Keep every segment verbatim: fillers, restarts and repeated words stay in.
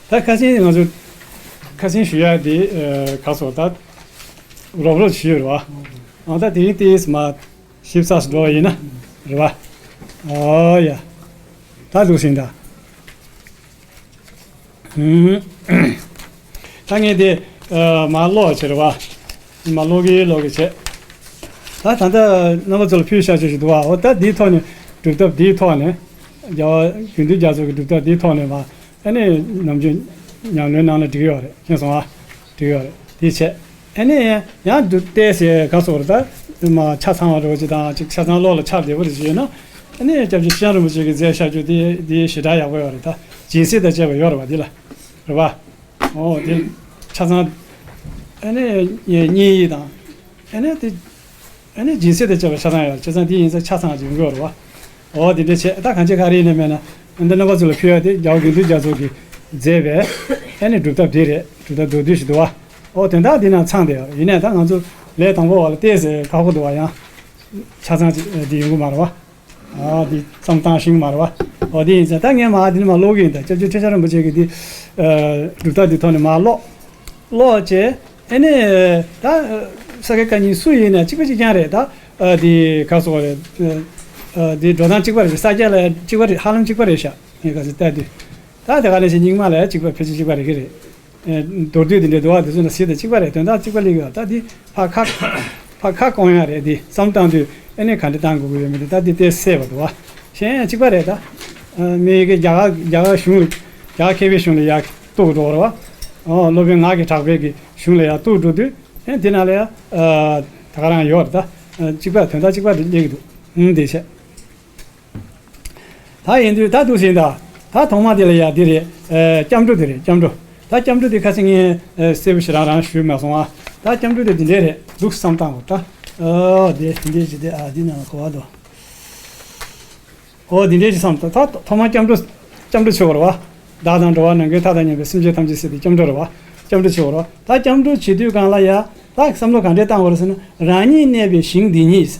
ད་ཁ་སང་ང་ཚོ་ཁ་སང་ཞུ་ཡ་དེ་ཨ་ག་སོ་ད་རོབ་རོབ་ཞུས་ཡོད་རེད་བ། ཨ་ད་དེ་རིང་དེ་མ་ཞིབ་ཚགས་སུ་འགྲོ་བ་ཡིན་ན་རེད་བ། ཨོ་ཡ། ད་འདུག་ཟིན་ད། ཨུམ། ད་ངས་དེ་ཨ་མ་ཀློག་བྱེད་རེད་བ། མ་ཀློག་གི་ཀློག་གི་བྱེད། ད་ད་ལྟ་རྣམ་པ་ཚོ་ལ་ཕུལ་བཞག་ཆོག་ཞིག་འདུག་བ། འོ་ད་འདིའི་ཐོག་ནས་སྒྲུབ་ཐབས་འདིའི་ཐོག་ནས་རྒྱལ་བ་དགེ་འདུན་རྒྱ་མཚོ་གི་སྒྲུབ་ཐབས་འདིའི་ཐོག་ནས་མ་ཨ་ནི་ནམ་རྒྱུན་ཉམས་ལེན་གནང་ན་འགྲིག་ཡོད་རེད། མཁྱེན་སོང་ཨ། འགྲིག་ཡོད་རེད། དེ་བྱས་ཨ་ནི་ཡང་འདུག་བལྟས་ཟེར་ག་སོགས་རེད། ད་མ་ཆ་ཚང་བ་རོགས་ཅིག་དང་ཅིག་ཆ་ཚང་ཀློག་ལ་ཆགས་བདེ་པོ་རེ་ཞིག་ཡོད་ན་ཨ་ནི་སྐྱབས་རྗེ་ཁྲི་བྱང་རིན་པོ་ཆེ་གི་མཛད་བཞག་རྒྱུ་དེ་དེ་ཞེ་དྲག་ཡག་པོ་ཡོད་རེད། ད་སྦྱིན་སྲེག་དང་བཅས་པ་ཡོད་རེད་བ། འདི་ལ་རེད་བ། ཨོ་དེ་ཆ་ཚང་ཨ་ནི་བསྙེན་ཡིག་དང་ཨ་ནི་དེ་ཨ་ནི་སྦྱིན་སྲེག་དང་བཅས་པ་ཆ་ཚང་ཡོད་རེད། ཆ་ཚང་དེ་ཡིན་ཙང་ཆ་ཚང་ཅིག་ཡོང་གི་ཡོད་རེད་བ། ཨོ་དེ་འདྲ་བྱས། ད་གང་ཅི་ག་རེ་ཡིན་ནའི་མེད་ན་འདི་རྣམ་པ་ཚོ་ལ་ཕུལ་ཡ་དེ་རྒྱལ་བ་དགེ་འདུན་རྒྱ་མཚོ་གིས་མཛད་པའི་ཨ་ནི་སྒྲུབ་ཐབས་དེ་རེད། སྒྲུབ་ཐབས་མདོར་བསྡུས་ཤིག་འདུག་བ། ཨོ་དོན་དག་འདི་ནང་ཚང་བསྡད་ཡོད། ཡིན་ནའི་ད་ང་ཚོ་ལས་དང་པོ་བ་ལ་བལྟས་ཟེར་ཁག་པོ་འདུག་བ། ཡང་ཆ་ཚང་ཅིག་འདི་ཡོང་གི་མ་རེད་བ། ཨ་འདི་བསམ་སྟངས་ཤིག་མ་རེད་བ། ཨོ་འདི་ཡིན་ཙང་ད་ངས་མ་འདི་ནི་མ་ཀློག་གི་ཡིན། ད་སྐྱབས་རྗེ་ཁྲི་བྱང་རིན་པོ་ཆེ་གི་འདི་ཨ་སྒྲུབ་ཐབས་འདི་ཐོག་ནས་མ་ཀློག་ཀློག་བྱས། ཨ་ནི་ད་ས་དགེ་བཀའ་རྙིང་སུ་ཡིན་ན་གཅིག་པ་གཅིག་རྐྱང་རེད། ད་ཨ་འདི་ག་སོགས་རེད། ཨ་འདི་འགྲོ་སྟངས་གཅིག་པ་རེད། ས་སྐྱ་ལ་གཅིག་པ་རེད། ཧ་ལམ་གཅིག་པ་རེད་ཤག་ངས་ག་ཚོད་བལྟས་དུས། ད་དེ་ག་ནས་ཤིག་རྙིང་མ་ལ་གཅིག་པ་ཕལ་ཆེར་གཅིག་པ་རེད་གི་རེད། མདོར་བསྡུས་དེ་འདྲའི་འདུག་བ། དེ་ཚོ་ན་ཟེར་དེ་གཅིག་པ་རེད། དོན་དག་གཅིག་པ་སླེབས་ཡོད། ད་འདི་ཕ་ཁ་ཕ་ཁ་སྐོང་ཡ་རེད། འདི་བསམ་བཏང་དུས་ཨ་ནི་ག་འདྲ་བཏང་དགོས་ཀྱི་ཡོད་མེད་དེ་ད་འདི་ཏོག་ཙམ་གསལ་པོ་འདུག་བ། གཞན་ཡང་གཅིག་པ་རེད། ད་མི་ཡི་གི་རྒྱ་གར་རྒྱ་གར་གཞུང་རྒྱ་གར་མཁས་པའི་གཞུང་ལ་ཡར་གཏུག་འགྲོ་བ་རེད་བ། ཨོ་སློབ་དཔོན་ངག་གི་གྲགས་པའི་གི་གཞུང་ལ་ཡར་གཏུག་འགྲོ་དུས་ཨ་ནི་དེ་ནང་ལ་ཡར་ད་ག་རང་ཡོད་རེད། ད་གཅིག་པ་དོན་དག་གཅིག་པ་རེད་སླེབས་ཀྱི་འདུག་ཨང་དེ་བྱས། ད་ཡིན་དུས་ད་འདུག་ཟིན་ད། ད་ཐོག་མ་དེ་ལ་ཡ་འདི་རེད། ཨ་སྐྱབས་འགྲོ་དེ་རེད། སྐྱབས་འགྲོ། ད་སྐྱབས་འགྲོ་དེ་ཁ་སང་ངས་ཨ་གསལ་པོ་ཞེ་དྲག་རང་ཞུས་མ་སོང་ཨ། ད་སྐྱབས་འགྲོ་དེ་འདི་འདྲས་རེད་འདུག་བསམ་བཏང་གོ་ད། ཨོ་དེ་འདི་འདྲས་ཅིག་དེ་ཨ་འདི་ནང་གོ་བ་དོ། ཨོ་འདི་འདྲས་ཅིག་བསམ་ད། ད་ཐོག་མ་སྐྱབས་འགྲོ་སྐྱབས་འགྲོ་བྱེད་དགོས་རེད་བ། བདག་དང་འགྲོ་བ་ནམ་མཁའི་མཐའ་དང་མཉམ་པའི་སེམས་ཅན་ཐམས་ཅད་ཟེར་དེ་སྐྱབས་འགྲོ་རེད་བ། སྐྱབས་འགྲོ་བྱེད་དགོས་རེད་བ། ད་སྐྱབས་འགྲོ་བྱེད་དུས་སྒང་ལ་ཡ་ད་བསམ་བློ་ག་འདྲས་བཏང་དགོས་རེད་ཟེར་ན། རང་ཉིད་གནས་པའི་ཞིང་འདི་ཉིད།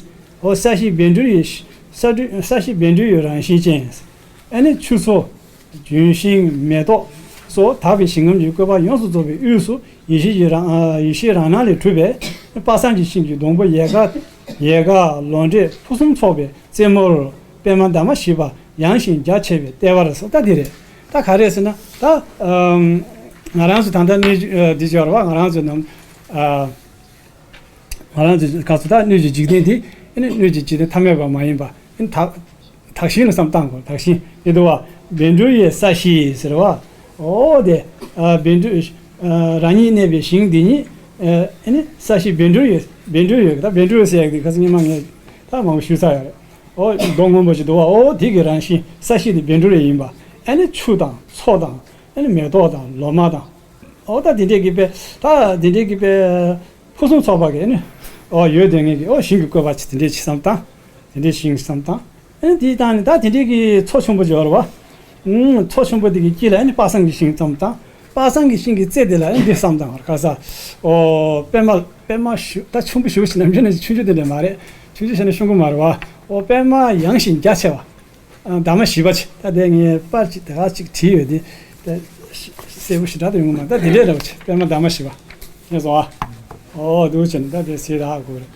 འོ་ས་གཞི་བཻ་ཌཱུརྱ་ཡི་ས་འབྲུ་ས་གཞི་བཻ་ཌཱུརྱ་ཡི་རང་བཞིན་ཅན། ཨ་ནི་ཆུ་མཚོ། ལྗོན་ཤིང་མེ་ཏོག་སོགས་དག་པའི་ཞིང་ཁམས་ཀྱི་བཀོད་པ་ཡོངས་སུ་རྫོགས་པའི་དབུས་སུ་ཡེ་ཤེས་ཀྱི་རང་ཡེ་ཤེས་རང་སྣང་ལས་གྲུབ་པའི་དཔག་བསམ་གྱི་ཤིང་གི་སྡོང་པོ་ཡལ་ག་ཡལ་ག་ལོ་འབྲས་ཕུན་སུམ་ཚོགས་པའི་རྩེ་མོར་པདྨ་འདབ་མ་བཞི་པ་ཡངས་ཤིང་རྒྱ་ཆེ་བའི་ལྟེ་བར་སོགས་ད་འདི་རེད། ད་ག་རེ་ཟེར་ན་ད་ང་རང་ཚོ་ད་ལྟ་གནས་འདི་སྦྱོར་བ་ང་རང་ཚོ་ནམ། ང་རང་ཚོའི་སྐབས་སུ་ད་སྣོད་ཀྱི་འཇིག་རྟེན་དེ་ཨ་ནི་སྣོད་ཀྱི་འཇིག་རྟེན་ཐ་མལ་པ་མ་ཡིན་པ་ཨ་ནི་དག་དག་ཞིང་ལ་བསམ་བཏང་དགོས། དག་ཞིང་དེ་འདུག་བ། བཻ་ཌཱུརྱ་ཡི་ས་གཞི་ཟེར་བ། ཨོ་དེ་ཨ་བཻ་ཌཱུརྱ་ཨ་རང་ཉིད་གནས་པའི་ཞིང་འདི་ཉིད་ཨ་ནི་ས་གཞི་བཻ་ཌཱུརྱ་བཻ་ཌཱུརྱ་ད་བཻ་ཌཱུརྱ་ཟེར་ཡག་དེ་ཁ་སང་སྔོན་མ་ངས་ད་མང་པོ་ཞུས་ཚར་ཡོད་རེད། ཨོ་མདོག་སྔོན་པོ་ཞིག་འདུག་བ། ཨོ་དེ་གི་རང་བཞིན་ས་གཞི་དེ་བཻ་ཌཱུརྱ་ཡིན་པ། ཨ་ནི་ཆུ་དང་མཚོ་དང་ཨ་ནི་མེ་ཏོག་དང་ལོ་མ་དང་། ཨོ་ད་དེ་འདྲས་ཀྱི་དཔེ་ད་དེ་འདྲས་ཀྱི་དཔེ་ཕུན་སུམ་ཚོགས་པ་གི་ཨ་ནི་ཨོ་ཡོད་དེ་ངེད་ཀྱི་ཨོ་ཞིང་གི་བཀོད་པ་ཅིག་དེ་འདྲས་ཅིག་བསམ་བཏང་། དེ་འདྲས་ཞིང་བསམ་བཏང་། ཨ་ནི་དེའི་སྟེང་ནས་ད་དེ་འདྲས་ཀྱི་མཚོ་ཆེན་པོ་ཅིག་ཡོད་རེད་བ། ཨུམ་མཚོ་ཆེན་པོ་དེ་གི་དཀྱིལ་ལ་ཨ་ནི་དཔག་བསམ་གྱི་ཤིང་བསམ་བཏང་། དཔག་བསམ་གྱི་ཤིང་གི་རྩེ་དེ་ལ་ཨ་ནི་འདི་བསམ་བཏང་བར་ཁ་ས། ཨོ་པད་མ་པད་མ་ཞུ་ད་ཆུང་པོ་ཞུ་ཞིག་ནམ་རྒྱུན་ནས་ཆུང་ཆུང་དེ་འདྲས་མ་རེད། ཆུང་ཆུང་བྱས་ན་ཤོང་གི་མ་རེད་བ། ཨོ་པད་མ་ཡངས་ཤིང་རྒྱ་ཆེ་བ། ཨ་འདབ་མ་བཞི་པ་ཅིག་ད་དེ་ངས་པར་ཅིག་དེ་ག་ཅིག་བྲིས་ཡོད་དེ། ད་གསལ་པོ་ཞེ་དྲག་ཏུ་ཡོང་གི་མ་ད་དེ་འདྲས་འདྲ་བོ་ཅིག་པད་མ་འདབ་མ་བཞི་པ། ཤེས་སོང་ཨ། ཨོ་འདུག་བྱས་ནས་ད་དེ་ཟེར་རག་དགོས་རེད།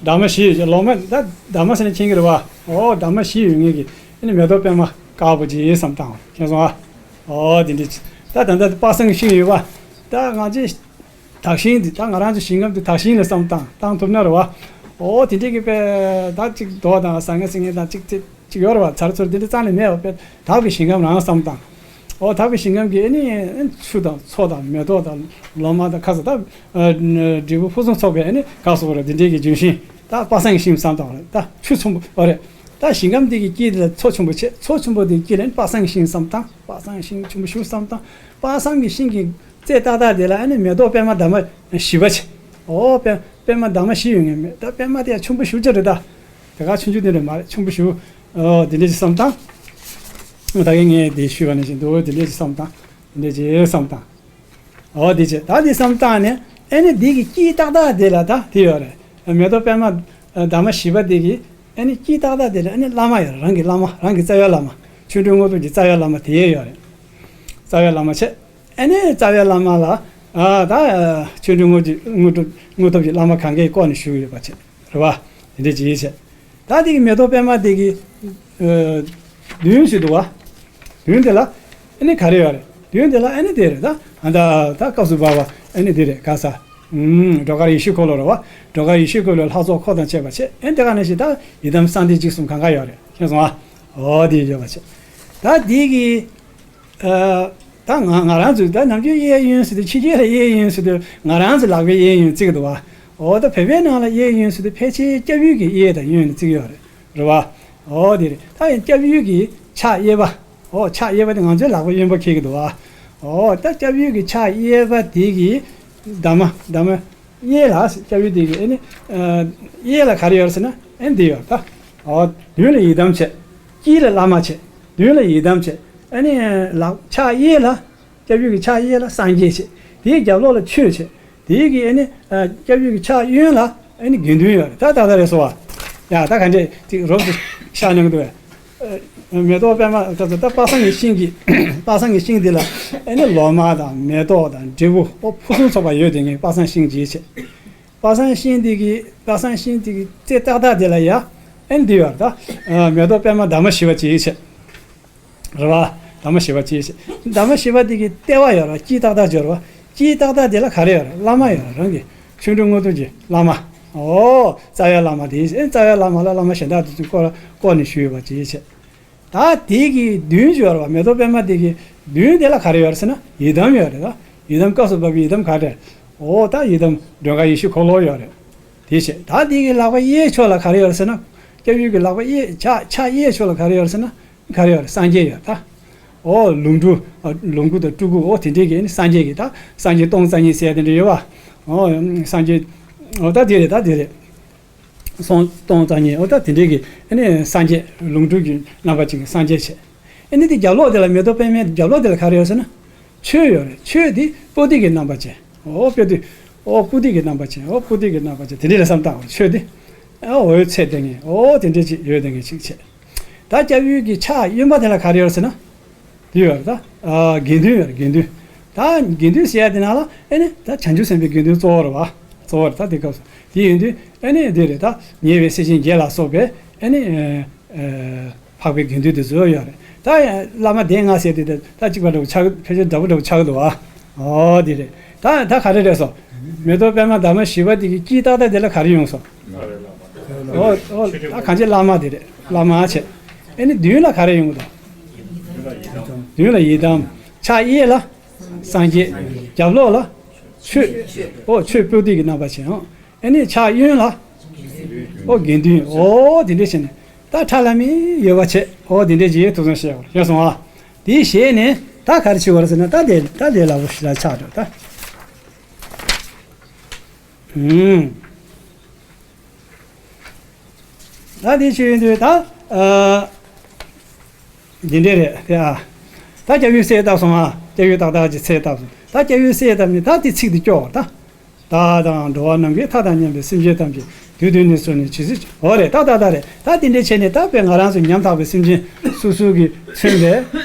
འདབ་མ་བཞི་ལོ་མ་ད་འདབ་མ་ཟེར་ན་མཁྱེན་གྱི་རེད་བ། ཨོ་འདབ་མ་བཞི་ཡོད་ངེས་ཀྱི་ཨ་ནི་མེ་ཏོག་པད་མ་དཀར་པོ་ཅིག་བསམ་བཏང་བ་ཤེས་སོང་ཨ། ཨོ་དེ་འདྲས་ཅིག་ད་ད་ད་དཔག་བསམ་གྱི་ཤིང་ཡོད་བ། ད་ང་ཚོས། དག་ཞིང་འདི་ད་ང་རང་ཚོ་ཞིང་ཁམས་འདི་དག་ཞིང་ལ་བསམ་བཏང་བཏང་ཐུབ་ན་རེད་བ། ཨོ་དེ་འདྲས་ཀྱི་དཔེ་ད་ཅིག་རྡོ་དང་ཟང་ངེ་ཟིང་ངེ་དང་ཅིག་ཅིག་ཅིག་ཡོད་རེད་བ། ཚར་ཚུར་དེ་འདྲས་རྩ་ནས་མེད་བ། དཔེ་དག་པའི་ཞིང་ཁམས་རང་བསམ་བཏང་། ཨོ་དག་པའི་ཞིང་ཁམས་ཀྱི་ཨ་ནི་ཆུ་དང་མཚོ་དང་མེ་ཏོག་དང་ལོ་མ་དང་ཁ་ས་ད་འབྲས་བུ་ཕུན་སུམ་ཚོགས་པའི་ཨ་ནི་ག་སོགས་རེད། དེ་འདྲས་ཀྱི་ལྗོན་ཤིང་ད་དཔག་བསམ་གྱི་ཤིང་བསམ་བཏང་རེད། ད་ཆུ་ཆེན་པོ་ཨོ་རེད། ད་ཞིང་ཁམས་འདི་གི་དཀྱིལ་དེ་ལ་མཚོ་ཆེན་པོ་བྱས། མཚོ་ཆེན་པོ་དེའི་དཀྱིལ་ལ་ཨ་ནི་དཔག་བསམ་གྱི་ཤིང་བསམ་བཏང་། དཔག་བསམ་གྱི་ཤིང་ཆེན་པོ་ཞིག་བསམ་བཏང་། དཔག་བསམ་གྱི་ཤིང་གི་རྩེ་ཏག་ཏག་དེ་ལ་ཨ་ནི་མེ་ཏོག་པད་མ་འདབ་མ་བཞི་པ་ཅིག་ཨོ་པད་པད་མ་འདབ་མ་བཞི་ཡོད་ངེས་མེད། ད་པད་མ་དེ་ཡང་ཆུང་པོ་ཞེ་པོ་ཅིག་རེད་ད། དེ་ག་ཆུང་ཆུང་དེ་འདྲས་མ་རེད། ཆུང་པོ་ཞེ་པོ། ཨོ་དེ་འདྲས་ཅིག་བསམ་བཏང་། ད་གིན་ངས་དེ་ཞུས་པ་ནང་བཞིན་དུ་དེ་འདྲས་ཅིག་བསམ་བཏང་། དེ་འདྲས་ཅིག་བསམ་བཏང་། ཨོ་དེ་བྱས་ད་དེ་བསམ་བཏང་ནས་ཨ་ནི་དེ་གི་དཀྱིལ་ཏག་ཏག་དེ་ལ་ད་དེ་ཡོད་རེད། མེ་ཏོག་པད་མ་འདབ་མ་བཞི་པ་དེ་གི་ཨ་ནི་དཀྱིལ་ཏག་ཏག་དེ་ལ་ཨ་ནི་བླ་མ་ཡོད་རེད། རང་གི་བླ་མ། རང་གི་རྩ་བའི་བླ་མ། ཆོ་འཕྲུལ་དངོས་གྲུབ་ཀྱི་རྩ་བའི་བླ་མ་དེ་ཡོད་རེད། རྩ་བའི་བླ་མ་བྱས། ཨ་ནི་རྩ་བའི་བླ་མ་ལ་ཨ་ད་ཆོས་འབྲེལ་དངོས་ཀྱི་དངོས་གྲུབ་དངོས་ཐོབ་ཀྱི་བླ་མ་གང་གའི་བསྐོར་ནས་བཞུགས་ཡོད་པ་བྱས། རེད་བ། དེ་འདྲ་ཅིག་བྱས། ད་དེ་གི་མེ་ཏོག་པད་མ་དེ་གི་ཨ་མདུན་ཞིག་འདུག་བ། མདུན་དེ་ལ་ཨ་ནི་ག་རེ་ཡོད་རེད། མདུན་དེ་ལ་ཨ་ནི་དེ་རེད་ད། ཨ་ད་ད་སྐབས་སུ་བབ་པ་ཨ་ནི་དེ་རེད་ག་ས། ཨུམ། སྒྲོལ་དཀར་ཡེ་ཤེས་འཁོར་ལོ་རེད་བ། སྒྲོལ་དཀར་ཡེ་ཤེས་འཁོར་ལོའི་ལྷ་ཚོགས་འཁོར་དང་བཅས་པ་བྱས། ཨ་ནི་དེ་ག་ནང་བཞིན་ད་ཡི་དམ་གསང་བདེ་འཇིགས་གསུམ་གང་ག་ཡོད་རེད། ཤེས་སོང་ཨ། འོ་དེ་ཡོད་པ་བྱས། ད་དེ་གི་ཨ་ད་ང་ང་རང་ཚོས་ད་ནམ་རྒྱུན་གཡས་གཡོན་ཟེར་དུས་ཕྱི་རྒྱལ་ལ་གཡས་གཡོན་ཟེར་དུས་ང་རང་ཚོའི་ལག་པའི་གཡས་གཡོན་བརྩི་གི་འདུག་བ། འོ་ད་བོད་པའི་ནང་ལ་གཡས་གཡོན་ཟེར་དུས་ཕལ་ཆེར་སྐྱབས་ཡུལ་གྱི་གཡས་དང་གཡོན་ལ་བརྩི་གི་ཡོད་རེད། རེད་བ། འོ་དེ་རེད། ད་ཡང་སྐྱབས་ཡུལ་གྱི་ཕྱག་གཡས་པ། འོ་ཕྱག་གཡས་པ་དེ་ང་ཚོའི་ལག་པ་གཡོན་པ་འཁེལ་གི་འདུག་བ། འོ་ད་སྐྱབས་ཡུལ་གྱི་ཕྱག་གཡས་པ་དེ་གི་འདབ་མ་འདབ་མ་གཡས་ལ་སྐྱབས་ཡུལ་དེ་གི་ཨ་ནི་ཨ་གཡས་ལ་ག་རེ་ཡོད་ཟེར་ན་ཨ་ནི་འདི་ཡོད་ད། འོ་མདུན་ལ་ཡི་དམ་བྱས། དཀྱིལ་ལ་བླ་མ་བྱས། མདུན་ལ་ཡི་དམ་བྱས། ཨ་ནི་ལག་ཕྱག་གཡས་ལ། སྐྱབས་ཡུལ་གྱི་ཕྱག་གཡས་ལ་སངས་རྒྱས་བྱས། དེའི་རྒྱབ་ལོགས་ལ་ཆོས་བྱས། དེའི་གི་ཨ་ནི་ཨ་སྐྱབས་ཡུལ་གྱི་ཕྱག་གཡོན་ལ་ཨ་ནི་དགེ་འདུན་ཡོད་རེད་ད། ད་ལྟ་རེད་སོ་བ། ཡ་ད་ག་འདྲས་ཅིག་རོབ་ཙམ་ཤར་གནང་གི་འདུག་བས། ཨ་མེ་ཏོག་པད་མ་ད་ད་པ་སངས་ཀྱི་ཤིང་གི་པ་སངས་ཀྱི་ཤིང་འདི་ལ་ཨ་ནི་ལོ་མ་དང་མེ་ཏོག་དང་འབྲས་བུ་ཨོ་ཕུན་སུམ་ཚོགས་པ་ཡོད་དེ་ངས་པ་སངས་ཤིང་རྗེས་བྱས། པ་སངས་ཤིང་འདི་གི་པ་སངས་ཤིང་འདི་གི་རྩེ་ཏག་ཏག་དེ་ལ་ཡ་ཨ་ནི་འདི་ཡོད་རེད་ད། ཨ་མེ་ཏོག་པད་མ་འདབ་མ་བཞི་པ་ཅིག་བྱས། རེད་བ། འདབ་མ་བཞི་པ་ཅིག་བྱས། འདབ་མ་བཞི་པ་དེ་གི་ལྟེ་བ་ཡོད་རེད་བ། དཀྱིལ་ཏག་ཏག་ཅིག་ཡོད་རེད་བ། དཀྱིལ་ཏག་ཏག་དེ་ལ་ག་རེ་ཡོད་རེད། བླ་མ་ཡོད་རེད་རང་གི། ཆོ་འཕྲུལ་དངོས་གྲུབ་ཀྱི་བླ་མ། ཨོ། རྩ་བའི་བླ་མ་དེ་ཨེ་རྩ་བའི་བླ་མ་ལ་བླ་མ་གཞན་དག་དེ་ཚོས་བསྐོར་བསྐོར་ནས་བཞུགས་ཡོད་པ་ཅིག་བྱས། ད་དེ་གི་མདུན་ཅིག་ཡོད་རེད་བ། མེ་ཏོག་པད་མ་དེ་གི་མདུན་དེ་ལ་ག་རེ་ཡོད་རེད་ཟེར་ན་ཡི་དམ་ཡོད་རེད་ད། ཡི་དམ་སྐབས་སུ་བབས་པའི་ཡི་དམ་ག་རེ། ཨོ་ད་ཡི་དམ་སྒྲོལ་དཀར་ཡེ་ཤེས་འཁོར་ལོ་ཡོད་རེད། དེ་བྱས། ད་དེ་གི་ལག་པ་གཡས་ཕྱོགས་ལ་ག་རེ་ཡོད་རེད་ཟེར་ན། སྐྱབས་ཡུལ་གྱི་ལག་པ་གཡས་ཕྱག་ཕྱག་གཡས་ཕྱོགས་ལ་ག་རེ་ཡོད་རེད་ཟེར་ན། ག་རེ་ཡོད་རེད། སངས་རྒྱས་ཡོད་ད། ཨོ་ལོངས་སྤྲུལ་ཨ་ལོངས་སྐུ་དང་སྤྲུལ་སྐུ་ཨོ་དེ་འདྲས་ཀྱི་ཨ་ནི་སངས་རྒྱས་ཀྱི་ད་སངས་རྒྱས་སྟོང་རྩ་གཉིས་ཟེར་དེ་འདྲས་ཡོད་བ། ཨོ་སངས་རྒྱས་ཨོ་ད་དེ་རེད་ད་དེ་རེད། སོང་སྟོང་རྩ་གཉིས་ཨོ་ད་དེ་འདྲས་ཀྱི་ཨ་ནི་སངས་རྒྱས་ལོངས་སྤྲུལ་གྱི་རྣམ་པ་ཅན་གྱི་སངས་རྒྱས་བྱས། ཨ་ནི་དེ་རྒྱབ་ལོགས་དེ་ལ་མེ་ཏོག་པད་མའི་རྒྱབ་ལོགས་དེ་ལ་ག་རེ་ཡོད་ཟེར་ན། ཆོས་ཡོད་རེད། ཆོས་དེ་པོ་ཏི་གི་རྣམ་པ་ཅན་ཨོ་པོ་ཏི་ཨོ་པོ་ཏི་གི་རྣམ་པ་ཅན་ཨོ་པོ་ཏི་གི་རྣམ་པ་ཅན་དེ་འདྲས་ལ་བསམ་བཏང་བ་ཆོས་དེ་ཨོ་འོད་ཚད་ལྡན་ངེས་ཨོ་དེ་འདྲས་ཅིག་ཡོད་ལྡན་ངེས་ཅིག་བྱས། ད་སྐྱབས་ཡུལ་གྱི་ཕྱག་གཡོན་པ་དེ་ལ་ག་རེ་ཡོད་ཟེར་ན། དེ་ཡོད་རེད་ད། ཨ་དགེ་འདུན་ཡོད་རེད་དགེ་འདུན། ད་དགེ་འདུན་ཟེར་ཡ་དེ་ནང་ལ་ཨེ་ནི་ད་བྱང་ཆུབ་སེམས་དཔའི་དགེ་འདུན་གཙོ་བོ་རེད་བ། གཙོ་བོ་རེད་ད་དེ་སྐབས་སུ། དེ་ཡིན་དུས་ཨེ་ནི་དེ་རེད་ད། ཉེ་བའི་སྲས་ཆེན་བརྒྱད་ལ་སོགས་པའི་ཨེ་ནི་ཨ་ཨ་འཕགས་པའི་དགེ་འདུན་དེ་ཚོ་ཡོད་རེད་ད། བླ་མ་སྡེ་ལྔ་ཟེར་དེ་ད་ད་གཅིག་པ་འདྲ་བོ་ཆགས་ཕལ་ཆེར་འདྲ་བོ་འདྲ་བོ་ཆགས་འདུག་བ། ཨོ་དེ་རེད། ད་ད་ག་རེ་རེད་སོ། མེ་ཏོག་པད་མ་འདབ་མ་བཞི་པ་དེ་གི་དཀྱིལ་ཏག་ཏག་དེ་ལ་ག་རེ་ཡོང་སོང་། ཨོ་ཨོ་ད་གང་ཅི་བླ་མ་དེ་རེད། བླ་མ་བྱས། ཨེ་ནི་མདུན་ལ་ག་རེ་ཡོང་གི་འདུག་མདུན་ལ་ཡི་དམ། ཕྱག་གཡས་ལ་སངས་རྒྱས། རྒྱབ་ལོགས་ལ་ཆོས། ཨོ་ཆོས་པོ་ཏི་གི་རྣམ་པ་བྱས་ཨང་། ཨེ་ནི་ཕྱག་གཡོན་ལ་ཨོ་དགེ་འདུན། ཨོ་དེ་འདྲས་བྱས་ནས་ད་ཁྲ་ལམ་མེ་ཡོད་པ་བྱས། ཨོ་དེ་འདྲས་ཀྱི་ཐུགས་བསམ་བཞེས་པར་བྱས་སོང་ཨ། དེ་བཞེས་ནས་ད་ག་རེ་བྱེད་དགོས་རེད་ཟེར་ན་ད་དེ་ད་དེ་ལ་བོ་ཞིག་ལ་ཆགས་འགྲོ་ད། ཨུམ། ད་དེ་ཆོས་ཡོན་དུས་ད། ཨ། འདི་འདྲས་རེད་དེ་ཨ། ད་སྐྱབས་ཡུལ་གསལ་བཏབ་སོང་ཨ། སྐྱབས་ཡུལ་ཏག་ཏག་ཅིག་གསལ་བཏབ་སོང་། ད་སྐྱབས་ཡུལ་གསལ་བཏབ་ནས་ད་དེ་ཚིག་དེ་སྐྱོར་བ་ད། བདག་དང་འགྲོ་བ་ནམ་མཁའི་མཐའ་དང་མཉམ་པའི་སེམས་ཅན་ཐམས་ཅད་དུས་གདོད་ནས་བཟུང་ནས་ཇི་སྲིད་འོ་རེད་ད་ད་ད་རེད་ད། དེ་འདྲས་བྱས་ནས་ད་དཔེ་ང་རང་ཚོ་ཉམ་ཐག་པའི་སེམས་ཅན་སོ་སོ་གིས་མཚོན་པའི་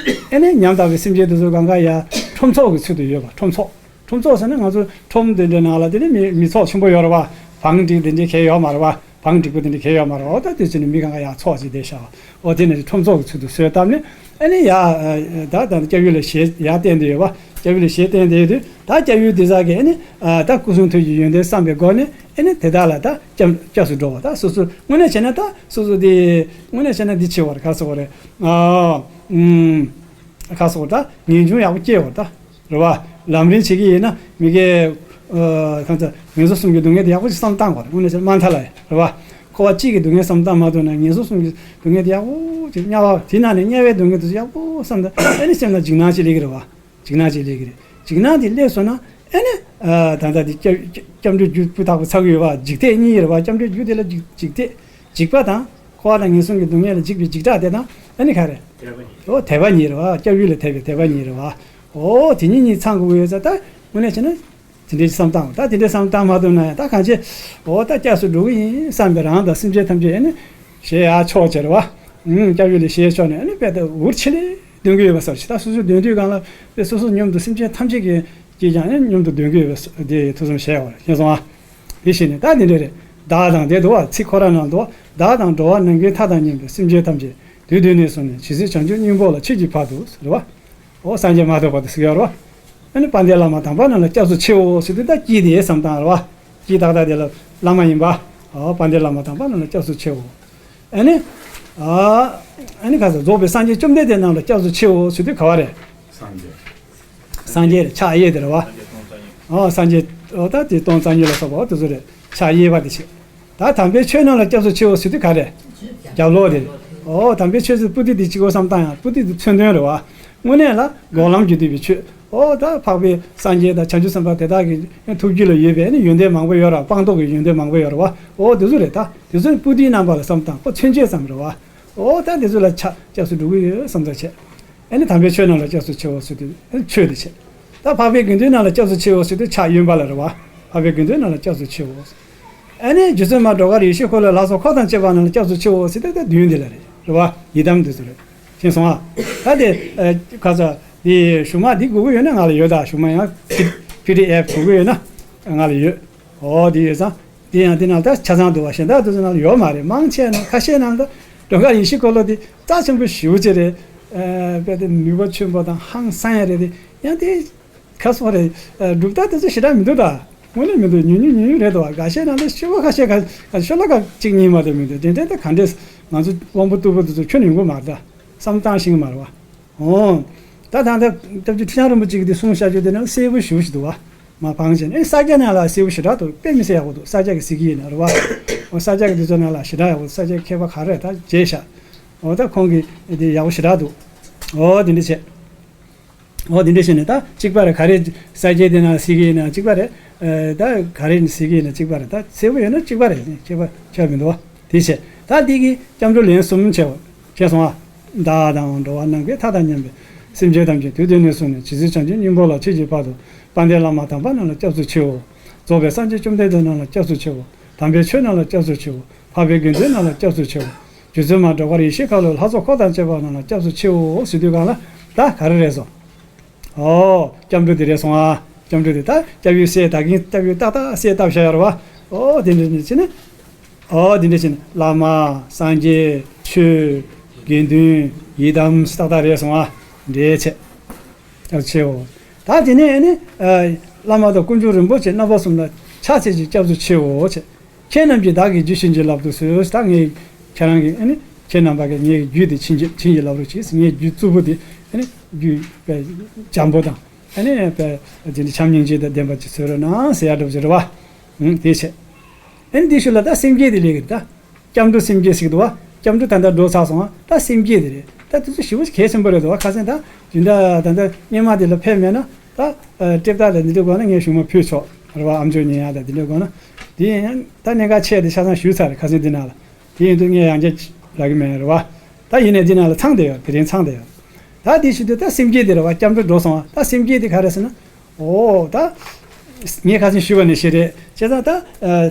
ཨེ་ནས་ཉམ་ཐག་པའི་སེམས་ཅན་དེ་ཚོ་གང་ག་ཡ་ཁྲོམ་ཚོགས་ཀྱི་ཚུལ་དུ་ཡོད་པ་ཁྲོམ་ཚོགས། ཁྲོམ་ཚོགས་ཟེར་ན་ང་ཚོ་ཁྲོམ་དེ་འདྲའི་ནང་ལ་དེ་ནི་མི་མི་ཚོགས་ཆེན་པོ་ཡོད་རེད་བ། བང་སྒྲིག་དེ་འདྲའི་གས་ཡོད་མ་རེད་བ། བང་སྒྲིག་པ་དེ་འདྲའི་གས་ཡོད་མ་རེད་བ། འོ་ད་དེ་ཚོ་ནི་མི་གང་ག་ཡར་ཚོགས་ཅིག་བསྡད་ཤག་བ། འོ་དེ་ནི་ཁྲོམ་ཚོགས་ཀྱི་ཚུལ་དུ་བཟོས་བཏབ་ནས་ཨ་ནི་ཡ་ད་ད་སྐྱབས་ཡུལ་ལ་ཞལ་ཡར་བསྟན་དེ་ཡོད་བ། སྐྱབས་ཡུལ་ལ་ཞལ་བསྟན་དེ་ཡོད་དུས་ད་སྐྱབས་ཡུལ་དེ་ཟག་གི་ཨ་ནི་ད་སྐུ་གསུང་ཐུགས་ཀྱི་ཡོན་ཏན་བསམ་པའི་སྒོ་ནས་ཨ་ནི་དེ་དག་ལ་ད་སྐྱབས་སྐྱབས་སུ་འགྲོ་བ། ད་སོ་སོ་དངོས་གནས་བྱས་ན་ད་སོ་སོ་དེ་དངོས་གནས་བྱས་ན་འདི་ཆེ་བར་ག་སོགས་རེད། ཨ་ཨུམ་ག་སོགས་ད་ངེས་འབྱུང་ཡག་པོ་སྐྱེ་བར་ད། རེད་བ། ལམ་རིམ་བྱེད་ཀྱི་ཡིན་ན་མི་དགེ་ཨ་གང་ཚ་ངན་སོང་གསུམ་གྱི་སྡུག་བསྔལ་དེ་ཡག་པོ་ཅིག་བསམ་བཏང་དགོས་རེད། དངོས་གནས་བྱས་ན་མ་མཐའ་ལ་རེད་བ། འཁོར་བ་གཅིག་གི་སྡུག་བསྔལ་བསམ་བཏང་མ་ཐུབ་ན་ངན་སོང་གསུམ་གྱི་སྡུག་བསྔལ་དེ་ཡག་པོ་ཅིག་དམྱལ་བ་དེ་ནང་ནས་དམྱལ་བའི་སྡུག་བསྔལ་དེ་ཚོ་ཡག་པོ་བསམ་ད་ཨ་ནི་སེམས་ལ་འཇིགས་སྣང་ཅིག་སླེབས་ཀྱི་རེད་བ། འཇིགས་སྣང་ཅིག་སླེབས་ཀྱི་རེད། འཇིགས་སྣང་དེ་སླེབས་སོང་ན་ཨ་ནི་ཨ་ད་ལྟ་དེ་སྐྱབས་སྐྱབས་འགྲོའི་རྒྱུ་སྤུས་དག་པོ་ཚར་གི་ཡོད་བ། འཇིགས་ཐེབས་གཉིས་རེད་བ། སྐྱབས་འགྲོའི་རྒྱུ་དེ་ལ་འཇིགས་འཇིགས་ཐེབས། འཇིགས་པ་དང་། འཁོར་བ་དང་ངན་སོང་གི་སྡུག་བསྔལ་ལ་འཇིགས་པའི་འཇིགས་སྐྲག་དེ་དང་ཨ་ནི་ག་རེ། དད་པ་གཉིས། ཨོ་དད་པ་གཉིས་རེད་བ། སྐྱབས་ཡུལ་ལ་དད་པའི་དད་པ་གཉིས་རེད་བ། ཨོ་དེ་གཉིས་གཉིས་ཚང་དགོས་ཀྱི་ཡོད་ཙང་ད་དངོས་གནས་བྱས་ན། དེ་འདྲའི་བསམ་བཏང་ད་དེ་འདྲའི་བསམ་བཏང་མ་ཐུབ་ན་ཡང་ད་གང་ཅི། ཨོ་ད་སྐྱབས་སུ་འགྲོ་གི་ཡིན་བསམ་པའི་རང་དང་སེམས་ཅན་ཐམས་ཅད་ཨ་ནི། ཞེས་ཡར་ཕྱོགས་བྱེད་རེད་བ། ཨུམ་སྐྱབས་ཡུལ་ལ་ཞེས་ཕྱོགས་ནས་ཨ་ནི་དཔེ་ད་འུར་ཆི་ལེ། འདོན་གྱི་ཡོད་པ་སོགས་ཤིག་ད་སོ་སོས་འདོན་དུས་སྒང་ལ་དཔེ་སོ་སོ་མཉམ་དུ་སེམས་ཅན་ཐམས་ཅད་ཀྱིས་ཀྱིས་ཀྱང་ཡང་མཉམ་དུ་འདོན་གྱི་ཡོད་པ་སོགས་དེ་ཐུགས་བསམ་བཞེས་པར་ཤེས་སོང་ཨ། དེ་བཞིན་ནི་ད་འདི་འདྲ་རེད། བདག་དང་དེ་འདུག་བ་ཚིག་ཁོ་རང་ནང་འདུག་བ། བདག་དང་འགྲོ་བ་ནམ་མཁའི་མཐའ་དང་མཉམ་པའི་སེམས་ཅན་ཐམས་ཅད་དུས་འདི་ནས་བཟུང་ནས་ཇི་སྲིད་བྱང་ཆུབ་སྙིང་པོ་ལ་མཆིས་ཀྱི་བར་དུ་རེད་བ། ཨོ་སངས་རྒྱས་མ་ཐོབ་བར་དུ་ཟེར་གྱི་ཡོད་རེད་བ། ཨ་ནི་དཔལ་ལྡན་བླ་མ་དམ་པ་རྣམས་ལ་སྐྱབས་སུ་མཆིའོ་ཟེར་དུས་ད་དཀྱིལ་དེའི་བསམ་སྟངས་རེད་བ། དཀྱིལ་ཏག་ཏག་དེ་ལ་བླ་མ་ཡིན་པ། ཨོ་དཔལ་ལྡན་བླ་མ་དམ་པ་རྣམས་ལ་སྐྱབས་སུ་མཆིའོ། ཨ་ནི། ཨ་ཨ་ནི་ག་ས་རྫོགས་པའི་སངས་རྒྱས་བཅོམ་ལྡན་འདས་རྣམས་ལ་སྐྱབས་སུ་མཆིའོ་ཟེར་དུས་ག་བ་རེད། སངས་རྒྱས། སངས་རྒྱས་རེད་ཕྱག་གཡས་དེ་རེད་བ། ཨོ་སངས་རྒྱས་ཨོ་ད་དེ་སྟོང་རྩ་གཉིས་ལ་སོགས་པ་ཨོ་དེ་ཚོ་རེད་ཕྱག་གཡས་པ་དེ་བྱེད། ད་དམ་པའི་ཆོས་རྣམས་ལ་སྐྱབས་སུ་མཆིའོ་ཟེར་དུས་ག་རེ། རྒྱབ་ལོགས་དེ། ཨོ་དམ་པའི་ཆོས་ཟེར་པོ་ཏི་དེ་གཅིག་གོ་བསམ་བཏང་ཡང་པོ་ཏི་དེ་མཚོན་དོན་རེད་བ། དངོས་གནས་ལ་འགོག་ལམ་གྱིས་བསྡུས་པའི་ཆོས། ཨོ་ད་འཕགས་པའི་སངས་རྒྱས་དང་བྱང་ཆུབ་སེམས་དཔའ་དེ་དག་གི་ཐུགས་རྒྱུད་ལ་ཡོད་པའི་ནི་ཡོན་ཏན་མང་པོ་ཡོད་ར་སྤངས་རྟོགས་ཀྱི་ཡོན་ཏན་མང་པོ་ཡོད་ར་བ། ཨོ་དེ་ཚོ་རེད་ད། དེ་ཚོ་པོ་ཏིའི་རྣམ་པ་ལ་བསམ་བཏང་ཁོ་མཚོན་བྱེད་ཙམ་རེད་བ། ཨོ་ད་དེ་ཚོ་ལ་ཆ་སྐྱབས་སུ་འགྲོ་གི་ཡོད་བསམ་ཚར་བྱས། ཨ་ནི་དམ་པའི་ཆོས་རྣམས་ལ་སྐྱབས་སུ་མཆིའོ་ཟེར་དུས་ཨ་ནི་ཆོས་དེ་བྱས། ད་འཕགས་པའི་དགེ་འདུན་རྣམས་ལ་སྐྱབས་སུ་མཆིའོ་ཟེར་དུས་ཕྱག་གཡོན་པ་ལ་རེད་བ། འཕགས་པའི་དགེ་འདུན་རྣམས་ལ་སྐྱབས་སུ་མཆིའོ། ཨ་ནི་རྗེ་བཙུན་མ་སྒྲོལ་དཀར་ཡེ་ཤེས་འཁོར་ལོའི་ལྷ་ཚོགས་འཁོར་དང་བཅས་པ་རྣམས་ལ་སྐྱབས་སུ་མཆིའོ་ཟེར་དུས་ད་བདུན་དེ་ལ་རེད་རེད་བ། ཡི་དམ་དེ་ཚོ་རེད། མཁྱེན་སོང་ཨ། ད་དེ་ཨ་ཁ་ཚ་དེ་གཞུག་མ་དེ་དགོས་ཀྱི་ཡོད་ན་ང་ལ་ཡོད་ད་གཞུག་མ་ཡང་པི་ཌི་ཨེཕ་དགོས་ཀྱི་ཡོད་ན་ང་ལ་ཡོད། ཨོ་དེ་ཡོད་ཙང་། དེ་ཡང་དེ་ནང་ད་ཆ་ཚང་འདུག་བ་གཞན་དག་དེ་ཚོ་ནང་ལ་ཡོད་མ་རེད། མང་ཆེ་ན་ཁ་ཤས་ནང་ད་སྒྲོལ་དཀར་ཡེ་ཤེས་འཁོར་ལོ་དེ་རྩ་ཆེན་པོ་ཞེ་པོ་ཅིག་རེད། ཨ་དཔེ་དེ་ནུས་པ་ཆེན་པོ་དང་ཧང་སང་ཡ་རེད་དེ་ཡང་དེ་ག་སོག་རེད། ཨ་སྒྲུབ་རྟགས་དེ་ཚོ་ཞེ་དྲག་མི་འདུག་ད། དངོས་གནས་མི་འདུག་ཉུང་ཉུང་ཉུང་ཉུང་རེད་དོ། འགའ་ཤས་ནང་ད་ཤོ་ལོ་ཁ་ཤས་ཁ་ཤོ་ལོ་ཁ་གཅིག་གཉིས་མ་གཏོགས་མི་འདུག་དེ་འདྲ་ད་ག་འདྲས་ང་ཚོ་དབང་པོ་རྟུལ་པོ་དེ་ཚོ་ཁྱོན་ནས་ཡོང་གི་མ་རེད་ད། བསམ་བློ་བཏང་ཤེས་ཀྱི་མ་རེད་བ། ཨོ། ད་ད་ལྟ་སྐྱབས་རྗེ་ཁྲི་བྱང་རིན་པོ་ཆེ་གིས་དེ་གསུངས་བཞག་རྒྱུ་དེ་ནང་གསལ་པོ་ཞེ་པོ་ཞིག་འདུག་བ། མ་ཕངས་བྱས་ནས་ཨེ་ས་སྐྱ་ནང་ལ་གསལ་པོ་ཞེ་དྲག་འདུག་དཔེ་མི་སྲིད་ཡག་པོ་འདུག་ས་སྐྱ་གིས་གཟིགས་ཀྱི་ཡིན་ན་རེད་བ། ཨོ་ས་སྐྱ་གི་དེ་ཚོ་ནང་ལ་ཞེ་དྲག་ཡག་པོ་ས་སྐྱ་མཁས་པ་ག་རེ་ད་བྱས་ཤག་ཨོ་ད་ཁོང་གིས་དེ་ཡག་པོ་ཞེ་དྲག་འདུག་ཨོ་དེ་འདྲ་བྱས། ཨོ་དེ་འདྲ་བྱས་ནས་ད་གཅིག་པ་རེད་ག་རེ་ས་སྐྱ་དེ་ནང་གཟིགས་ཀྱི་ཡིན་ན་གཅིག་པ་རེད། ཨ་ད་ག་རེ་གཟིགས་ཀྱི་ཡིན་ན་གཅིག་པ་རེད་ད་གསལ་པོ་ཡོད་ན་གཅིག་པ་རེད་གཅིག་པ་ཆགས་མི་འདུག་བ། དེ་བྱས་ད་འདི་གི་སྐྱབས་འགྲོ་ལན་གསུམ་བྱས་པ། ཤེས་སོང་ཨ། བདག་དང་འགྲོ་བ་ནམ་མཁའི་མཐའ་དང་མཉམ་པའི་སེམས་ཅན་ཐམས་ཅད་དུས་འདི་ནས་བཟུང་ནས་ཇི་སྲིད་བྱང་ཆུབ་སྙིང་པོ་ལ་མཆིས་ཀྱི་བར་དུ་དཔལ་ལྡན་བླ་མ་དམ་པ་རྣམས་ལ་སྐྱབས་སུ་མཆིའོ། རྫོགས་པའི་སངས་རྒྱས་བཅོམ་ལྡན་འདས་རྣམས་ལ་སྐྱབས་སུ་མཆིའོ། དམ་པའི་ཆོས་རྣམས་ལ་སྐྱབས་སུ་མཆིའོ། འཕགས་པའི་དགེ་འདུན་རྣམས་ལ་སྐྱབས་སུ་མཆིའོ། རྗེ་བཙུན་མ་སྒྲོལ་དཀར་ཡེ་ཤེས་འཁོར་ལོའི་ལྷ་ཚོགས་འཁོར་དང་བཅས་པ་རྣམས་ལ་སྐྱབས་སུ་མཆིའོ་ཟེར་དུས་སྒང་ལ་ད་ག་རེ་རེད་སོང་། ཨོ། སྐྱབས་འགྲོ་དེ་རེད་སོང་ཨ། སྐྱབས་འགྲོ་དེ་ད་སྐྱབས་ཡུལ་གསལ་ད་གིན་སྐྱབས་ཡུལ་ཏག་ཏག་གསལ་བཏབ་བཞག་ཡོད་རེད་བ། ཨོ་དེ་འདྲ་ནི་བྱས་ནས། ཨོ་དེ་འདྲ་བྱས་ནས་བླ་མ། སངས་རྒྱས། ཆོས། དགེ་འདུན། ཡི་དམ་ཏག་ཏག་རེད་སོང་ཨ། འདྲེས་བྱས། སྐྱབས་ཆེའོ། ད་དེ་ནས་ཨ་ནི། ཨ་བླ་མ་དང་དཀོན་མཆོག་རིན་པོ་ཆེ་རྣམ་པ་གསུམ་ལ་ཕྱག་འཚལ་ཞིང་སྐྱབས་སུ་མཆིའོ་བྱས། ཁྱེད་རྣམས་ཀྱིས་བདག་གི་རྒྱུད་བྱིན་གྱིས་བརླབ་ཏུ་གསོལ། ད་ངས་ཁྱེད་རང་གི་ཨ་ནི་ཁྱེད་རྣམ་པ་གིས་ངའི་རྒྱུད་དེ་བྱིན་གྱིས་བྱིན་གྱིས་བརླབ་རོགས་གྱིས། ངའི་རྒྱུད་གཙུག་པུ་དེ་ཨ་ནི་རྒྱུད་པའི་འཇམ་པོ་དང་ཨ་ནི་པའི་དེ་ནི་བྱམས་སྙིང་རྗེ་དང་ལྡན་པ་ཅིག་བཟོས་རོགས་གནང་ཟེར་ཡ་འདྲ་པོ་ཅིག་རེད་བ། ཨུང་དེ་བྱས། ཨ་ནི་དེའི་ཤུལ་ལ་ད་སེམས་བསྐྱེད་དེ་ལས་ཀྱི་ད། སྐྱབས་འགྲོ་སེམས་བསྐྱེད་ཟེར་གྱི་འདུག་བ། སྐྱབས་འགྲོ་ད་ལྟ་འགྲོ་ཚར་སོང་བ། ད་སེམས་བསྐྱེད་དེ་རེད། ད་དེ་ཚོ་ཞེ་པོ་གལ་ཆེན་པོ་རེད་འདུག་བ། ཁ་སང་ད་དུས་འདྲ་ད་ལྟ་སྔོན་མ་དེ་ལ་ཕེབས་མེད་ན་ད་ཨ་སྤྲེལ་ཟླ་ལ་འདི་འདྲ་དགོས་ན་ངས་གཞུག་མ་ཕུལ་ཆོག་རེད་བ། ཨམ་ཅོག་ཉན་ཡག་ད་འདི་འདྲ་དགོས་ན། དེ་ཡིན་ཡང་ད་གནད་འགག་ཆེ་དེ་ཆ་ཚང་ཞུས་ཚར་རེད། ཁ་སང་འདི་ནང་ལ། དེ་ཡིན་དུས་ངས་ཡང་བསྐྱར་ལབ་ཀྱི་མེད་རེད་བ། ད་ཡིན་ནའི་འདི་ནང་ལ་ཚང་བསྡད་ཡོད། དེ་རིང་ཚང་བསྡད་ཡོད། ད་དེ་བྱེད་དུས་ད་སེམས་བསྐྱེད་དེ་རེད་བ། སྐྱབས་འགྲོ་འགྲོ་སོང་བ། ད་སེམས་བསྐྱེད་དེ་ག་རེ་ཟེར་ན། ཨོ་ད། ངས་ཁ་སང་ཞུས་པ་ནང་བཞིན་རེད། བྱས་ཙང་ད།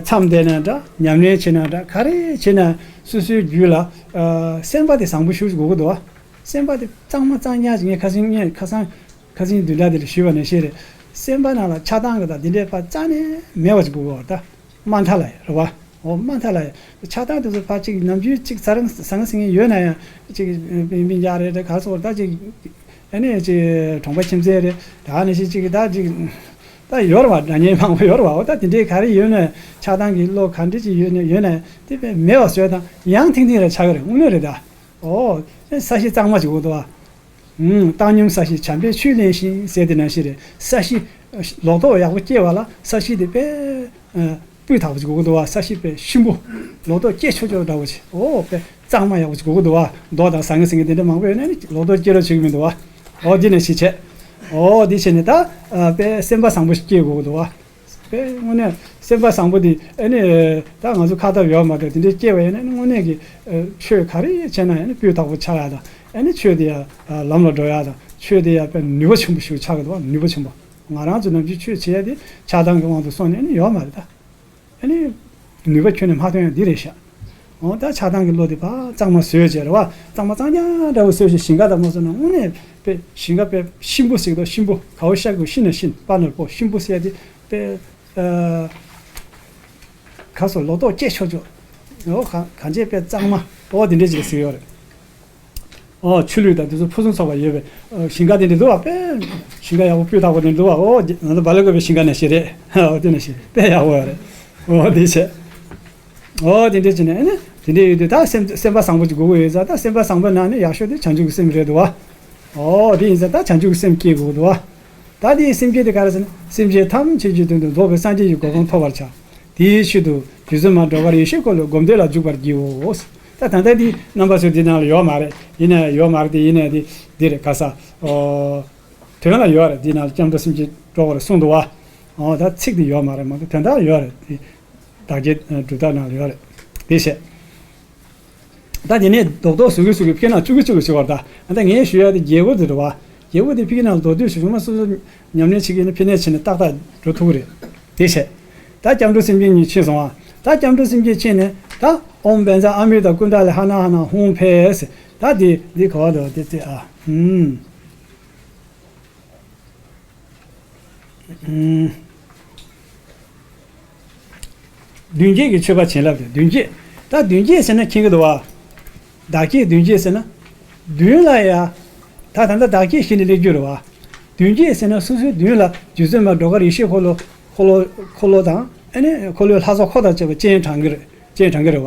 མཚམས་བསྡད་ན་འདྲ། ཉམས་ལེན་བྱེད་ན་འདྲ། ག་རེ་བྱེད་ན་སོ་སོའི་རྒྱུད་ལ། སེམས་པ་དེ་བཟང་པོ་ཞེ་པོ་ཅིག་དགོས་ཀྱི་འདུག་བ། སེམས་པ་དེ་གཙང་མ་གཙང་ཉག་ཅིག་ངས་ཁ་སང་ངས་ཁ་སང་ཁ་སང་བདུན་ཕྲག་དེ་ལ་ཞུས་པ་ནང་བཞིན་རེད། སེམས་པ་ནང་ལ་ཆགས་སྡང་གི་དང་དེ་འདྲའི་བ་རྩ་ནས་མེད་པ་ཅིག་དགོས་ཀྱི་འདུག་བ་ད། དམའ་མཐའ་ལ་ཡ་རེད་བ། འོ་དམའ་མཐའ་ལ་ཡ། ཆགས་སྡང་དེ་ཚོ་ཕར་གཅིག་ནམ་རྒྱུན་གཅིག་ཟ་རང་ཟང་ཟིང་ཡོད་ན་ཡང་གཅིག་པིན་པིན་རྒྱག་རེད་དེ་ག་སོགས་ད་གཅིག་ཨ་ནི་གཅིག་གྲོང་པ་ཁྱིམ་མཚེས་རེད་ད་ནི་གཅིག་གཅིག་ད་གཅིག་ད་ཡོད་རེད་བ། འདྲ་མཉམ་མང་པོ་ཡོད་རེད་བ། འོ་ད་དེ་འདྲའི་ག་རེ་ཡོད་ན་ཆགས་སྡང་གི་བློ་ག་འདྲ་ཅིག་ཡོད་ན་ཡོད་ན་དེ་དཔེ་མེད་པ་བཟོས་དང་ཡང་ཐིང་ཐིང་རེ་ཆགས་ཀྱི་རེད། དངོས་གནས་རེད་ད། འོ་ས་གཞི་གཙང་མ་ཅིག་འོ་དོ་བ། ཨུམ། བཏང་སྙོམས་ས་གཞི་བྱམས་པས་ཆོས་ལེན་ཞིང་ཟེར་དེ་ནང་བཞིན་རེད། ས་གཞི་ལོག་རྟོག་ཡག་པོ་སྐྱེ་བ་ལ་ས་གཞི་དེ་དཔེ་ཨ་སྤུས་དག་པོ་ཅིག་དགོས་ཀྱི་འདུག་བ། ས་གཞི་དཔེ་ཞིམ་པོ། ལོག་རྟོག་སྐྱེ་ཆོག་ཆོག་འདྲ་བོ་ཅིག་འོ་དཔེ་གཙང་མ་ཡག་པོ་ཅིག་དགོས་ཀྱི་འདུག་བ། རྡོ་དང་ཟང་ངེ་ཟིང་ངེ་དེ་འདྲ་མང་པོ་ཡོད་ན་ནི་ལོག་རྟོག་སྐྱེ་རོགས་བྱེད་ཀྱི་མི་འདུག་བ། འོ་འདི་ནང་བཞིན་བྱས། འོ་འདི་བྱས་ནས་ད་ཨ་དཔེ་སེམས་པ་བཟང་པོ་ཞིག་སྐྱེ་དགོས་ཀྱི་འདུག་བ། དཔེ་དངོས་གནས་སེམས་པ་བཟང་པོ་འདི་ཨ་ནི་ད་ང་ཚོ་ཁ་ཐབས་ཡོད་མ་གཏོགས་དེ་འདྲའི་སྐྱེ་བ་ཡིན་ན་ཨ་ནི་དངོས་གནས་ཀྱི་ཨ་ཆོས་ག་རེ་བྱས་ན་ཨ་ནི་སྤུས་དག་པོ་ཆགས་ཡ་དང་ཨ་ནི་ཆོས་དེ་ཡ་ཨ་ལམ་ལ་འགྲོ་ཡ་དང་ཆོས་དེ་ཡ་དཔེ་ནུས་པ་ཆེན་པོ་ཞིག་ཆགས་ཀྱི་འདུག་བ། ནུས་པ་ཆེན་པོ། ང་རང་ཚོ་ནམ་རྒྱུན་ཆོས་བྱེད་ཡ་དེ་ཆགས་སྡང་གི་དབང་དུ་སོང་ནས་ཨ་ནི་ཡོད་མ་རེད་ད། ཨ་ནི་ནུས་པ་ཁྱོན་ནས་མ་ཐོན་ཡ་འདི་རེད་ཤག་ད་ཆགས་སྡང་གི་བློ་དེ་ཕར་གཙང་མ་བཟོས་བྱས་རེད་བ། གཙང་མ་གཙང་རྐྱང་འདྲ་བོ་བཟོས་བྱས་ཞིང་ཁ་དང་མ་བཟོས་ན་དངོས་གནས་པའི་ཞིང་ཁ་པའི་གཤིན་པོ་ཟེར་གི་འདུག་གཤིན་པོ་གའོ་ཤ་གི་ཤིན་ན་གཤིན་པ་ནོར་པོ་གཤིན་པོ་ཟེར་དེ་པའི་ཨ་ག་སོ་ལོ་ཏོག་སྐྱེ་ཆོག་ཆོག་འོ་ག་གང་བྱས་པའི་གཙང་མ་འོ་དེ་འདྲས་ཅིག་ཟེར་ཡོད་རེད། ཨོ་ཆུ་ལུད་དང་དེ་ཚོ་ཕུན་སུམ་ཚོགས་པ་ཡོད་པའི་ཨོ་ཞིང་ཁ་དེ་འདྲ་འདུག་བ། དཔེ་ཞིང་ཁ་ཡག་པོ་སྤུས་དག་པོ་དེ་འདུག་བ། ཨོ་ང་ཚོ་བ་ལ་དགོས་པའི་ཞིང་ཁ་ནང་བཞིན་རེད། ཨོ་དེ་ནང་བཞིན་དཔེ་ཡག་པོ་ཡོད་རེད། ཨོ་དེ་བྱས། ཨོ་དེ་འདྲ་བྱས་ནས་ཨ་ནི་དེ་འདྲ་ཡོད་དུས་ད་སེམས་སེམས་པ་བཟང་པོ་ཅིག་དགོས་ཀྱི་ཡོད་ཙང་ད་སེམས་པ་བཟང་པོའི་ནང་ནས་ཡག་ཤོས་དེ་བྱང་ཆུབ་ཀྱི་སེམས་རེད་འདུག་བ། ཨོ་དེ་ཡིན་ཙང་ད་བྱང་ཆུབ་ཀྱི་སེམས་སྐྱེ་དགོས་འདུག་བ། ད་དེའི་སེམས་བསྐྱེད་དེ་ག་རེ་ཟེར་ན་སེམས་ཅན་ཐམས་ཅད་ཀྱི་དོན་དུ་རྫོགས་པའི་སངས་རྒྱས་ཀྱི་གོ་འཕང་ཐོབ་པར་བྱ། དེའི་ཆེད་དུ་རྗེ་བཙུན་མ་སྒྲོལ་དཀར་ཡེ་ཤེས་འཁོར་ལོའི་སྒོམ་བཟླས་ལ་འཇུག་པར་བགྱིའོ། ད་ད་ལྟ་འདི་རྣམ་པ་ཚོ་འདི་ནང་ལ་ཡོད་མ་རེད། ཡིན་ན་ཡོད་མ་རེད་དེ་ཡིན་ན་འདི་འདི་རེད་ག་ས། ཨོ། དོན་ལ་ཡོད་རེད། འདི་ནང་ལ་སྐྱབས་འགྲོ་སེམས་བསྐྱེད་སྤྲོ་བར་གསུངས་འདུག་བ། ཨོ་ད་ཚིག་འདི་ཡོད་མ་རེད་མ་གཏོགས་དོན་དག་ཡོད་རེད་དེ། བདག་བསྐྱེད་སྒྲུབ་ཐབས་ནང་ལ་ཡོད་རེད། དེ་བྱས། ད་དེ་ནས་རྡོག་རྡོག་ཟུར་གི་ཟུར་གི་ཕི་ནང་བཅུག་གི་བཅུག་གི་བྱེད་པར་ད། ད་ངས་ཞུ་ཡ་དེ་རྒྱས་པོ་དེ་རེད་བ། རྒྱས་པོ་དེ་ཕི་ནང་མདོར་བསྡུས་ཞུ་ཆུང་མ་སོ་སོ་ཉམས་ལེན་བྱེད་ཀྱི་ཡིན་ན་ཕི་ནས་བྱས་ནས་ཏག་ཏག་འགྲོ་ཐུབ་ཀྱི་རེད། དེ་བྱས། ད་སྐྱབས་འགྲོ་སེམས་བསྐྱེད་གཉིས་ཕྱིན་སོང་ཨ། ད་སྐྱབས་འགྲོ་སེམས་བསྐྱེད་ཕྱིན་ནས་ད་ཨོཾ་བཛྲ་ཨ་མྲྀ་ཏ་ཀུཎྜ་ལི་ཧ་ན་ཧ་ན་ཧཱུྃ་ཕཊ། ད་དེ་འདི་ག་བ་དང་དེ་ཚེ་ཨ། ཧུམ། ཨུམ། མདུན་བསྐྱེད་ཀྱི་མཆོད་པ་བྱིན་རླབས་དེ་མདུན་བསྐྱེད། ད་མདུན་བསྐྱེད་ཟེར་ན་མཁྱེན་གྱི་འདུག་བ། བདག་བསྐྱེད་མདུན་བསྐྱེད་ཟེར་ན། མདུན་ལ་ཡ། ད་ད་ལྟ་བདག་བསྐྱེད་བཞི་ནས་སླེབས་རྒྱུ་རེད་བ། མདུན་བསྐྱེད་ཟེར་ན་སོ་སོའི་མདུན་ལ་རྗེ་བཙུན་མ་སྒྲོལ་དཀར་ཡེ་ཤེས་འཁོར་ལོ། འཁོར་ལོ་འཁོར་ལོ་དང་ཨ་ནི་འཁོར་ལོའི་ལྷ་ཚོགས་འཁོར་དང་བཅས་པ་སྤྱན་དྲངས་ཀྱི་རེད། སྤྱན་དྲངས་ཀྱི་རེད་བ།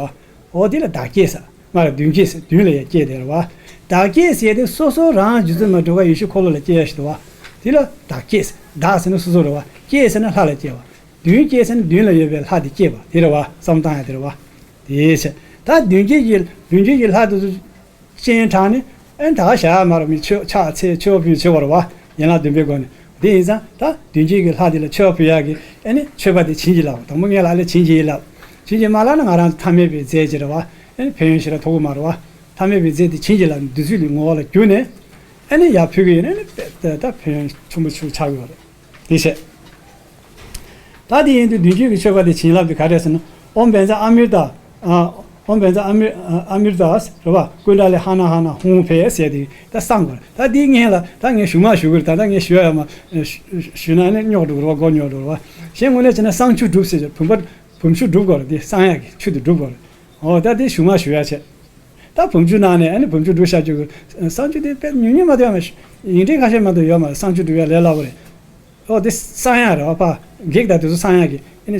འོ་དེ་ལ་བདག་བསྐྱེད་ཟེར། མར་མདུན་བསྐྱེད་ཟེར་མདུན་ལ་ཡ་བསྐྱེད་དེ་རེད་བ། བདག་བསྐྱེད་ཟེར་དེ་སོ་སོ་རང་རྗེ་བཙུན་མ་སྒྲོལ་དཀར་ཡེ་ཤེས་འཁོར་ལོ་ལ་བསྐྱེད་ཡ་ཞིག་འདུག་བ། དེ་ལ་བདག་བསྐྱེད་ཟེར། བདག་ཟེར་ན་སོ་སོ་རེད་བ། བསྐྱེད་ཟེར་ན་ལྷ་ལ་བསྐྱེད་པ། མདུན་བསྐྱེད་ཟེར་ན་མདུན་ལ་ཡོད་པའི་ལྷ་དེ་བསྐྱེད་པ་དེ་རེད་བ། བསམ་བློ་བཏང་ཡ་དེ་རེད་བ། དེའི་ཕྱིར་ད་མདུན་བསྐྱེད་ཀྱི་མདུན་བསྐྱེད་ཀྱི་ལྷ་དེ་ཚོ་སྤྱན་དྲངས་ནས་ཨེ་ད་ག་བཞག་ཡ་མ་རེད། མི་མཆོད་ཕྱག་འཚལ་མཆོད་པ་ཕུལ་བྱེད་པ་རེད་བ། ཡན་ལག་བདུན་པའི་སྒོ་ནས། དེ་ཡིན་ཙང་ད་མདུན་བསྐྱེད་ཀྱི་ལྷ་དེ་ལ་མཆོད་པ་ཕུལ་ཡ་གི་ཨེ་ནི་མཆོད་པ་དེ་བྱིན་གྱིས་བརླབས། དང་པོ་ངས་ལ་ལས་བྱིན་གྱིས་བརླབས། བྱིན་གྱིས་མ་བརླབས་ན་ང་རང་ཐ་མལ་པའི་རྫས་ཅིག་རེད་བ། ཨེ་ནི་ཕན་ཡོན་ཞེ་དྲག་ཐོབ་ཀྱི་མ་རེད་བ། ཐ་མལ་པའི་རྫས་དེ་བྱིན་གྱིས་བརླབས་ནས་བདུད་རྩི་ལས་ངོ་བོ་ལ་གྱུར་ནས། ཨེ་ནི་ཡར་ཕུལ་གྱི་ཡིན་ན་ཨེ་ནི་ད་ཕན་ཡོན་ཆེན་པོ་ཞིག་ཆགས་ཀྱི་ཡོད་རེད། དེ་བྱས། ད་དེ་ཡིན་དུས་མདུན་བསྐྱེད་ཀྱི་མཆོད་པ་དེ་བྱིན་རླབས་དེ་ག་རེ་ཟེར་ན། ཨོཾ་བཛྲ་ཨ་མྲྀ་ཏ། ཨ། ཨོཾ་བཛྲ་ཨ་མྲྀ་ཨ་མྲྀ་ཏ་རེད་བ། ཀུཎྜ་ལི་ཧ་ན་ཧ་ན་ཧཱུྃ་ཕཊ་ཟེར་དེ་ད་གསང་དགོས་རེད། ད་དེའི་སྔོན་ལ་ད་ངས་ཞུ་མ་ཞུ་གི་རེད། ད་ད་ངས་ཞུ་ཡ་མ་ཞུ་ན་ནི་རྙོག་འགྲོ་གི་རེད་བ། མགོ་རྙོག་འགྲོ་གི་རེད་བ། གཞན་དངོས་གནས་བྱས་ན་བསང་ཆུ་སྒྲུབ་ཟེར་བྱས་བུམ་པ་བུམ་ཆུ་སྒྲུབ་དགོས་རེད། དེ་བསང་ཡག་གི་ཆུ་དེ་སྒྲུབ་དགོས་རེད། འོ་ད་དེ་ཞུ་མ་ཞུ་ཡ་བྱས། ད་བུམ་ཆུ་ནང་ནས་ཨ་ནི་བུམ་ཆུ་སྒྲུབ་བྱ་རྒྱུ་གི་བསང་ཆུ་དེ་དཔེ་ཉུང་ཉུང་མ་གཏོགས་ཡོད་མ་རེད། ཡིན་གྲངས་ཁ་ཤས་མ་གཏོགས་ཡོད་མ་རེད། བསང་ཆུ་སྒྲུབ་ཡ་ལས་སླ་པོ་རེད། ཨོ་དེ་བསང་ཡག་རེད་བ། ཕ་བགེགས་དང་དེ་ཚོ་བསང་ཡག་གི་ཨ་ནི་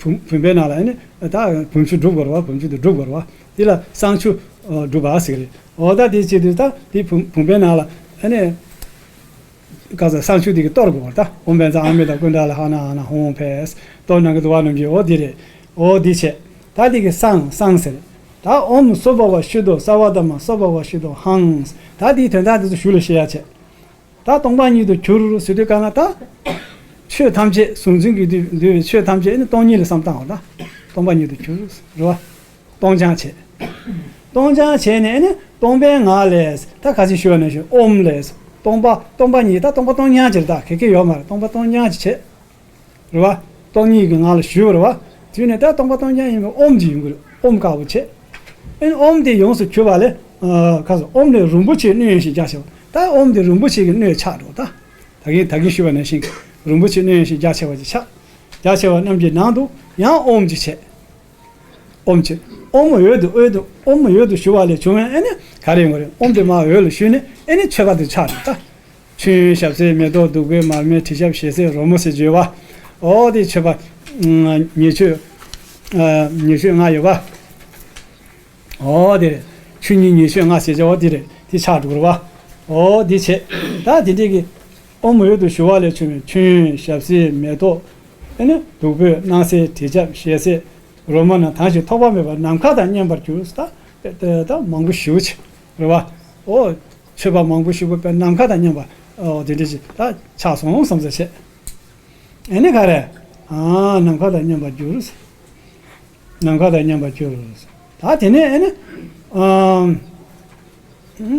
བུམ་བུམ་པའི་ནང་ལ་ཨ་ནི་ད་བུམ་ཆུ་སྒྲུབ་དགོས་རེད་བ། བུམ་ཆུ་དེ་སྒྲུབ་དགོས་རེད་བ། དེ་ལ་བསང་ཆུ་སྒྲུབ་པ་ཟེར་གི་རེད། ཨོ་ད་དེ་བྱེད་དུས་ད་དེ་བུམ་བུམ་པའི་ནང་ལ་ཨ་ནི་ག་ས་བསང་ཆུ་དེ་གི་གཏོར་དགོས་རེད། ད་ཨོཾ་བཛྲ་ཨ་མྲྀ་ཏ་ཀུཎྜ་ལི་ཧ་ན་ཧ་ན་ཧཱུྃ་ཕཊ། གཏོར་གནང་གི་འདུག་བ་ནམ་རྒྱུན། ཨོ་དེ་རེད། ཨོ་དེ་བྱས། ད་དེ་གི་བསང་བསང་ཟེར། ད་ཨོཾ་སྭ་བྷཱ་ཝ་ཤུདྡྷོ་སརྦ་དྷརྨ་སྭ་བྷཱ་ཝ་ཤུདྡྷོ་ཧཾ། ད་དེའི་དོན་དག་དེ་ཚོ་ཞུ་ལ་བཤད་ཡ་བྱས། ད་སྟོང་པ་ཉིད་དུ་གྱུར་ཟེར་དུས་ག་ན་ད། ཆོས་ཐམས་ཅད་གཟུང་འཛིན་གྱིས་འདུལ་བའི་ཆོས་ཐམས་ཅད་ནི་སྟོང་ཉིད་ལ་བསམ་བཏང་བ་ད། སྟོང་པ་ཉིད་དུ་གྱུར་རེད་བ། སྟོང་སྦྱང་བྱས། སྟོང་སྦྱང་བྱས་ནས་ནི་སྟོང་པའི་ངང་ལས་ད་ག་ཚོད་ཞུ་བ་ནང་བཞིན་ཨོཾ་ལས། སྟོང་པ་སྟོང་པ་ཉིད་ད་སྟོང་པ་སྟོང་རྐྱང་ཅིག་རེད། ད་གེ་གེ་ཡོད་མ་རེད། སྟོང་པ་སྟོང་རྐྱང་ཅིག་བྱས། རེད་བ། སྟོང་ཉིད་ཀྱི་ངང་ལ་ཞུས་པ་རེད་བ། དུས་ནས་ད་སྟོང་པ་སྟོང་རྐྱང་ཡིན་པའི་ཨོཾ་ཅིག་ཡོང་གི་རེད། ཨོཾ་དཀར་པོ་བྱས། ཨེ་ནི་ཨོཾ་དེ་ཡོངས་སུ་གྱུར་པ་ལས། ཁ་སོ་ཨོཾ་ལས་རིན་པོ་ཆེའི་སྣོད་ཡོད་ཞེས་རྒྱ་ཆེ་བ། ད་ཨོཾ་དེ་རིན་པོ་ཆེ་གི་སྣོད་ཆགས་འགྲོ་ད། ད་གིན་ད་གིན་ཞུས་པ་ནང་བཞིན་རིན་པོ་ཆེའི་སྣོད་ཡོད་ཞེས་རྒྱ་ཆེ་བ་ཅིག་ཆགས། རྒྱ་ཆེ་བ་རྣམས་ཀྱི་ནང་དུ་ཡང་ཨོཾ་ཅིག་བྱས། ཨོཾ་ཅིག་ཨོཾ་འོད་དུ་འོད་དུ་ཨོཾ་འོད་དུ་ཞུ་བ་ལས་བྱུང་བའི་ཨེ་ནི་ག་རེ་ཡོང་གི་རེད། ཨོཾ་དེ་མར་འོད་ལ་ཞུས་ནས་ཨེ་ནི་མཆོད་པ་དེ་ཆགས་འགྲོ་ད། མཆོད་ཡོན་ཞབས་བསིལ་མེ་ཏོག་བདུག་སྤོས་མར་མེ་དྲི་ཆབ་ཞལ་ཟས་རོལ་མོ་ཟེར་བརྗོད་པ། ཨོ་དེ་མཆོད་པ། ཉེར་སྤྱོད། ཉེར་སྤྱོད་ལྔ་ཡོད་པ། ཨོ་དེ་རེད། ཆོས་ཉིད་ཉེར་སྤྱོད་ལྔ་ཟེར་བྱ་བ་དེ་རེད། དེ་ཆགས་འགྲོ་གི་རེད་བ། ཨོ་དེ་བྱས། ད་དེ་འདྲས་ཀྱི་ཨོཾ་འོད་དུ་ཞུ་བ་ལས་བྱུང་བའི་མཆོད་ཡོན་ཞབས་བསིལ་མེ་ཏོག་ཨེ་ནི་བདུག་སྤོས་སྣང་གསལ་དྲི་ཆབ་ཞལ་ཟས་རོལ་མོ་རྣམས་དང་ཞིང་ཐོགས་པ་མེད་པར་ནམ་མཁའ་དང་མཉམ་པར་གྱུར། ད་ད་མང་པོ་ཞེ་པོ་ཅིག་རེད་བ། ཨོ། མཆོད་པ་མང་པོ་ཞིག་དགོས་པས་ནམ་མཁའ་དང་མཉམ་པ། ཨོ་དེ་འདྲ་ཞིག་ད་ཆགས་སོང་བསམ་ས་བྱས། ཨེ་ནི་ག་རེ། ཨ་ནམ་མཁའ་དང་མཉམ་པར་གྱུར། ནམ་མཁའ་དང་མཉམ་པར་གྱུར། ད་དེ་ནས་ཨེ་ནི། ཨམ།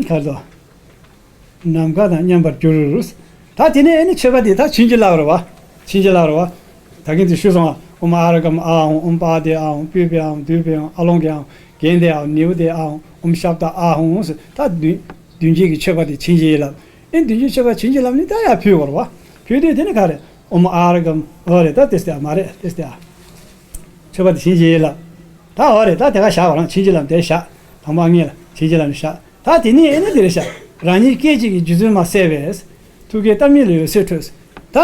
ག་རེ་དོ། ནམ་མཁའ་དང་མཉམ་པར་གྱུར། ད་དེ་ནས་ཨེ་ནི་མཆོད་པ་དེ་ད་བྱིན་གྱིས་བརླབས་རེད་བ། བྱིན་གྱིས་བརླབས་རེད་བ། ད་གིན་དེ་ཞུས་སོང་ཨ། ཨོཾ་ཨཱ་ར་གམ་ཨཱཿཧཱུྃ། ཨོཾ་པཱ་དྱེ་ཨཱཿཧཱུྃ། པུཥྤེ་ཨཱཿཧཱུྃ། དཱུྃཕཊ་ཨཱཿཧཱུྃ། གན་དེ་ཨའོ་ནིའུ་དེ་ཨའོ་ཨོམ་ཤབ་ད་ཨ་ཧོང་ཟེར། ད་བདུན་བདུན་བརྒྱད་ཀྱི་མཆོད་པ་དེ་བྱིན་གྱིས་བརླབས། ཨེ་བདུན་བརྒྱད་མཆོད་པ་བྱིན་གྱིས་བརླབས་ནི་ད་ཡར་ཕུལ་དགོས་རེད་བ། ཕུལ་དུས་དེ་ནི་ག་རེ་ཨོམ་ཨ་ར་གམ་ཨོ་རེད། ད་དེ་སྟེ་ཨ་མ་རེད། དེ་སྟེ་ཨ། མཆོད་པ་དེ་བྱིན་གྱིས་བརླབས། ད་འོ་རེད། ད་དེ་ག་བཞག་པ་རང་བྱིན་གྱིས་བརླབས་དེ་བཞག། དང་པོ་ཨ་ངེས་ལ་བྱིན་གྱིས་བརླབས་ནི་བཞག། ད་དེ་ནས་ཨེ་ནི་དེ་རེད་བཞག། རང་ཉིད་སྐད་ཅིག་གིས་རྗེ་བཙུན་མ་གསལ་བས། ཐུགས་ཀའི་ཏཱཾ་ཉིད་ལ་འོད་ཟེར་འཕྲོས། ད་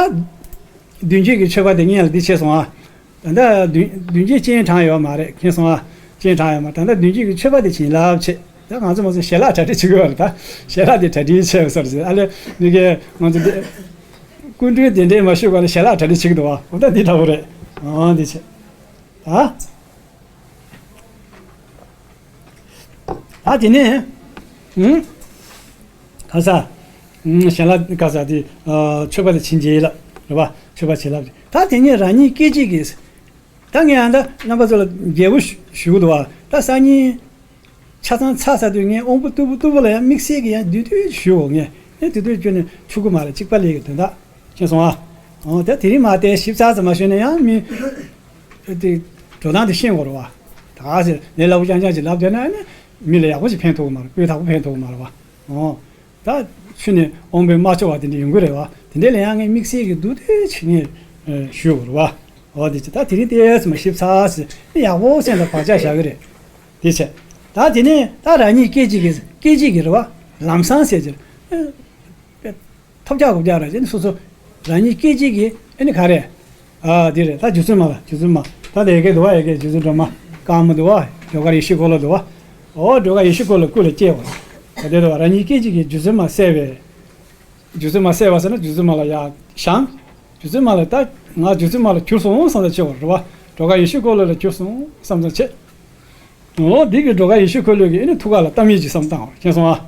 བདུན་བརྒྱད་ཀྱི་མཆོད་པ་དེ་ངེས་ལ་འདི་བྱས་སོང་ཨ། ད་ལྟ་བདུན་བདུན་བརྒྱད་སྤྱན་དྲངས་ཡོད་མ་རེད། མཁྱེན་སོང་ཨ། སྤྱན་དྲངས་ཡོད་མ་རེད། ད་ལྟ་བདུན་བརྒྱད་ཀྱི་མཆོད་པ་དེ་བྱིན་རླབས་ཆེ། ད་ང་ཚོ་མ་ཚོ་ཞལ་ལག་གྲ་སྒྲིག་བྱེད་དགོས་པ་རེད། ད་ཞལ་ལག་དེ་གྲ་སྒྲིག་བྱས་པ་སོར་ཟེར་ཨ་ལས་མི་གའི་ང་ཚོ་འདི་སྐུ་མགྲོན་གདན་འདྲེན་མ་ཞུས་གོང་ལ་ཞལ་ལག་གྲ་སྒྲིག་བྱེད་ཀྱི་འདུག་བ། འོ་ད་འདི་འདྲ་བོ་རེད། འོ་འདི་བྱས། ད་ད་དེ་ནས་ཨུམ་ག་ས་ཨུམ་ཞལ་ལག་ག་ས་དེ་མཆོད་པ་དེ་བྱིན་གྱིས་བརླབས་རེད་བ། མཆོད་པ་བྱིན་རླབས་རེད། ད་དེ་ནས་རང་ཉིད་སྐད་ཅིག་གིས། ད་ངས་ཨ་ད་རྣམ་པ་ཚོ་ལ་རྒྱས་པོ་ཞུ་ཞུ་གི་འདུག་བ། ད་སང་ཉིན་ཆ་ཚང་ཚར་ཚར་དུས་ངས་དབང་པོ་རྟུལ་པོ་རྟུལ་པོ་ལ་ཡང་དམིགས་བསལ་གྱི་ཡང་བསྡུས་བསྡུས་ཞུའོ། ངས་ཨེ་བསྡུས་བསྡུས་བསྐྱོན་ནས་ཆུག་གི་མ་རེད། གཅིག་པ་ལས་ཀྱི་དོན་དག་མཁྱེན་སོང་ཨ། འོ་ད་དེ་རིང་མ་བལྟས་ཞིབ་ཚགས་ཙམ་མ་ཞུས་ན་ཡང་མི་དེ་འགྲོ་སྟངས་དེ་ཤེས་དགོས་རེད་བ། ད་ག་ཟེར་ལས་སླ་པོ་རྐྱང་རྐྱང་ཅིག་ལབ་བསྡད་ན་ཨ་ནི་མི་ལ་ཡག་པོ་ཞིག་ཕན་ཐོགས་གི་མ་རེད། སྤུས་དག་པོ་ཕན་ཐོགས་གི་མ་རེད་བ། འོ། ད་ཆུ་ནས་འོང་བའི་རྨ་ཆུ་བ་དེ་འདྲ་ཡོང་གི་རེད་བ། དེ་འདྲ་ལ་ཡང་ངས་དམིགས་བསལ་གྱི་བསྡུས་བསྡུས་བྱས་ནས་ཞུ་དགོས་རེད་བ། འོ་དེ་ཅི་ད་དེ་རིང་ལྟས་ཙམ་ཞིབ་ཚགས་སེ་ཡག་པོ་སེམས་ལ་བག་ཆགས་བཞག་གི་རེད། དེ་བྱས། ད་དེ་ནས་ད་རང་ཉིད་སྐད་ཅིག་གིས་སྐད་ཅིག་གིས་རེད་བ། ལམ་སང་ཟེར་གྱི་རེད། ཐོབ་རྒྱག་གོ་རྒྱག་ར་བྱས་ནས་སོ་སོ་རང་ཉིད་སྐད་ཅིག་གིས་ཨེ་ནི་ག་རེ། ཨ་དེ་རེད། ད་རྗེ་བཙུན་མ་ལ་རྗེ་བཙུན་མ་ད་ལྟ་ཡ་གི་འདུག་བ། ཡ་གི་རྗེ་བཙུན་སྒྲོལ་མ་དཀར་མོ་འདུག་བ། སྒྲོལ་དཀར་ཡེ་ཤེས་འཁོར་ལོ་འདུག་བ། ཨོ་སྒྲོལ་དཀར་ཡེ་ཤེས་འཁོར་ལོ་སྐུ་ལ་སྐྱེས་པ། ད་དེ་འདུག་བ། རང་ཉིད་སྐད་ཅིག་གིས་རྗེ་བཙུན་མ་གསལ་བས། རྗེ་བཙུན་མ་གསལ་བ་ཟེར་ན་རྗེ་བཙུན་མ་ལ་ཡར་བཞེངས། རྗེ་བཙུན་མ་ལ་ད་ང་རྗེ་བཙུན་མ་ལ་གྱུར་སོང་བསམ་ས་བྱེད་པ་རེད་བ། སྒྲོལ་དཀར་ཡེ་ཤེས་འཁོར་ལོ་ལ་གྱུར་སོང་བསམ་ས་བྱེད། འོ་འདི་གི་སྒྲོལ་དཀར་ཡེ་ཤེས་འཁོར་ལོ་གི་ཨ་ནི་ཐུགས་ཀ་ལ་ཏཱཾ་ཡིག་ཅིག་བསམ་བཏང་བ་མཁྱེན་སོང་ཨ།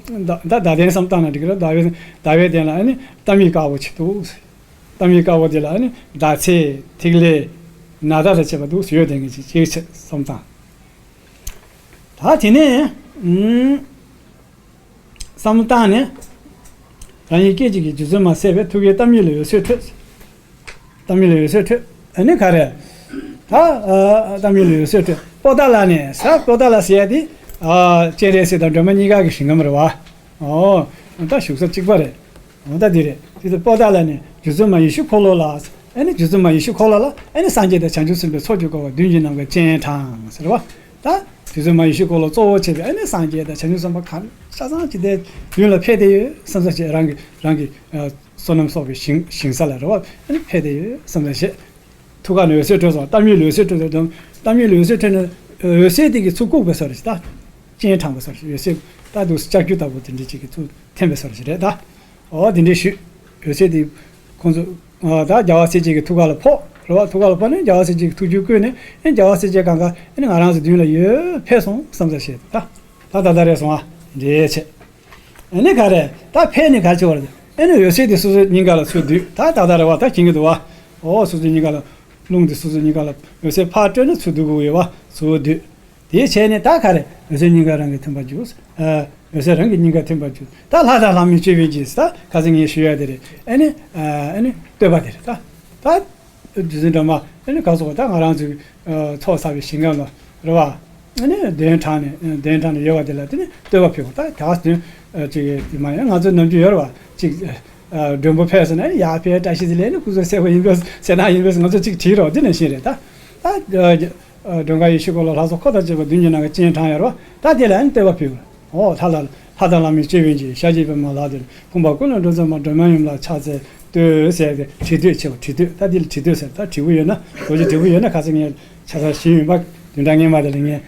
ད་ད་ཟླ་གདན་བསམ་བཏང་ན་འགྲིག་གི་རེད། ཟླ་བའི་ཟླ་བའི་གདན་ལ་ཨ་ནི་ཏཱཾ་ཡིག་དཀར་པོ་ཅིག་འདུག་ཏཱཾ་ཡིག་དཀར་པོ་དེ་ལ་ཨ་ནི་ཟླ་ཚེས་ཐིག་ལེ་ནཱ་ད་ལ་བྱེད་པ་འདུག་ཡོད་དེ་ངེས་ཅིག་ཅིག་བྱེད་བསམ་བཏང་། ད་དེ་ནས་ཨུམ། བསམ་བློ་བཏང་ནས། རང་ཉིད་སྐད་ཅིག་གིས་རྗེ་བཙུན་མ་གསལ་བས་ཐུགས་ཀའི་ཏཱཾ་ཉིད་ལ་འོད་ཟེར་འཕྲོས། ཏཱཾ་ཉིད་ལ་འོད་ཟེར་འཕྲོས། ཨ་ནི་ག་རེ། ད་ཨ་ཏཱཾ་ཉིད་ལ་འོད་ཟེར་འཕྲོས། པོ་ཏཱ་ལ་ནས་ས། པོ་ཏཱ་ལ་ཟེར་ཡ་དེ་ཨ་སྤྱན་རས་གཟིགས་དང་སྒྲོལ་མ་གཉིས་ཀ་གི་ཞིང་ཁམས་རེད་བ། ཨོ། ད་བཞུགས་ས་གཅིག་པ་རེད། འོ་ད་འདི་རེད། དེ་ཚོ་པོ་ཏཱ་ལ་ནས་རྗེ་བཙུན་མ་ཡེ་ཤེས་འཁོར་ལོ་ལ། ཨ་ནི་རྗེ་བཙུན་མ་ཡེ་ཤེས་འཁོར་ལོ་ལ་ཨ་ནི་སངས་རྒྱས་དང་བྱང་ཆུབ་སེམས་དཔའི་ཚོགས་ཀྱིས་བསྐོར་བ་མདུན་གྱི་ནམ་མཁར་སྤྱན་དྲངས་ཟེར་བ། ད་རྗེ་བཙུན་མ་ཡེ་ཤེས་འཁོར་ལོ་གཙོ་བོ་བྱས་པའི་ཨ་ནི་སངས་རྒྱས་དང་བྱང་ཆུབ་སེམས་དཔའ་གང་ཆ་ཚང་ཅིག་དེ་མདུན་ལ་ཕེབས་བསྡད་ཡོད་བསམ་ས་བྱས། རང་གི་རང་གི་བསོད་ནམས་གསོག་པའི་ཞིང་ཞིང་ས་ལ་རེད་བ། ཨ་ནི་ཕེབས་བསྡད་ཡོད་བསམ་ས་བྱས། ཐུགས་ཀ་ནས་འོད་ཟེར་འཕྲོས་སོང་། ཏཱཾ་ཉིད་ལ་འོད་ཟེར་འཕྲོས་སོང་། ཏཱཾ་ཉིད་ལ་འོད་ཟེར་འཕྲོས་ནས་འོད་ཟེར་དེ་གིས་ཚུར་བཀུག་པའི་བཟོ་འདྲ་ཞིག་ད། སྤྱན་དྲངས་པའི་བཟོ་འདྲ་ཞིག་འོད་ཟེར་ད་འདུག་ལྕགས་ཀྱུ་ལྟ་བུ་དེ་འདྲ་ཅིག་གིས་ཚུར་འཐེན་པའི་བཟོ་འདྲ་ཞིག་རེད་ད། འོ་དེ་འདྲ་ཞུས། འོད་ཟེར་དེ་ཁོང་ཚོ་ད་རྒྱལ་བ་སྲས་བཅས་ཀྱི་ཐུགས་ཀ་ལ་ཕོག་རེད་བ། ཐུགས་ཀ་ལ་ཕོག་ནས་རྒྱལ་བ་སྲས་བཅས་ཀྱི་ཐུགས་རྒྱུད་བསྐུལ་ནས་ཨེ་རྒྱལ་བ་སྲས་བཅས་གང་ག་ཨེ་ང་རང་ཚོ་མདུན་ལ་ཡོད་ཕེབས་སོང་བསམ་ས་ཞིག་ད། ད་ད་ད་རེད་སོང་ཨ། འདྲེས་བྱས། ཨ་ནི་ག་རེ། ད་ཕེབས་ནས་ག་རེ་བྱེད་པ་རེད། ཨ་ནི་འོད་ཟེར་དེ་སོ་སོའི་སྙིང་ག་ལ་ཚུར་བསྡུས། ད་ད་ད་རེད་བ། ད་མཁྱེན་གྱི་འདུག་བ། ཨོ་སོ་སོའི་སྙིང་ག་ལ། རླུང་དེ་སོ་སོའི་སྙིང་ག་ལ་འོད་ཟེར་ཕར་སྤྲོས་ནས་ཚུར་བསྡུ་དགོས་ཡོད་བ། ཚུར་བསྡུས། དེ་བྱས་ནས་ད་ག་རེ། འོད་ཟེར་སྙིང་ག་རང་གི་ཐིམ་པར་གྱུར། ཨ། འོད་ཟེར་རང་གི་སྙིང་ག་ཐིམ་པར་གྱུར། ད་ལྷ་དང་ལྷ་མིན་ཅོད་པན་གྱིས། ད་ཁ་སང་ངས་ཞུ་ཡ་དེ་རེད། ཨ་ནི། ཨ་ནི་བསྟོད་པ་དེ་རེད་ད། ད། རྗེ་བཙུན་སྒྲོལ་མ་ཨ་ནི་ག་སོགས་ད་ང་རང་ཚོའི་ཚོགས་བསགས་པའི་ཞིང་ཁམས་ལ་རེད་བ། ཨ་ནི་གདན་དྲངས་ནས་གདན་དྲངས་ནས་ཡོད་པ་དེ་ལ་དེ་ནི་བསྟོད་པ་ཕུལ་བ། ད་ག་དོན་ཅིག་མ་ཡིན། ང་ཚོའི་ནམ་རྒྱུན་ཡོད་རེད་བ། ཅིག་མགྲོན་པོ་ཕེབས་སོང་ན་ཡར་ཕེབས་བཀྲ་ཤིས་བདེ་ལེགས་ནི་སྐུ་གཟུགས་གསལ་པོ་ཡིན་པས་གསལ་ཐང་ཡིན་པས་ང་ཚོ་ཅིག་བྲིས་རོགས་དེ་ནང་བཞིན་རེད་ད། ད། སྒྲོལ་དཀར་ཡེ་ཤེས་འཁོར་ལོ་ལྷ་ཚོགས་འཁོར་དང་བཅས་པ་མདུན་གྱི་ནམ་མཁར་སྤྱན་དྲངས་ཡོད་རེད་བ། ད་དེ་ལ་ཨ་ནི་བསྟོད་པ་ཕུལ་བ། འོ་ལྷ་དང་ལྷ་དང་ལྷ་མིན་ཅོད་པན་གྱིས། ཞལ་གྱིས་པདྨོ་ལག་ཏུ་ནས། ཕོངས་པ་ཀུན་ལས་སྒྲོལ་མཛད་མ། སྒྲོལ་མའི་ཡུམ་ལ་ཕྱག་འཚལ་བསྟོད་ཟེར་ཏེ་བྲིས་བསྟོད་ཆེ་བ་བྲིས་བསྟོད། ད་འདི་ལ་བྲིས་བསྟོད་ཟེར། ད་བྲིས་པོ་ཡོད་ན་རྡོ་རྗེ་བྲིས་པོ་ཡོད་ན་ཁ་སང་ངས་ཆ་ཚང་ཞུས་ཡིན་པ། བདུན་ཕྲག་སྔོན་མ་དེ་ལ་ངས་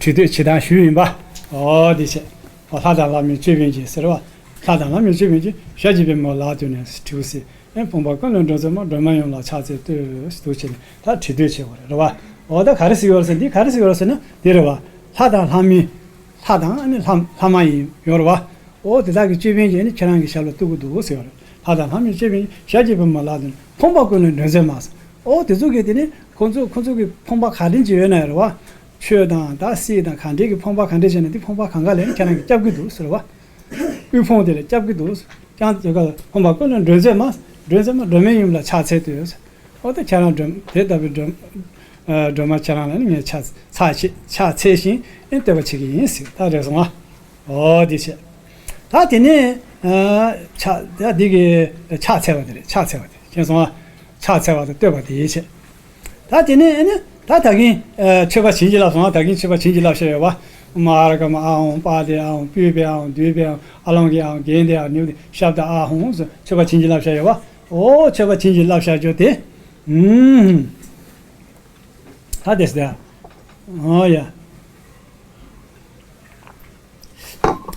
བྲིས་བསྟོད་བྱེད་སྟངས་ཞུས་ཡིན་པ། འོ་འདི་བྱས། འོ་ལྷ་དང་ལྷ་མིན་ཅོད་པན་གྱིས་ཟེར་བ། ལྷ་དང་ལྷ་མིན་ཅོད་པན་གྱིས། ཞལ་གྱིས་པདྨོ་ལག་ཏུ་ནས་བྲིས་པོ་ཟེར། ཨེ་ཕོངས་པ་ཀུན་ལས་སྒྲོལ་མཛད་མ། སྒྲོལ་མའི་ཡུམ་ལ་ཕྱག་འཚལ་བསྟོད་ཟེར་འདུག་བྱས་ནས་ད་བྲིས་བསྟོད་བྱེད་དགོས་རེད་རེད་བ། འོ་ད་ག་རེ་ཟེར་ཡོད་རེད་ཟེར། འདི་ག་རེ་ཟེར་ཡོད་རེད་ཟེར་ན་འདི་རེད་བ། ལྷ་དང་ལྷ་མིན། ལྷ་དང་ཨ་ནི་ལྷ་ལྷ་མ་ཡིན་ཡོད་རེད་བ། འོ་དེ་དག་གི་ཅོད་པན་གྱིས་ཨ་ནི་ཁྱེད་རང་གི་ཞབས་ལ་གཏུག་གི་འདུག་ཟེར་ཡོད་རེད། ལྷ་དང་ལྷ་མིན་ཅོད་པན་གྱིས། ཞལ་གྱིས་པདྨོ་ལག་ཏུ་ནས། ཕོངས་པ་ཀུན་ལས་སྒྲོལ་མཛད་མ་ཟེར། འོ་དེ་ཚོ་གིས་དེ་ནི་ཁོང་ཚོ་ཁོང་ཚོ་གི་ཕོངས་པ་ག་འདྲ་ཅིག་ཡོད་ན་ཡོད་རེད་བ། ཆོས་དང་ད་སྲིད་དང་ག་འདྲའི་གི་ཕོངས་པ་ག་འདྲ་བྱས་ན་དེ་ཕོངས་པ་གང་ག་ལས་ནི་ཁྱེད་རང་གིས་སྐྱོབ་ཀྱི་འདུག་ཟེར་བ། དབུལ་ཕོངས་དེ་ལས་སྐྱོབ་ཀྱི་འདུག། ཀྱང་དེ་ག་ལ་ཕོངས་པ་ཀུན་ལས་སྒྲོལ་མཛད་མ། སྒྲོལ་མཛད་མ། སྒྲོལ་མའི་ཡུམ་ལ་ཕྱག་འཚལ་བསྟོད། འོ་ད་ཁྱེད་རང་སྒྲོལ་དེ་ལྟ་བུའི་སྒྲོལ་ སྒྲོལ་མ་ཁྱེད་རང་ལ་ནི་ངས་ཕྱག་ཕྱག་ཕྱག་འཚལ་ཞིང་བསྟོད་པ་བྱེད་ཀྱི་ཡིན་ཟེར། ད་རེད་སོང་ཨ། འོ་དེ་བྱས། ད་དེ་ནས་ཕྱག་ད་འདི་གི་ཕྱག་འཚལ་བ་དེ་རེད། ཕྱག་འཚལ་བ་དེ་རེད། མཁྱེན་སོང་ཨ། ཕྱག་འཚལ་བ་དང་བསྟོད་པ་དེ་བྱས། ད་དེ་ནས་ཨ་ནི་ད་ད་གིན་མཆོད་པ་བྱིན་གྱིས་བརླབས་སོང་ཨ། ད་གིན་མཆོད་པ་བྱིན་གྱིས་བརླབས་བཞག་ཡོད་པ། ཨོཾ་ཨཱ་ར་ག་མ་ཨཱཿཧཱུྃ། པཱ་དེ་ཨཱཿཧཱུྃ། པུཥྤེ་ཨཱཿཧཱུྃ། དཱུྃཕེ་ཨཱཿཧཱུྃ། ཨ་ལོ་ཀེ་ཨཱཿཧཱུྃ། གནྡྷེ་ཨཱཿཧཱུྃ། ནཻ་ཝི་དྱེ་ཤབྡ་ཨཱཿཧཱུྃ་ཟེར་མཆོད་པ་བྱིན་གྱིས་བརླབས་བཞག་ཡོད་པ། ཨོ་མཆོད་པ་བྱིན་གྱིས་བརླབས་བཞག་རྒྱུ་དེ། ཨུམ། ད་དེ་སྟེ། ཨོ་ཡ།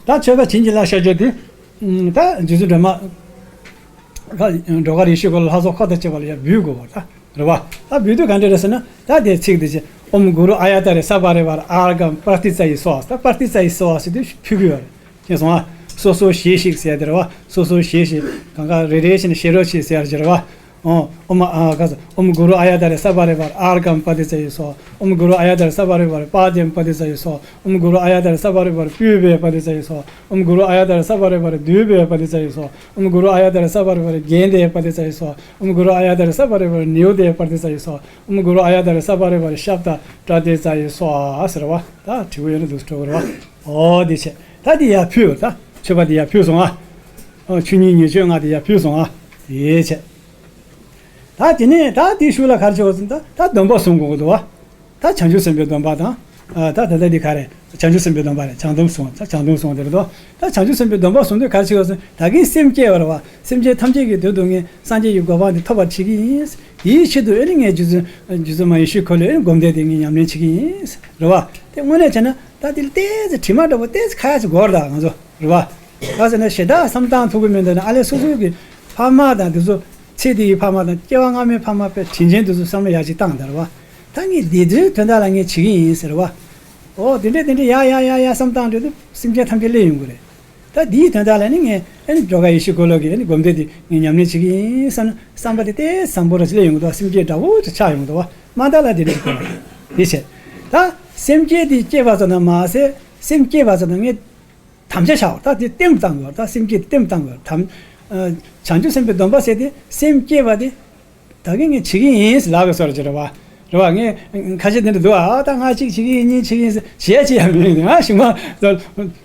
ད་མཆོད་པ་བྱིན་གྱིས་བརླབས་བཞག་རྒྱུ་དེ། ཨུམ། ད་རྗེ་བཙུན་སྒྲོལ་མ། ཁ་སྒྲོལ་དཀར་ཡེ་ཤེས་འཁོར་ལོ་ལྷ་ཚོགས་འཁོར་དང་བཅས་པ་ལ་ཡང་འབུལ་དགོས་པ་ད། རེད་བ། ད་འབུལ་དུས་ག་འདྲ་རེད་ཟེར་ན། ད་དེ་ཚིག་འདི་བྱས། ཨོཾ་གུ་རུ་ཨཱརྱ་ཏཱ་རེ་ས་པ་རི་ཝཱ་ར་ཨཱརྒྷཾ་པྲ་ཏཱིཙྪ་ཡེ་སྭཱ་ཧཱ། ད་པྲ་ཏཱིཙྪ་ཡེ་སྭཱ་ཧཱ་ཟེར་དུས་ཕུལ་གི་ཡོད་རེད། མཁྱེན་སོང་ཨ། སོ་སོར་བཞེས་ཤིག་ཟེར་ཡ་དེ་རེད་བ། སོ་སོར་བཞེས་ཤིག་གང་ག་རེ་རེ་བཞིན་བཞེས་རོགས་བྱེད་ཟེར་ཡ་རེད་བ། ཨོ། ཨོཾ་ཨ་ག་ས། ཨོཾ་གུ་རུ་ཨཱརྱ་ཏཱ་རེ་ས་པ་རི་ཝཱ་ར་ཨཱརྒྷཾ་པྲ་ཏཱིཙྪ་ཡེ་སྭཱ་ཧཱ། ཨོཾ་གུ་རུ་ཨཱརྱ་ཏཱ་རེ་ས་པ་རི་ཝཱ་ར་པཱ་དྱཾ་པྲ་ཏཱིཙྪ་ཡེ་སྭཱ་ཧཱ། ཨོཾ་གུ་རུ་ཨཱརྱ་ཏཱ་རེ་ས་པ་རི་ཝཱ་ར་པུཥྤེ་པྲ་ཏཱིཙྪ་ཡེ་སྭཱ་ཧཱ། ཨོཾ་གུ་རུ་ཨཱརྱ་ཏཱ་རེ་ས་པ་རི་ཝཱ་ར་དཱུྃཕེ་པྲ་ཏཱིཙྪ་ཡེ་སྭཱ་ཧཱ། ཨོཾ་གུ་རུ་ཨཱརྱ་ཏཱ་རེ་ས་པ་རི་ཝཱ་ར་གནྡྷེ་པྲ་ཏཱིཙྪ་ཡེ་སྭཱ་ཧཱ། ཨོཾ་གུ་རུ་ཨཱརྱ་ཏཱ་རེ་ས་པ་རི་ཝཱ་ར་ནེ་ཝི་དྱེ་པྲ་ཏཱིཙྪ་ཡེ་སྭཱ་ཧཱ། ཨོཾ་གུ་རུ་ཨཱརྱ་ཏཱ་རེ་ས་པ་རི་ཝཱ་ར་ཤབྡ་པྲ་ཏཱིཙྪ་ཡེ་སྭཱ་ཧཱ་ཟེར་བ། ད་དྲིལ་བུ་ཡོད་ན་འདུག་སྤྲོ་གི་རེད་བ། ཨོ་དེ་བྱས། ད་དེ་ཡར་ཕུལ་བ་ད། མཆོད་པ་དེ་ཡར་ཕུལ་སོང་ཨ། ཨོ་ཆོས་ཉིད་ཉེར་སྤྱོད་ལྔ་དེ་ཡར་ཕུལ་སོང་ཨ། དེ་བྱས། ད་དེ་ནས་ད་དེའི་གཞུག་ལ་ག་རེ་བྱེད་དགོས་ཟེར་ན། ད་ད་སྡོམ་པ་བཟུང་དགོས་ཀྱི་འདུག་བ། ད་བྱང་ཆུབ་སེམས་དཔའི་སྡོམ་པ་དང་། ཨ་ད་ད་ལྟ་འདི་ག་རེ། བྱང་ཆུབ་སེམས་དཔའི་སྡོམ་པ་རེད། བྱང་སྡོམ་བཟུང་། ད་བྱང་སྡོམ་བཟུང་དེ་རེད་དོ། ད་བྱང་ཆུབ་སེམས་དཔའི་སྡོམ་པ་བཟུང་དུས་ག་རེ་བྱེད་དགོས་ཟེར་ན། ད་གིན་སེམས་བསྐྱེད་པ་རེད་བ། སེམས་ཅན་ཐམས་ཅད་ཀྱི་དོན་དུ་ངས་སངས་རྒྱས་ཀྱི་གོ་འཕང་དེ་ཐོབ་པར་བྱེད་ཀྱི་ཡིན། དེའི་ཆེད་དུ་ཨེ་ནི་ངས་རྗེ་བཙུན་རྗེ་བཙུན་མ་ཡེ་ཤེས་འཁོར་ལོའི་སྒོམ་བཟླས་དེ་ངས་ཉམས་ལེན་བྱེད་ཀྱི་ཡིན། རེད་བ། དེ་དངོས་གནས་བྱས་ན་ད་དེ་ལ་ཏོག་ཙམ་དྲི་མ་འདྲ་པོ་ཏོག་ཙམ་ཁ་ཡ་ཅིག་འགོར་ད་ང་ཚོ། རེད་བ། ག་ཟེར་ན་གཞན་དག་བསམ་སྟངས་ཐུབ་ཀྱི་མི་འདུག་ན། ཨ་ལས་སོ་སོ་གི་ཕ་མ་དང་དེ་ཚོ། ཚེ་འདི་ཡི་ཕ་མ་དང་སྐྱེ་བ་སྔ་མའི་ཕ་མ་པའི་དྲིན་ཆེན་དེ་ཚོ་བསམ་བློ་ཡག་ཅིག་བཏང་དང་། རེད་བ། ད་ངས་འདི་འདྲའི་དོན་དག་ལ་ངས་བྱེད་ཀྱི་ཡིན་ཟེར་བ། ཨོ་དེ་འདྲས་དེ་འདྲས་ཡ་ཡ་ཡ་ཡ་བསམ་སྟངས་འདྲ་དེ་སེམས་ཅན་ཐམས་ཅད་སླེབས་ཡོང་གི་རེད། ད་འདིའི་དོན་དག་ལ་ནི་ངས་ཨ་ནི་ཇོ་ག་ཡེ་ཤེས་འཁོར་ལོ་གི་ཨ་ནི་སྒོམ་བཟླས་དེ་ངས་ཉམས་ལེན་བྱེད་ཀྱི་ཡིན་བསམ་ན། བསམ་པ་དེ་ཏོག་ཙམ་བཟང་པོ་ར་ཅིག་སླེབས་ཡོང་གི་འདུག་སེམས་བསྐྱེད་འདྲ་བོ་ཅིག་ཆགས་ཡོང་གི་འདུག་བ། མ་མཐའ་ལ་དེ་འདྲ་ཞིག་དགོས་པ་རེད། དེ་བྱས། ད་སེམས་བསྐྱེད་དེ་སྐྱེས་པ་ཙམ་དང་མ་ཟད། སེམས་བསྐྱེད་པ་ཙམ་དང་ངས་དམ་བཅའ་བཞག་པ། ད་དེ་བརྟན་པོ་བཏང་དགོས། ད་སེམས་བསྐྱེད་དེ་བརྟན་པོ་བཏང་དགོས། དམ། ཨ། བྱང་ཆུབ་སེམས་དཔའི་སྡོམ་པ་ཟེར་དེ་སེམས་བསྐྱེད་པ་དེ། ད་གིན་ངས་བྱེད་ཀྱི་ཡིན་ཟེར་ལབ་དགོས་སོ་ར་ཅིག་རེད་བ། རེད་བ། ངས་ཁ་ཤས་དེ་འདྲ་འདུག་ཨ། ད་ང་གཅིག་བྱེད་ཀྱི་ཡིན། གཉིས་བྱེད་ཀྱི་ཡིན་ཟེར་བྱེད་ཡ་ཅིག་ཡང་མེད། ང་ཞིག་མ་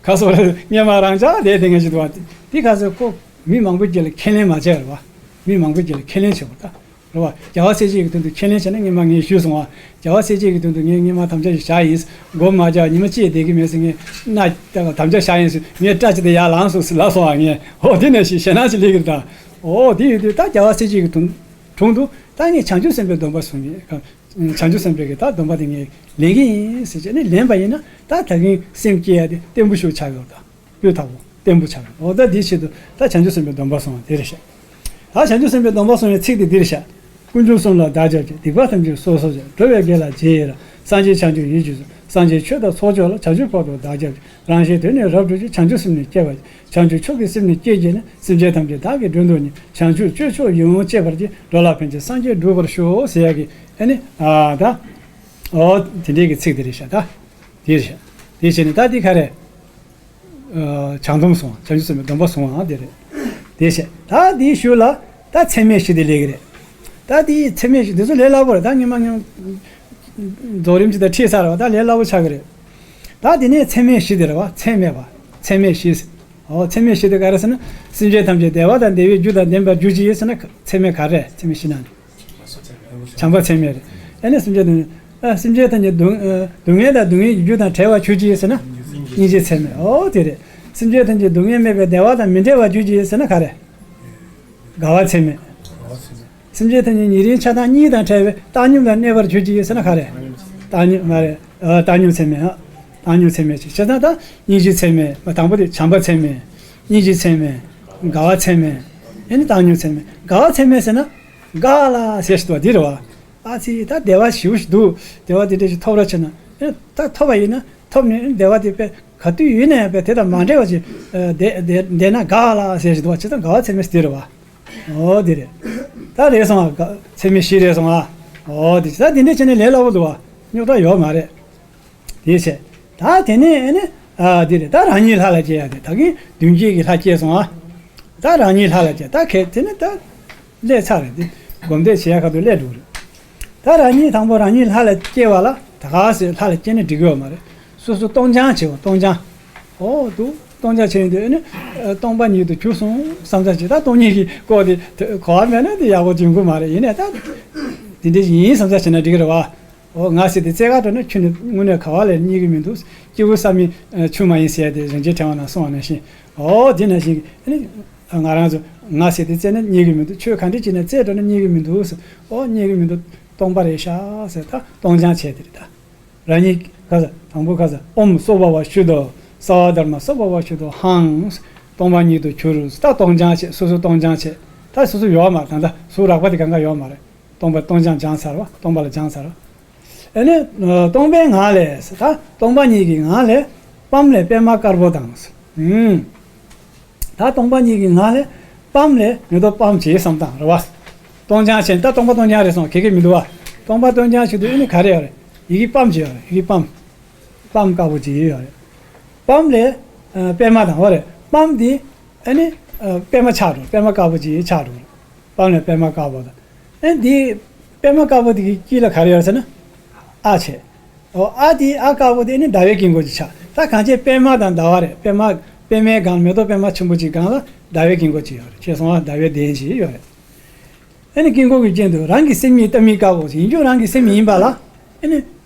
ཁ་སོ་ར་སྔས་མ་རང་ཅག་དེ་དེ་ངས་ཞིག་འདུག་ཨ། དེ་ཁ་སོ་ཁོ་མི་མང་པོ་རྒྱལ་ལ་ཁས་ལེན་མ་བྱས་རེད་བ། མི་མང་པོ་རྒྱལ་ལ་ཁས་ལེན་བྱེད་དགོས་ད། རེད་བ། རྒྱལ་བ་སྲས་བཅས་ཀྱི་དོན་དུ་ཁས་ལེན་བྱས་ན། སྔོན་མ་ངས་ཞུས་སོང་བ། རྒྱལ་བ་སྲས་བཅས་ཀྱི་དོན་དུ་ངས་སྔོན་མ་དམ་བཅའ་ཞིག་བཞག་ཡིན། སྒོམ་མ་བྱས་ཉི་མ་གཅིག་བསྡད་ཀྱི་མེད་ཟེར། ངས་ན་དམ་བཅའ་བཞག་ཡིན་ཟེར། ངས་སྐྲ་ཅིག་དེ་ཡར་ལངས་སོང་ཟེར་ལབ་སོང་བ། ངས་ཨོ་དེ་ནས་ཞིག་ཞེད་སྣང་ཞིག་སླེབས་ཀྱི་རེད་ད། ཨོ་དེ་ཡོད་དུས་ད་རྒྱལ་བ་སྲས་བཅས་ཀྱི་དོན་དྲུང་དུ་ད་ངས་བྱང་ཆུབ་སེམས་དཔའི་སྡོམ་པ་བཟུང་ཡིན། བྱང་ཆུབ་སེམས་དཔའི་གི་ད་སྡོམ་པ་དེ་ངས་ལེན་གྱི་ཡིན་ཟེར་བྱས་ནས་ལེན་པ་ཡིན་ན། ད་ད་གིན་སེམས་བསྐྱེད་ཡ་དེ་བརྟན་པོ་ཞིག་ཆགས་ཡོད་ད། སྤུས་དག་པོ་བརྟན་པོ་ཆགས་ཡོད། འོ་ད་འདིའི་ཆེད་དུ་ད་བྱང་ཆུབ་སེམས་དཔའི་སྡོམ་པ་བཟུང་བ་དེ་རེད་ཤག་ད་བྱང་ཆུབ་སེམས་དཔའི་སྡོམ་པ་བཟུང་བའི་ཚིག་དེ་འདི་རེད་ཤག་ཀུན་འབྱུང་གསུམ་ལ་བདག་སྐྱབས་མཆི། སྡིག་པ་ཐམས་ཅད་སོ་སོར་བཤགས། འགྲོ་བའི་དགེ་ལ་རྗེས་ཡི་རང་། སངས་རྒྱས་བྱང་ཆུབ་ཡིད་ཀྱིས་བཟུང་། སངས་རྒྱས་ཆོས་དང་ཚོགས་མཆོག་ལ། བྱང་ཆུབ་བར་དུ་བདག་སྐྱབས་མཆི། རང་གཞན་དོན་ནི་རབ་བསྒྲུབ་ཕྱིར། བྱང་ཆུབ་སེམས་ནི་བསྐྱེད་པར་བགྱི། བྱང་ཆུབ་མཆོག་གི་སེམས་ནི་བསྐྱེད་བགྱིས་ནས། སེམས་ཅན་ཐམས་ཅད་བདག་གིས་མགྲོན་དུ་གཉེར། བྱང་ཆུབ་སྤྱོད་མཆོག་ཡིད་འོང་སྤྱད་པར་བགྱི། འགྲོ་ལ་ཕན་ཕྱིར་སངས་རྒྱས་འགྲུབ་པར་ཤོག་ཟེར་ཡ་གི་ཨ་ནི་ཨ་ད་ཨོ་དེ་འདྲའི་གི་ཚིག་དེ་རེད་ཤག་ད་དེ་རེད་ཤག་དེ་བྱས་ནས་ད་འདི་ག་རེ། ཨ། བྱང་སྡོམ་སོང་། བྱང་ཆུབ་སེམས་དཔའི་སྡོམ་པ་སོང་བ་དེ་རེད། དེ་བྱས། ད་འདིའི་གཞུག་ལ་ད་མཚམས་མེད་བཞི་དེ་སླེབས་ཀྱི་རེད། ད་འདིའི་མཚམས་མེད་བཞི་དེ་ཚོ་ལས་སླ་པོ་རེད། ད་སྔོན་མ་སྔོན་རྫོགས་རིམ་གྱི་ད་ཁྲིད་ཚར་བ་ད་ལས་སླ་པོ་ཆགས་ཀྱི་རེད། ད་དེ་ནས་མཚམས་མེད་བཞི་དེ་རེད་བ། མཚམས་མེད་པ། མཚམས་མེད་བཞི། ཨོ་མཚམས་མེད་བཞི་དེ་ག་རེ་ཟེར་ན། སེམས་ཅན་ཐམས་ཅད་བདེ་བ་དང་བདེ་བའི་རྒྱུ་དང་ལྡན་པར་གྱུར་ཅིག་ཟེར་ན། མཚམས་མེད་ག་རེ་རེད། མཚམས་མེད་བཞི་ནང་ནས། བྱམས་པ་ཚད་མེད་རེད། ཨ་ནི་སེམས་ཅན་སྡུག་ཨ་སེམས་ཅན་ཐམས་ཅད་སྡུག་ཨ་སྡུག་བསྔལ་དང་སྡུག་བསྔལ་གྱི་རྒྱུ་དང་བྲལ་བར་གྱུར་ཅིག་ཟེར་ན། སྙིང་རྗེ་ཚད་མེད། ཨོ་དེ་རེད། སེམས་ཅན་ཐམས་ཅད་སྡུག་བསྔལ་མེད་པའི་བདེ་བ་དང་མི་འབྲལ་བར་གྱུར་ཅིག་ཟེར་ན་ག་རེ། དགའ་བ་ཚད་མེད། སེམས་ཅན་ཐམས་ཅད་ཉེ་རིང་ཆགས་སྡང་གཉིས་དང་བྲལ་བའི་བཏང་སྙོམས་ལ་གནས་པར་གྱུར་ཅིག་ཟེར་ན་ག་རེ། བཏང་སྙོམས་མ་རེད། ཨ་བཏང་སྙོམས་ཚད་མེད་ཨ། བཏང་སྙོམས་ཚད་མེད་ཅིག་བྱས་ཙང་ད་སྙིང་རྗེ་ཚད་མེད། དང་པོ་དེ་བྱམས་པ་ཚད་མེད། སྙིང་རྗེ་ཚད་མེད། དགའ་བ་ཚད་མེད། ཨ་ནི་བཏང་སྙོམས་ཚད་མེད། དགའ་བ་ཚད་མེད་ཟེར་ན། དགའ་ལ་ཟེར་ཞིག་འདུག་བ་འདི་རེད་བ། ཨ་ཙི་ད་བདེ་བ་ཞེ་པོ་ཞིག་འདུག་བདེ་བ་དེ་འདྲ་ཞིག་ཐོབ་ར་བྱས་ན། ཨེ་ད་ཐོབ་པ་ཡིན་ན་ཐོབ་ནས་བདེ་བ་དེ་དཔེ་ག་དུས་ཡིན་ན་ཡང་དཔེ་དེ་དང་མ་འབྲལ་བ་ཞིག་ཨ་བདེ་བདེ་བདེ་ན་དགའ་ལ་ཟེར་ཞིག་འདུག་བ། བྱས་ཙང་དགའ་བ་ཚད་མེད་ཟེར་དེ་རེད་བ། ཨོ་དེ་རེད། ད་རེད་སོང་ཨ། ཚད་མེད་བཞི་རེད་སོང་ཨ། ཨོ་དེ་ད་དེ་འདྲ་བྱས་ནས་ལས་སླ་པོ་འདུག་བ། རྙོག་དྲ་ཡོད་མ་རེད། དེ་བྱས། ད་དེ་ནས་ཨ་ནི་ཨ་དེ་རེད། ད་རང་ཉིད་ལྷ་ལ་སྐྱེ་ཡ་དེ་ད་གིན་མདུན་སྐྱེས་ཀྱི་ལྷ་སྐྱེས་སོང་ཨ། ད་རང་ཉིད་ལྷ་ལ་སྐྱེ་ད་གལ་དེ་ནི་ད་ལས་ཚར་རེད་དེ། སྒོམ་བཟླས་བྱེད་ཡ་ཁ་ཐུག་ལས་འགྲོ་གི་རེད། ད་རང་ཉིད་དང་པོ་རང་ཉིད་ལྷ་ལ་སྐྱེ་བ་ལ་ད་ག་སེ་ལྷ་ལ་སྐྱེ་ན་འགྲིག་གི་ཡོད་མ་རེད། སོ་སོ་སྟོང་སྦྱང་བྱེད་པ་སྟོང་སྦྱང་། ཨོ་འདུག་སྟོང་སྦྱང་བྱས་ཡོང་དུས་ཨ་ནི་སྟོང་པ་ཉིད་དུ་གྱུར་སོང་བསམ་ས་བྱེད། ད་སྟོང་ཉིད་ཀྱི་སྐོར་དེ་གོ་བ་མེད་ན་དེ་ཡག་པོ་འཇོན་གི་མ་རེད། ཡིན་ནའི་ད་དེ་འདྲ་ཞིག་ཡིན་བསམ་ས་བྱེད་ན་འགྲིག་གི་རེད་བ། ཨོ་ང་ཟེར་དེ་རྩེ་ག་འགྲོ་ན་ཁྱོད་ནི་དངོས་གནས་ག་བ་ལས་རྙེད་གི་མི་འདུག་སྐྱེས་བུ་བསམ་མིན་ཆུང་མ་ཡིན་ཟེར་ཡ་དེ་རིན་ཆེན་ཕྲེང་བ་ནང་གསུངས་པ་ནང་བཞིན། ཨོ་དེ་ནང་བཞིན་ཨ་ནི་ང་རང་ཚོ་ང་ཟེར་དེ་རྩེ་ན་རྙེད་གི་མི་འདུག་ཆོས་ག་འདྲ་བྱས་ན་རྩེ་འགྲོ་ན་རྙེད་གི་མི་འདུག་ཨོ་རྙེད་གི་མི་འདུག་སྟོང་པ་རེད་ཤག་ཟེར། ད་སྟོང་སྦྱང་བྱས་དེ་རེད་ད། རང་ཉིད་ག་ས་དང་པོ་ག་ས་ཨོཾ་སྭ་བྷཱ་ཝ་ཤུདྡྷོ་སརྦ་དྷརྨ་སྭ་བྷཱ་ཝ་ཤུདྡྷོ་ཧཾ། སྟོང་པ་ཉིད་དུ་གྱུར། ད་སྟོང་སྦྱང་བྱས། སོ་སོ་སྟོང་སྦྱང་བྱས། ད་སོ་སོ་ཡོད་མ་རེད། ད་ད་གཟུགས་རགས་པ་དེ་གང་ག་ཡོད་མ་རེད། སྟོང་པ་སྟོང་སྦྱང་སྦྱངས་ཚར་བ། སྟོང་པ་ལ་སྦྱངས་ཚར་བ། ཨ་ནི་སྟོང་པའི་ངང་ལས་ད་སྟོང་པ་ཉིད་ཀྱི་ངང་ལས་པཾ་ལས་པདྨ་དཀར་པོ་དང་། ཨུམ། ད་སྟོང་པ་ཉིད་ཀྱི་ངང་ལས་པཾ་ལས་མེ་ཏོག་པཾ་ཅེས་བསམ་སྟངས་རེད་བ། སྟོང་སྦྱང་བྱས་ད་སྟོང་པ་སྟོང་སྦྱང་རེད་སོང་གེ་གེ་མི་འདུག་བ། སྟོང་པ་སྟོང་སྦྱང་བྱེད་དུས་ཨ་ནི་ག་རེ་ཡོད་རེད། ཡི་གེ་པཾ་ཅེས་ཡོད་རེད། ཡི་གེ་པཾ། པཾ་དཀར་པོ་ཅེས་ཡོད་རེད། པཾ་ལས་ཨ་པདྨ་དང་བ་རེད། པཾ་འདི་ཨ་ནི་ཨ་པདྨ་ཆགས་འགྲོ། པདྨ་དཀར་པོ་ཅེས་ཆགས་འགྲོ། པཾ་ལས་པདྨ་དཀར་པོ་དང་། ཨ་ནི་འདི་པདྨ་དཀར་པོ་འདི་གི་དཀྱིལ་ལ་ག་རེ་ཡོད་ཟེར་ན། ཨ་བྱས། ཨོ་ཨ་དེ་ཨ་དཀར་པོ་དེ་ནི་ཟླ་བའི་དཀྱིལ་འཁོར་གྱི་ཆ། ད་གང་བྱས་པདྨ་དང་ཟླ་བ་རེད། པདྨ། པདྨའི་སྒང་མེ་ཏོག་པདྨ་ཆེན་པོ་གཅིག་སྒང་ལ་ཟླ་བའི་དཀྱིལ་འཁོར་གཅིག་ཡོད་རེད། ཤེས་སོང་ཨ། ཟླ་བའི་གདན་གཅིག་ཡོད་རེད། ཨ་ནི་དཀྱིལ་འཁོར་གྱི་སྟེང་དུ་རང་གི་སེམས་ཉིད་ཏ་མི་དཀར་པོ་ཞིག་ཡིན་རྒྱུ་རང་གི་སེམས་ཡིན་པ་ལ། ཨ་ནི་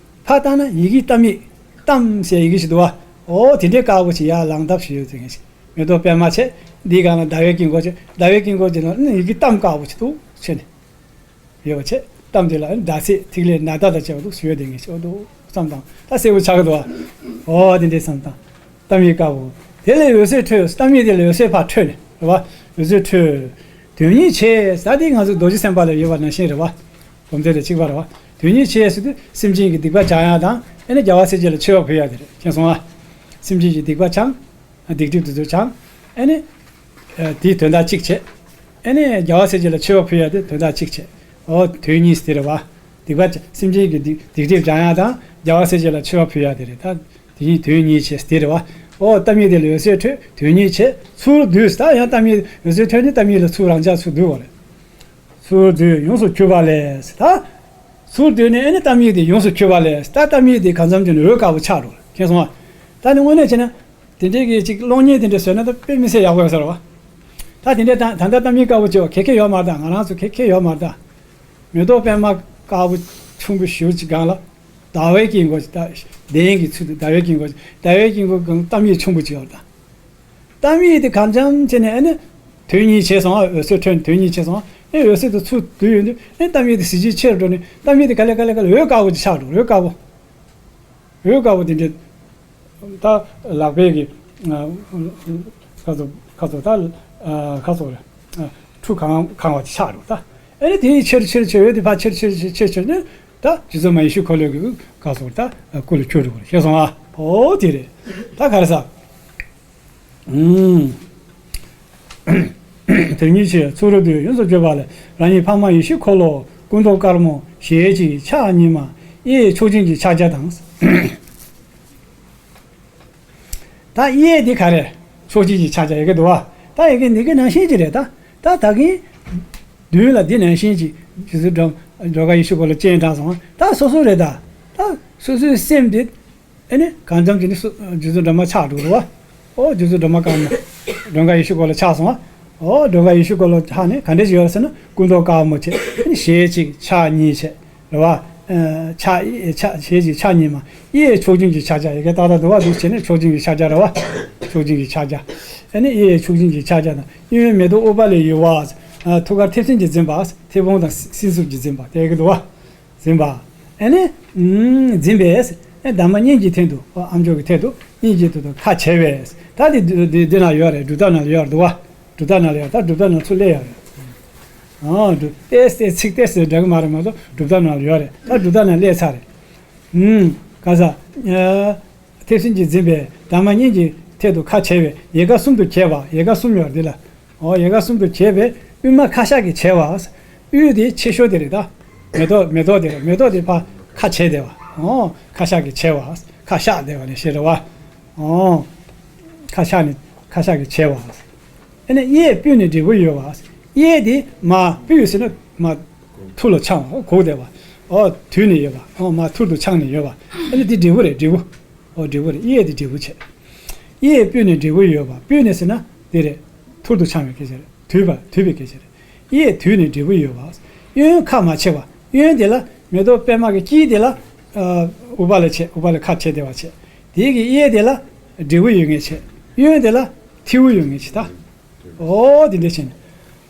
ཕར་བལྟས་ན་ཡི་གེ་ཏ་མི། ཏཾ་ཟེར་ཡི་གེ་ཞིག་འདུག་བ། ཨོ་དེ་འདྲའི་དཀར་པོ་ཞིག་ཡར་ལངས་ཐབས་ཤིག་ཡོད་ཟེར་མཁན་ཞིག་མེ་ཏོག་པདྨ་བྱས། འདིའི་སྒང་ལ་ཟླ་བའི་དཀྱིལ་འཁོར་བྱས། ཟླ་བའི་དཀྱིལ་འཁོར་གྱི་ནང་ལ་ཨ་ནི་ཡི་གེ་ཏཾ་དཀར་པོ་ཞིག་འདུག་བྱས་ནས། ཡོད་པ་བྱས། ཏཾ་དེ་ལ་ཟླ་ཚེས་ཐིག་ལེ་ན་ད་དང་བཅས་པ་འདུག་ཞུ་ཡ་དེ་ངེས་ཤེས་འདུག་བསམ་དང་། ད་གསལ་པོ་ཆགས་ཀྱི་འདུག་བ། ཨོ་དེ་འདྲའི་བསམ་དང་། ཏ་མི་དཀར་པོ། དེ་ལས་འོད་ཟེར་འཕྲོས། ཏ་མི་དེ་ལས་འོད་ཟེར་ཕར་འཕྲོས་ནས་རེད་བ། འོད་ཟེར་འཕྲོས། དོན་གཉིས་བྱས། ཟེར་དེ་ང་ཚོ་རྡོ་རྗེ་སེམས་དཔའ་ལ་ཡོད་པ་ནང་བཞིན་རེད་བ། སྒོམ་རྩལ་དང་གཅིག་པ་རེད་བ། དོན་གཉིས་བྱས་ཟེར་དུས་སེམས་ཅན་གྱི་སྡིག་པ་སྦྱང་ཡ་དང་། ཨ་ནི་རྒྱལ་བ་སྲས་བཅས་ལ་མཆོད་པ་ཕུལ་ཡ་དེ་རེད། མཁྱེན་སོང་ཨ། སེམས་ཅན་གྱི་སྡིག་པ་སྦྱང་། སྡིག་སྒྲིབ་དེ་ཚོ་སྦྱང་། ཨ་ནི། ཨ་དེའི་དོན་དག་གཅིག་བྱས། ཨ་ནི་རྒྱལ་བ་སྲས་བཅས་ལ་མཆོད་པ་ཕུལ་ཡ་དེ་དོན་དག་གཅིག་བྱས། ཨོ་དོན་གཉིས་དེ་རེད་བ། སྡིག་པ་སེམས་ཅན་གྱི་སྡིག་སྡིག་སྒྲིབ་སྦྱང་ཡ་དང་རྒྱལ་བ་སྲས་བཅས་ལ་མཆོད་པ་ཕུལ་ཡ་དེ་རེད་ད། དེ་གཉིས་དོན་གཉིས་བྱས་དེ་རེད་བ། ཨོ་ཏ་མི་དེ་ལ་འོད་ཟེར་འཕྲོས། དོན་གཉིས་བྱས། ཚུར་བསྡུས། ད་ཡང་ཏ་མི་འོད་ཟེར་འཕྲོས་ནས་ཏ་མི་ལ་ཚུར་རང་འཇགས་ཚུར་བསྡུས་པ་རེད། ཚུར་བསྡུས་ཡོངས་སུ་གྱུར་པ་ལས། ད་ཚུར་བསྡུས་ནས་ཨ་ནི་ཏ་མི་དེ་ཡོངས་སུ་གྱུར་པ་ལས། ད་ཏ་མི་དེ་གང་འཚམ་ཅིག་ནས་འོད་དཀར་པོ་ཆགས་འགྲོ། མཁྱེན་སོང་ཨ། ད་ནི་དངོས་གནས་བྱས་ན། དེ་འདྲའི་གི་ཅིག་གློག་བརྙན་དེ་འདྲ་བཟོས་ན་ད་དཔེ་མི་སྲིད་ཡག་པོ་ཡོད་ས་རེད་བ། ད་དེ་འདྲའི་ད་ད་ལྟ་ཏ་མི་དཀར་པོ་བྱས་པ་ག་གེ་ཡོད་མ་རེད་ད། ང་རང་ཚོ་ག་གེ་ཡོད་མ་རེད་ད། མེ་ཏོག་པད་མ་དཀར་པོ་ཆུང་པོ་ཞེ་པོ་ཅིག་སྒང་ལ། ཟླ་བའི་དཀྱིལ་འཁོར་ཅིག་ད། གདན་གྱི་ཚུལ་དུ་ཟླ་བའི་དཀྱིལ་འཁོར་ཅིག་ཟླ་བའི་དཀྱིལ་འཁོར་སྒང་ཏ་མི་ཆུང་པོ་ཅིག་ཡོད་རེད་ད། ཏ་མི་དེ་གང་འཚམ་བྱས་ནས་ཨ་ནི། དོན་གཉིས་བྱས་སོང་ཨ། འོད་ཟེར་འཕྲོས་ནས་དོན་གཉིས་བྱས་སོང་ཨ། ཨེ་འོད་ཟེར་དེ་ཚུར་བསྡུས་ཡོང་དུས་ཨེ་ཏ་མི་དེ་གཟི་བརྗིད་ཆེ་རུ་འགྲོ་ནས་ཏ་མི་དེ་ག་ལེ་ག་ལེ་ག་ལེ་འོད་དཀར་པོ་ཅིག་ཆགས་འགྲོ། འོད་དཀར་པོ། འོད་དཀར་པོ་དེ་འདྲ། ད་ལག་པའི་གི། ཁ་ཚོ་ཁ་ཚོ་ད། ཁ་ཚོ་རེད། ཁྲུ་གང་གང་བ་ཆགས་འགྲོ་ད། ཨེ་ནི་དེ་ཆེར་ཆེར་ཆེར་འོད་དེ་ཕར་ཆེར་ཆེར་ཆེར་ཆེར་ཆེར་ནས་ད་རྗེ་བཙུན་མ་ཡེ་ཤེས་འཁོར་ལོའི་གི་ཁ་ཚོ་ད་སྐུ་ལ་འཁྱུད་འགྲོ་ཤེས་སོང་ཨ། ཨོ་དེ་རེད། ད་ག་རེ་ཟ། དེ་ཉིད་ཆེ་ཚུ་རུ་དུས་ཡོངས་སུ་གྱུར་པ་ལས། རང་ཉིད་འཕགས་མ་ཡེ་ཤེས་འཁོར་ལོ་སྐུ་མདོག་དཀར་མོ་ཞལ་གཅིག་ཕྱག་གཉིས་མ། གཡས་མཆོག་སྦྱིན་གྱི་ཕྱག་རྒྱ་དང་། ད་གཡས་འདི་ག་རེ། མཆོག་སྦྱིན་གྱི་ཕྱག་རྒྱ་ཡི་གེ་འདུག་བ། ད་ཡི་གེ་འདི་གི་ནང་བཞིན་གྱི་རེད་ད། ད་ད་གིན་མདུན་ལ་འདི་ནང་བཞིན་གྱི་རྗེ་བཙུན་སྒྲོལ་སྒྲོལ་དཀར་ཡེ་ཤེས་འཁོར་ལོ་སྤྱན་དྲངས་སོང་བ། ད་སོ་སོ་རེད་ད། ད་སོ་སོའི་སེམས་འདི། ཨེ་ནི་གང་འཚམ་ཅིག་ནི་སུ་རྗེ་བཙུན་སྒྲོལ་མ་ཆགས་འགྲོ་རེད་བ། ཨོ་རྗེ་བཙུན་སྒྲོལ་མ་དཀར་མོ། སྒྲོལ་དཀར་ཡེ་ཤེས་འཁོར་ལོ་ཆགས་སོང་བ། ཨོ་སྒྲོལ་དཀར་ཡེ་ཤེས་འཁོར་ལོ་ཆགས་ནས་ག་འདྲ་ཞིག་ཡོད་རེད་ཟེར་ན་སྐུ་མདོག་དཀར་མོ་བྱས། ཨེ་ནི་ཞལ་གཅིག་ཕྱག་གཉིས་བྱས། རེད་བ། ཕྱག་ཕྱག་ཞལ་གཅིག་ཕྱག་གཉིས་མ། གཡས་མཆོག་སྦྱིན་གྱི་ཕྱག་རྒྱ་ཡི་གེ་ཏག་ཏག་འདུག་བ། འདུག་བྱས་ནས་མཆོག་སྦྱིན་གྱི་ཕྱག་རྒྱ་རེད་བ། མཆོག་སྦྱིན་གྱི་ཕྱག་རྒྱ། ཨེ་ནི་གཡས་མཆོག་སྦྱིན་གྱི་ཕྱག་རྒྱ་དང་གཡོན་མེ་ཏོག་ཨུཏྤ་ལའི་ཡུ་བ། ཐུགས་ཀར་མཐེབ་སྲིན་གྱིས་འཛིན་པ། མཐེ་བོང་དང་སྲིན་མཛུབ་ཀྱིས་འཛིན་པ་དེ་གི་འདུག་བ། འཛིན་པ། ཨེ་ནི། འཛིན་པས། ཨེ་གདམས་པ་སྙིང་གི་སྟེང་དུ་ཨ་ཨ་མཆོག་གི་ཐད་དུ་སྙིང་གི་ཐད་དུ་ཁ་བྱེ་བས། ད་དེ་འདི་འདི་ནང་ཡོད་རེད། སྒྲུབ་ཐབས་ནང་ལ་ཡོད་རེད་འདུག་བ། སྒྲུབ་ཐབས་ནང་ལ་ཡོད། ད་སྒྲུབ་ཐབས་ནང་ཚུར་སླེབས་ཡོད་རེད། ཨ་སྒྲུབ་ཏེ་སྟེ་ཚིག་ཏེ་སྟེ་འདྲ་གི་མ་རེད་མ་གཏོགས་སྒྲུབ་ཐབས་ནང་ལ་ཡོད་རེད། ད་སྒྲུབ་ཐབས་ནང་སླེབས་ཚར་རེད། ཨུམ། ག་ས། མཐེབ་སྲིན་གྱིས་འཛིན་པས་གདམས་པ་སྙིང་གི་ཐད་དུ་ཁ་བྱེ་བས་ཡལ་ག་གསུམ་དུ་གྱེས་པ། ཡལ་ག་གསུམ་ཡོད་རེད་འདི་ལ། ཨོ་ཡལ་ག་གསུམ་དུ་གྱེས་པས་དབུས་མ་ཁ་ཤགས་ཀྱིས་བྱེ་བ། དབུས་དེ་ཆེ་ཤོས་དེ་རེད་ད། མེ་ཏོག་མེ་ཏོག་དེ་རེད། མེ་ཏོག་དེ་ཕར་ཁ་བྱེ་བསྡད་པ། ཨོ་ཁ་ཤགས་ཀྱིས་བྱེ་བ། ཁ་ཤགས་བསྡད་པ་ནས་ཤེས་རེད་བ། ཨོ་ཁ་ཤགས་ནས་ཁ་ཤགས་ཀྱིས་བྱེ་བ། ཨ་ནི་གཡས་སྤུས་ནས་འབྲས་བུ་ཡོད་པ། གཡས་དེ་མ་སྤུས་ཟེར་ན་མ་ཐུར་ལ་འཕྱང་བ་གུག་བསྡད་པ། ཨོ་དུས་ནས་ཡོད་པ། ཨོ་མ་ཐུར་དུ་འཕྱང་ནས་ཡོད་པ། ཨ་ནི་དེ་འབྲས་བུ་རེད། འབྲས་བུ། ཨོ་འབྲས་བུ་རེད། གཡས་དེ་འབྲས་བུ་བྱས། གཡས་སྤོས་ནས་འབྲས་བུ་ཡོད་པ། སྤོས་ནས་ཟེར་ན་དེ་རེད། ཐུར་དུ་འཕྱང་བའི་སྐད་ཆ་རེད། དུད་པ་དུད་པའི་སྐད་ཆ་རེད། གཡས་དུད་ནས་འབྲས་བུ་ཡོད་པ། གཡོན་ཁ་མ་ཕྱེ་བ། གཡོན་དེ་ལ་མེ་ཏོག་པད་མ་གི་དཀྱིལ་དེ་ལ། ཨ། ཨུཏྤ་ལ་བྱས། ཨུཏྤ་ལ་ཁ་ཕྱེ་བསྡད་པ་བྱས། དེ་གི་གཡས་དེ་ལ་འབྲས་བུ་ཡོད་ངེས་བྱས། གཡོན་དེ་ལ་ཐེའུ་ཡོད་ངེས་བྱས་ད། ཨོ་དེ་འདྲ་བྱས་ནས།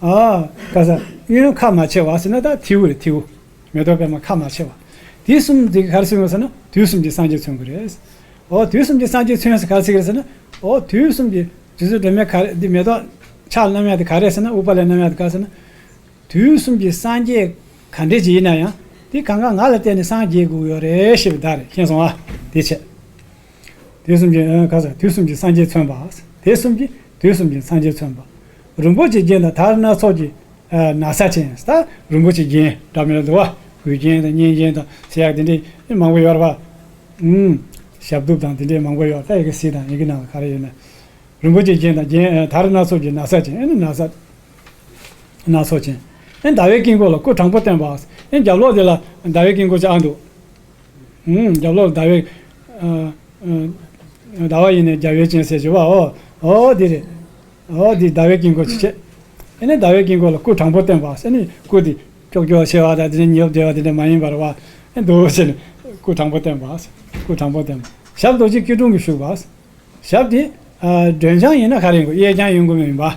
ཨ། ག་ས། གཡོན་ཁ་མ་ཕྱེ་བ་ཟེར་ན་ད་ཐེའུ་རེད། ཐེའུ། མེ་ཏོག་པད་མ་ཁ་མ་ཕྱེ་བ། དེ་གསུམ་དེ་ག་རེ་མཚོན་དགོས་ཟེར་ན་དུས་གསུམ་གྱི་སངས་རྒྱས་མཚོན་དགོས་རེད། ཨོ་དུས་གསུམ་གྱི་སངས་རྒྱས་མཚོན་ཟེར་ག་རེ་ཟེར་གི་རེད་ཟེར་ན། ཨོ་དུས་གསུམ་གྱི་རྗེ་བཙུན་སྒྲོལ་མའི་ག་རེ་འདི་མེ་ཏོག་ཕྱག་བསྣམས་ཡག་དེ་ག་རེ་ཟེར་ན། ཨུཏྤ་ལ་བསྣམས་ཡག་དེ་ག་རེ་ཟེར་ན། དུས་གསུམ་གྱི་སངས་རྒྱས་ག་འདྲས་ཅིག་ཡིན་ན་ཡང་དེ་གང་ག་ང་ལ་བརྟེན་ནས་སངས་རྒྱས་དགོས་ཡོད་རེད་ཞེས་པའི་བརྡ་རེད། མཁྱེན་སོང་ཨ། དེ་བྱས། དུས་གསུམ་གྱི། ཨ། ག་ས། དུས་གསུམ་གྱི་སངས་རྒྱས་མཚོན་པ། དེ་གསུམ་གྱི། དུས་གསུམ་གྱི་སངས་རྒྱས་མཚོན་པ། རིན་པོ་ཆེའི་རྒྱན་དང་དར་སྣ་ཚོགས་ཀྱི། ཨ། ན་བཟའ་ཅན། ད་རིན་པོ་ཆེའི་རྒྱན་འདྲ་མི་འདྲ་འདུག་བ། གོས་རྒྱན་དང་སྙན་རྒྱན་དང་ཟེར་ཡག་དེ་འདྲས་མང་པོ་ཡོད་རེད་བ། ཨུམ། ཞབས་གདུབ་དང་དེ་འདྲས་མང་པོ་ཡོད། ད་ཡི་གེ་གཟིགས་དང་། ཡི་གེ་ནང་ལ་ག་རེ་ཡོད་ན། རིན་པོ་ཆེའི་རྒྱན་དང་རྒྱན། ཨ། དར་སྣ་ཚོགས་ཀྱི་ན་བཟའ་ཅན། ཨ་ནི་ན་བཟའ་སྣ་ཚོགས་ཅན། ཨ་ནི་ཟླ་བའི་དཀྱིལ་འཁོར་ལ་སྐུ་དྲང་པོ་བསྟན་པ། ཨ་ནི་རྒྱབ་ལོགས་དེ་ལ་ཟླ་བའི་དཀྱིལ་འཁོར་ཅིག་ཨ་འདུག་ཨུམ། རྒྱབ་ལོགས་ཟླ་བའི། ཨ། ཨ། ཟླ་བ་ཡིས་ནི་རྒྱལ་བའི་སྤྱན་གསལ་ཞུ་བ། ཨོ། ཨོ་དེ་རེད། ཨོ་དེ་ཟླ་བའི་དཀྱིལ་འཁོར་ཅིག་བྱས། ཨ་ནི་ཟླ་བའི་དཀྱིལ་འཁོར་ལ་སྐུ་དྲང་པོ་བསྟན་པ། ཨ་ནི་སྐུ་དེ་ཀྱོག་ཀྱོག་ཆེ་བ་དང་དེ་འདྲ་ཉེ་བར་བསྡད་པ་དེ་འདྲ་མ་ཡིན་པར་བ། ཨ་འདུག་བྱས་ནས་སྐུ་དྲང་པོ་བསྟན་པ། སྐུ་དྲང་པོ་བསྟན་པ། ཞབས་རྡོ་རྗེ་སྐྱིལ་ཀྲུང་གིས་བཞུགས་པ། ཞབས་དེ། ཨ། སྒྲོལ་ལྗང་ཡིན་ན་ག་རེ་ཡིན་དགོས། གཡས་བརྐྱང་ཡིན་དགོས་མིན་པ། གཡས་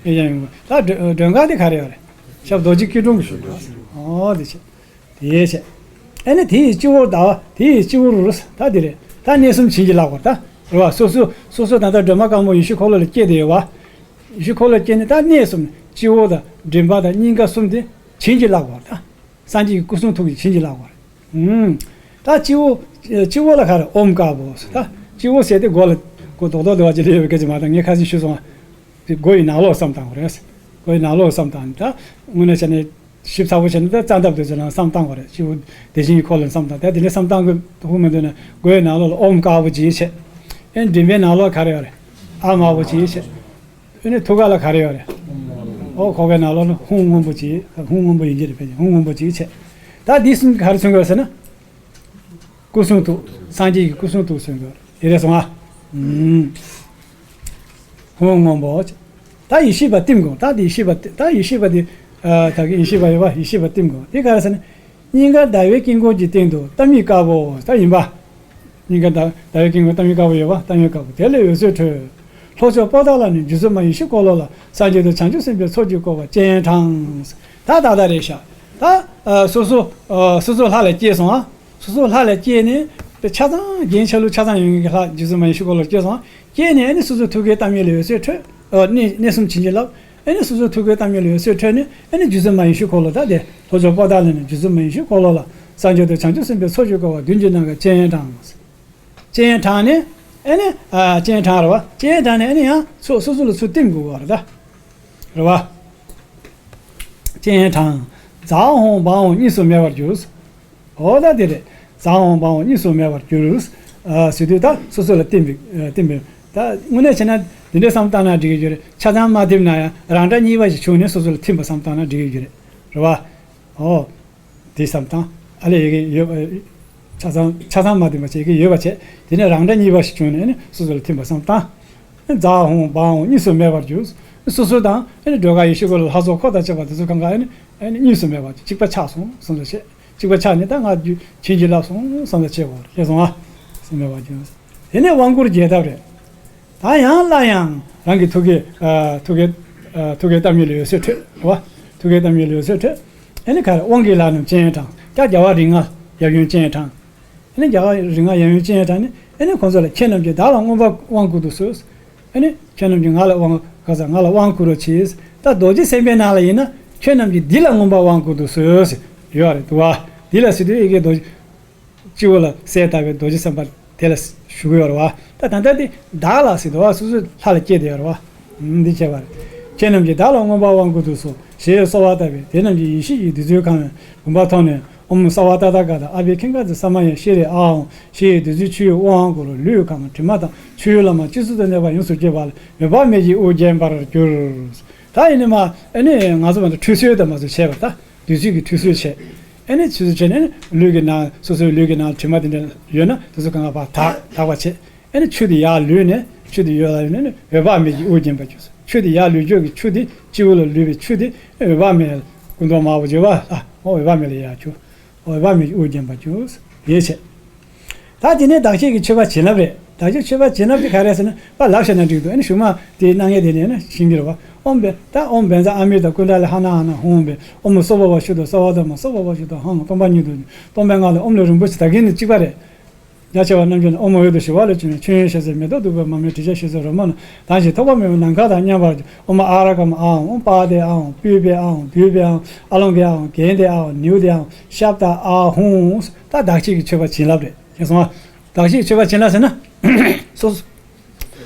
བརྐྱང་ཡིན་དགོས། ད་སྒྲོལ་སྒྲོལ་དཀར་དེ་ག་རེ་ཡོད་རེད། ཞབས་རྡོ་རྗེ་སྐྱིལ་ཀྲུང་གིས་བཞུགས་པ། ཨོ་དེ་བྱས། དེ་བྱས། ཨ་ནི་དེ་ཡི་སྤྱི་བོར་ཟླ་བ། དེ་ཡི་སྤྱི་བོར། ད་དེ་རེད། ད་གནས་གསུམ་བྱིན་གྱིས་བརླབས་པ་རེད་ད། རེད་བ། སོ་སོ་སོ་སོ་ད་ལྟ་སྒྲོལ་མ་དཀར་མོ་ཡེ་ཤེས་འཁོར་ལོ་ལ་སྐྱེས་བསྡད་ཡོད་བ། ཡེ་ཤེས་འཁོར་ལོ་སྐྱེས་ནས་ད་གནས་གསུམ། སྤྱི་བོ་དང་མགྲིན་པ་དང་སྙིང་ག་གསུམ་དེ་བྱིན་གྱིས་བརླབས་པ་རེད་ད། སངས་རྒྱས་ཀྱི་སྐུ་གསུང་ཐུགས་ཀྱིས་བྱིན་གྱིས་བརླབས་པ་རེད། ཨུམ། ད་སྤྱི་བོ། སྤྱི་བོ་ལ་ག་རེ། ཨོཾ་དཀར་པོ། ད་སྤྱི་བོ་ཟེར་དེ་མགོ་ལ། མགོ་རྡོག་རྡོག་འདྲ་བ་ཅིག་སླེབས་ཡོད་པའི་སྐད་ཆ་མ་གཏོགས། ངས་ཁ་སང་ཞུས་སོང་བ། དེ་མགོ་ཡི་ནང་ལོགས་བསམ་བཏང་དགོས་རེད། མགོ་ཡི་ནང་ལོགས་བསམ་བཏང་། ད་དངོས་གནས་བྱས་ནས་ཞིབ་ཚགས་པོ་བྱས་ན་ད་རྩ་འདབ་དེ་ཚོ་ནང་བསམ་བཏང་དགོས་རེད། སྤྱི་བོ་བདེ་ཆེན་གྱི་འཁོར་ལོ་བསམ་བཏང་། ད་དེ་འདྲ་བསམ་བཏང་དགོས་ཧུ་མི་འདུག་ན། མགོ་ཡི་ནང་ལོགས་ལ་ཨོཾ་དཀར་པོ་ཅིག་བྱས། ཨེ་མགྲིན་པའི་ནང་ལོགས་ག་རེ་ཡོད་རེད། ཨ་དམར་པོ་ཅིག་བྱས། ཨེ་ནི་ཐུགས་ཀ་ལ་ག་རེ་ཡོད་རེད། ཨོ་ཁོག་པའི་ནང་ལོགས་ལ་ཧཱུྃ་སྔོན་པོ་ཅིག་ཧཱུྃ་སྔོན་པོ་ཡིན་གྱི་རེད། ཕལ་ཆེར་ཧཱུྃ་སྔོན་པོ་ཅིག་བྱས། ད་འདི་གསུམ་ག་རེ་མཚོན་དགོས་ཟེར་ན། སྐུ་གསུང་ཐུགས། སངས་རྒྱས་ཀྱི་སྐུ་གསུང་ཐུགས་མཚོན་དགོས། དེ་རེད་སོང་ཨ། ཨུམ། ཧཱུྃ་སྔོན་པོ། ད་ཡེ་ཤེས་པ་བསྟིམ་དགོས། ད་དེ་ཡེ་ཤེས་པ་དེ། ད་ཡེ་ཤེས་པ་དེ། ཨ། ད་གི་ཡེ་ཤེས་པ་ཡོད་པ། ཡེ་ཤེས་པ་བསྟིམ་དགོས། དེ་ག་རེ་ཟེར་ན། སྙིང་ག་ཟླ་བའི་དཀྱིལ་འཁོར་གྱི་སྟེང་དུ་ཏཱཾ་ཡིག་དཀར་པོ། ད་ཡིན་པ། སྙིང་ག་ཟླ་ཟླ་བའི་དཀྱིལ་འཁོར་ཏཱཾ་ཡིག་དཀར་པོ་ཡོད་པ། ཏཱཾ་ཡིག་དཀར་པོ་དེ་ལས་འོད་ཟེར་འཕྲོས། ལྷོ་ཕྱོགས་པོ་ཏཱ་ལ་ནས་རྗེ་བཙུན་མ་ཡེ་ཤེས་འཁོར་ལོ་ལ། སངས་རྒྱས་དང་བྱང་ཆུབ་སེམས་དཔའི་ཚོགས་ཀྱིས་བསྐོར་བ་སྤྱན་དྲངས། ད་ད་ལྟ་རེད་ཤག་ད། ཨ། སོ་སོ། ཨ། སོ་སོ་ལྷ་ལ་སྐྱེས་སོང་ཨ། སོ་སོ་ལྷ་ལ་སྐྱེས་ནས་དེ་ཆ་ཚང་རྒྱན་ཆ་ལུགས་ཆ་ཚང་ཡོད་མཁན་གྱི་ལྷ་རྗེ་བཙུན་མ་ཡེ་ཤེས་འཁོར་ལོར་སྐྱེས་སོང་། སྐྱེས་ནས་ཨ་ནི་སོ་སོའི་ཐུགས་ཀའི་ཏཱཾ་ཡིག་ལས་འོད་ཟེར་འཕྲོས། ཨ། གནས་གནས་གསུམ་བྱིན་གྱིས་བརླབས། ཨ་ནི་སོ་སོའི་ཐུགས་ཀའི་ཏཱཾ་ཡིག་ལས་འོད་ཟེར་འཕྲོས་ནས་ཨ་ནི་རྗེ་བཙུན་མ་ཡེ་ཤེས་འཁོར་ལོ། ད་དེ་ལྷོ་ཕྱོགས་པོ་ཏཱ་ལ་ནས་རྗེ་བཙུན་མ་ཡེ་ཤེས་འཁོར་ལོ་ལ། སངས་རྒྱས་དང་བྱང་ཆུབ་སེམས་དཔའི་ཚོགས་ཀྱིས་བསྐོར་བ་བདུན་གྱི་ནམ་མཁར་སྤྱན་དྲངས། སྤྱན་དྲངས་ནས་ཨ་ནི། ཨ། སྤྱན་དྲངས་རེད་བ། སྤྱན་དྲངས་ནས་ཨ་ནི་ཡང་ཚུར་སོ་སོ་ལ་ཚུར་བསྟིམ་དགོས་པ་རེད་ད། རེད་བ། སྤྱན་དྲངས། ཛཿཧཱུྃ་བཿཧཱུྃ་གཉིས་སུ་མེད་པར་གྱུར། འོ་ད་དེ་རེད། ཛཿཧཱུྃ་བཿཧཱུྃ་གཉིས་སུ་མེད་པར་གྱུར། ཨ། ཟེར་དུས་ད་སོ་སོ་ལ་བསྟིམ་པའི། ཨ། བསྟིམ་པའི། ད་དངོས་གནས་བྱས་ན་དེ་འདྲའི་བསམ་བཏང་ན་འགྲིག་གི་ཡོད་རེད། ཆ་ཚང་མ་བསྟིམ་ན་ཡང་རང་འདྲ་གཉིས་པ་ཞིག་བྱུང་ནས་སོ་སོ་ལ་ཐིམ་པ་བསམ་བཏང་ན་འགྲིག་གི་ཡོད་རེད། རེད་བ། འོ། དེ་བསམ་བཏང་། ཨ་ལས་ཡི་གེ་ཡོད། ཆ་ཚང་ཆ་ཚང་མ་བསྟིམ་པ་བྱས་ཡི་གེ་ཡོད་པ་བྱས། དེ་ནས་རང་འདྲ་གཉིས་པ་ཞིག་བྱུང་ནས་ཨ་ནི་སོ་སོ་ལ་ཐིམ་པ་བསམ་བཏང་། ཛཿཧཱུྃ་བཿཧཱུྃ་གཉིས་སུ་མེད་པར་གྱུར། སོ་སོ་དང་ཨ་ནི་སྒྲོལ་དཀར་ཡེ་ཤེས་འཁོར་ལོ་ལྷ་ཚོགས་འཁོར་དང་བཅས་པ་དེ་ཚོ་གང་ག་ཨ་ནི་ཨ་ནི་གཉིས་སུ་མེད་པར་གཅིག་པ་ཆགས་སོང་བསམ་བློ་བྱས། གཅིག་པ་ཆགས་ནས་ད་ང་རྒྱུད་བྱིན་གྱིས་བརླབས་སོང་བསམ་བློ་བྱས་པ་རེད། ཤེས་སོང་ཨ། སུ་མེད་པར་གྱུར། དེ་ནས་དབང་བསྐུར་རྒྱས་བཏབ་རེད། ད་ཡང་སླར་ཡང་རང་གི་ཐུགས་ཀའི། ཨ། ཐུགས་ཀའི། ཨ། ཐུགས་ཀའི་ཏཱཾ་ཡིག་ལས་འོད་ཟེར་འཕྲོས། རེད་བ། ཐུགས་ཀའི་ཏཱཾ་ཡིག་ལས་འོད་ཟེར་འཕྲོས། ཨ་ནི་ག་རེ། དབང་གི་ལྷ་རྣམས་སྤྱན་དྲངས། ད་རྒྱལ་བ་རིགས་ལྔ་ཡབ་ཡུམ་སྤྱན་དྲངས། ཨ་ནི་རྒྱལ་བ་རིགས་ལྔ་ཡབ་ཡུམ་སྤྱན་དྲངས་ནས་ཨ་ནི་ཁོང་ཚོ་ལ། ཁྱེད་རྣམས་ཀྱིས་བདག་ལ་མངོན་པར་དབང་བསྐུར་དུ་གསོལ། ཨ་ནི་ཁྱེད་རྣམས་ཀྱིས་ང་ལ་དབང་། ག་ས། ང་ལ་དབང་བསྐུར་རོགས་གྱིས། ད་རྡོ་རྗེ་སེམས་དཔའི་ནང་ལ་ཡིན་ན། ཁྱེད་རྣམས་ཀྱིས་འདི་ལ་མངོན་པར་དབང་བསྐུར་དུ་གསོལ་ཟེར་ཡོད་རེད་འདུག་བ། འདི་ལ་ཟེར་དུས་ཡི་གེ་རྡོ་རྗེ། སྤྱི་བོ་ལ་གསལ་དག་པའི་རྡོ་རྗེ་སེམས་དཔའ་དེ་ལ་ཞུ་གི་ཡོད་རེད་བ། ད་ད་ལྟ་དེ་བདག་ལ་ཟེར་འདུག་བ། སོ་སོའི་ལྷ་ལ་སྐྱེས་བསྡད་ཡོད་རེད་བ། ཨུམ། འདི་བྱས་པ་རེད། ཁྱེད་རྣམས་ཀྱིས་བདག་ལ་མངོན་པར་དབང་བསྐུར་དུ་གསོལ་ཞེས་གསོལ་བ་བཏབ་པས། དེ་རྣམས་ཀྱིས་ཡེ་ཤེས་ཀྱི་བདུད་རྩིའི་ཁམས་བུམ་པ་མཐོང་ནས། ཨོཾ་སརྦ་ཏ་ཐཱ་ག་ཏ་ཨ་བྷྱ་ཥིཥྛ་ཙི་ས་མ་ཡ་ཤྲཱི་ཨཱཿཧཱུྃ། ཞེས་བདུད་རྩིའི་ཆུས་དབང་བསྐུར། ལུས་གང་དྲི་མ་དང་ཆུའི་ལམ་ལ་སྤྱི་གཙུག་ཏུ་གནས་པ་ཡོངས་སུ་རྒྱས་པ་ལས་འོད་དཔག་མེད་ཀྱི་དབུ་བརྒྱན་པར་གྱུར། ད་ཡིན་ནི་མ། ཨ་ནི་ང་ཚོ་མ་གཏོགས་ཁྲུས་གསོལ་དང་མ་ཚོ་བྱས་པ། ད་བདུད་རྩི་གི་ཁྲུས་གསོལ་བྱས། ཨེ་ནི་ཆུ་ཚོད་བྱས་ནས་ལུས་ཀྱི་ནང་སོ་སོའི་ལུས་ཀྱི་ནང་དྲི་མ་དེ་འདྲ་ཡོད་ན་དེ་ཚོ་གང་ག་ཕར་དག་དག་པ་བྱེད། ཨེ་ནི་ཆུ་དེ་ཡར་ལུད་ནས་ཆུ་དེ་ཡོད་ལ་ཡོད་ནས་འོད་དཔག་མེད་ཀྱི་དབུགས་བརྒྱན་པར་གྱུར། ཆུ་དེ་ཡར་ལུད་རྒྱུ་གི་ཆུ་དེ་སྤྱི་བོ་ལ་ལུད་པའི་ཆུ་དེ་འོད་དཔག་མེད་ལ་སྐུ་མདོག་དམར་པོ་བརྗོད་པ་ལ་འོད་དཔག་མེད་ལ་ཡར་གྱུར། འོད་དཔག་མེད་ཀྱི་དབུགས་བརྒྱན་པར་གྱུར། དེ་བྱས། ད་དེ་ནས་དག་བྱེད་ཀྱི་མཆོད་པ་བྱིན་རླབས་རེད། དག་བྱེད་མཆོད་པ་བྱིན་རླབས་དེ་ག་རེ་ཟེར་ན་ཕར་ལབ་བཤད་ན་འགྲིག་འདུག་ཨ་ནི་གཞུག་མ་དེ་གནང་མཁན་དེ་ནས་ན་ཤེས་ཀྱི་རེད་བ། ཨོཾ་བེ་ད་ཨོཾ་བཛྲ་ཨ་མྲྀ་ཏ་ཀུཎྜ་ལི་ཧ་ན་ཧ་ན་ཧཱུྃ་བེ། ཨོཾ་སྭ་བྷཱ་ཝ་ཤུདྡྷ་སྭ་བྷཱ་དྷརྨ་སྭ་བྷཱ་ཝ་ཤུདྡྷ་ཧཱུྃ། སྟོང་པ་ཉིད་དུ་སྟོང་པའི་ངང་ལས་ཨོཾ་ལས་རིན་པོ་ཆེ་དག་གིན་ནི་གཅིག་པ་རེད། རྒྱ་ཆེ་བ་རྣམས་ཀྱང་ཨོཾ་འོད་དུ་ཞུ་བ་ལ་བྱོན། མཆོད་ཡོན་ཞལ་ཟས་མེ་ཏོག་བདུག་སྤོས་མར་མེ་དྲི་ཆབ་ཞལ་ཟས་རོལ་མོ་རྣམས་དང་བཞིན་ཐོགས་པ་མེད་པའི་ནམ་མཁའ་དང་མཉམ་པར་ཨོཾ་ཨཱ་ར་ག་མ་ཨཱཿཧཱུྃ། པཱ་དེ་ཨཱཿཧཱུྃ། པུཥྤེ་ཨཱཿཧཱུྃ། དྷཱུ་པེ་ཨཱཿཧཱུྃ། ཨ་ལོ་ཀེ་ཨཱཿཧཱུྃ། གནྡྷེ་ཨཱཿཧཱུྃ། ནཻ་ཝི་དྱེ་ཨཱཿཧཱུྃ། ཤབྡ་ཨཱཿཧཱུྃ། ད་དག་བྱེད་ཀྱི་མཆོད་པ་བྱིན་རླབས་རེད། ཤེས་སོང་ཨ། དག་བྱེད་ཀྱི་མཆོད་པ་བྱིན་རླབས་ཟེར་ན། སོ་སོ།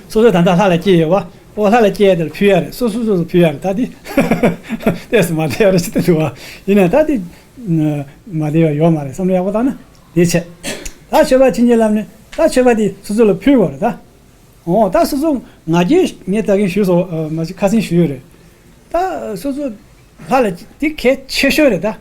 སོ་སོ་ད་ལྟ་ལྷ་ལ་སྐྱེས་ཡོད་པ། ཨོ་ལྷ་ལ་སྐྱེས་ཡ་དེ་ལ་ཕུལ་ཡ་རེད། སོ་སོ་སོ་སོ་ཕུལ་ཡ་རེད། ད་དེ་ལྟས་སུ་མ་བསྡད་ཡ་རེད་ཅི་ལྟ་འདུག་བ། ཡིན་ན་ད་དེ་མ་བསྡད་ཡ་ཡོད་མ་རེད། བསམ་བློ་ཡག་པོ་བཏང་ན་དེ་བྱས། ད་མཆོད་པ་བྱིན་གྱིས་བརླབས་ནས་ད་མཆོད་པ་དེ་སོ་སོ་ལ་ཕུལ་དགོས་རེད་ད། ཨོ་ད་སོ་སོ་ང་རྒྱལ་ངས་ད་གིན་ཞུས་སོང་། མ་གཞི་ཁ་སང་ཞུས་ཡོད་རེད། ད་སོ་སོ་ལྷ་ལ་དེ་གལ་ཆེ་ཤོས་རེད་ད།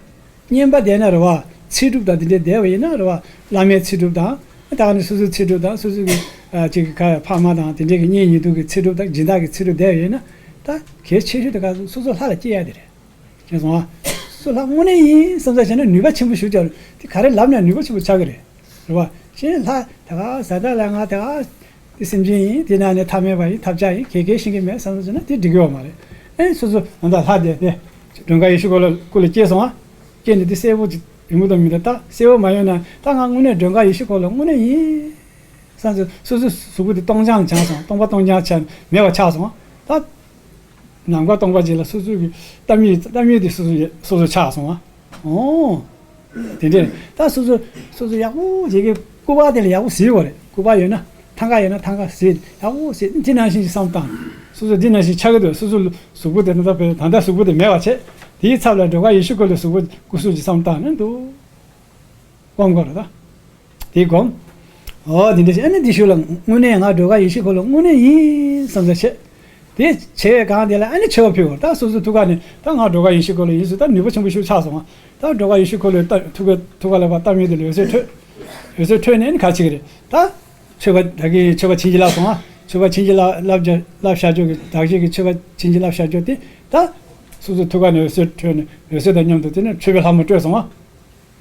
བསྙེན་པ་བསྡད་ན་རེད་བ། ཚེ་སྒྲུབ་དང་དེ་འདྲའི་བསྡད་པ་ཡིན་ན་རེད་བ། བླ་མའི་ཚེ་སྒྲུབ་དང་། ད་ནི་སོ་སོའི་ཚེ་སྒྲུབ་དང་། སོ་སོའི་གི་ཨ་ཅིག་གི་ཁ་ཕ་མ་དང་དེ་འདྲའི་གི་གཉེན་ཉེ་དུ་གི་ཚེ་སྒྲུབ་དང་སྦྱིན་བདག་གི་ཚེ་སྒྲུབ་བསྡད་པ་ཡིན་ན། ད་གལ་ཆེ་ཤོས་དེ་ག་སོ་སོ་ལྷ་ལ་སྐྱེ་ཡ་དེ་རེད། ཤེས་སོང་ཨ། སོ་སོ་ལྷ་དངོས་གནས་ཡིན་བསམ་ས་བྱས་ན་ནུས་པ་ཆེན་པོ་ཞིག་ཀྱང་དེ་ག་རེ་ལབ་ན་ནུས་པ་ཆེན་པོ་ཆགས་ཀྱི་རེད། རེད་བ། གཞན་ལྷ་དེ་ག་ཟ་ད་ལ་ང་དེ་ག་དེ་སེམས་ཅན་ཡིན། དེ་ན་ནི་ཐ་མལ་པ་ཡིན། ཐབས་ཆག་ཡིན། གལ་གལ་ཤེས་ཀྱི་མེད་བསམ་བསམ་བྱས་ན་དེ་འགྲིག་གི་ཡོད་མ་རེད། ཨེ་སོ་སོ་ང་ད་ལྷ་དེ་དེ་མགྲོན་ཁང་ཡེ་ཤེས་འཁོར་ལོ་སྐུ་ལ་སྐྱེས་སོང་ཨ། སྐྱེས་ནས་དེ་གསལ་པོ་ཅིག་ཡོང་གི་འདུག་མི་འདུག་ད་གསལ་པོ་མ་ཡོང་ན་ད་ང་དངོས་གནས་མགྲོན་ཁང་ཡེ་ཤེས་འཁོར་ལོ་དངོས་གནས་ཡིན་བསམ་བྱས་སོ་སོའི་གཟུགས་པོ་དེ་སྟོང་རྐྱང་ཆགས་སོང་། སྟོང་པ་སྟོང་རྐྱང་ཆགས་མེད་པ་ཆགས་སོང་ཨ། ད། ནམ་མཁའ་སྟོང་པ་ཅིག་ལ་སོ་སོའི་གི་གཏམ་ཡིག་གཏམ་ཡིག་དེ་སོ་སོ་སོ་སོ་ཆགས་སོང་ཨ། ཨོ། དེ་འདྲས་ད་སོ་སོ་སོ་སོ་ཡག་པོ་བྱེད་ཀྱི་སྐུ་པར་དེ་ལ་ཡག་པོ་གཟིགས་དགོས་རེད། སྐུ་པར་ཡོད་ན་ཐང་ག་ཡོད་ན་ཐང་ག་གཟིགས་ཡག་པོ་གཟིགས། འདི་ནང་བཞིན་ཞིག་བསམ་བཏང་། སོ་སོ་འདི་ནང་བཞིན་ཆགས་ཀྱི་འདུག་སོ་སོ་གཟུགས་པོ་དེ་ད་ལྟ་བས་ད་ལྟ་གཟུགས་པོ་དེ་མེད་པ་བྱས། དེའི་ཚབ་ལ་མགྲོན་ཁང་ཡེ་ཤེས་འཁོར་ལོའི་གཟུགས་པོ་སྐུ་གཟུགས་ཅིག་བསམ་བཏང་ནས་འདུག་སྒོམ་དགོས་རེད་ད། དེ་སྒོམ། ཨོ་དེ་འདྲ་ཞིག་ཨ་ནི་འདི་ཞུ་ལ་དངོས་གནས་ང་མགྲོན་ཁང་ཡེ་ཤེས་འཁོར་ལོ་དངོས་གནས་ཡིན་བསམ་ས་བྱེད། དེ་བྱས་གང་དེ་ལ་ཨ་ནི་མཆོད་པ་ཕུལ་བར་ད་སོ་སོའི་ཐུགས་ཀ་ནས་ད་ང་མགྲོན་ཁང་ཡེ་ཤེས་འཁོར་ལོ་ཡིན་ཟེར་ད་ནུས་པ་ཆེན་པོ་ཞིག་ཆགས་སོང་ང་། ད་མགྲོན་ཁང་ཡེ་ཤེས་འཁོར་ལོའི་ད་ཐུགས་ཀ་ཐུགས་ཀ་ལ་བ་གཏམ་ཡིག་དེ་ལ་འོད་ཟེར་འཕྲོས། འོད་ཟེར་འཕྲོས་ནས་ཨ་ནི་ག་བྱེད་ཀྱི་རེད་ད། མཆོད་པ་ད་གིན་མཆོད་པ་བྱིན་གྱིས་བརླབས་སོང་ང་། མཆོད་པ་བྱིན་གྱིས་བརླབས་བརླབས་བརླབས་བཞག་ཆོག་གི་དག་བྱེད་ཀྱི་མཆོད་པ་བྱིན་གྱིས་བརླབས་བཞག་ཆོག་དེ་ད། སོ་སོའི་ཐུགས་ཀ་ནས་འོད་ཟེར་འཕྲོས་ནས་འོད་ཟེར་དང་མཉམ་དུ་དེ་ནས་མཆོད་པའི་ལྷ་མོ་སྤྲོས་སོང་ང་།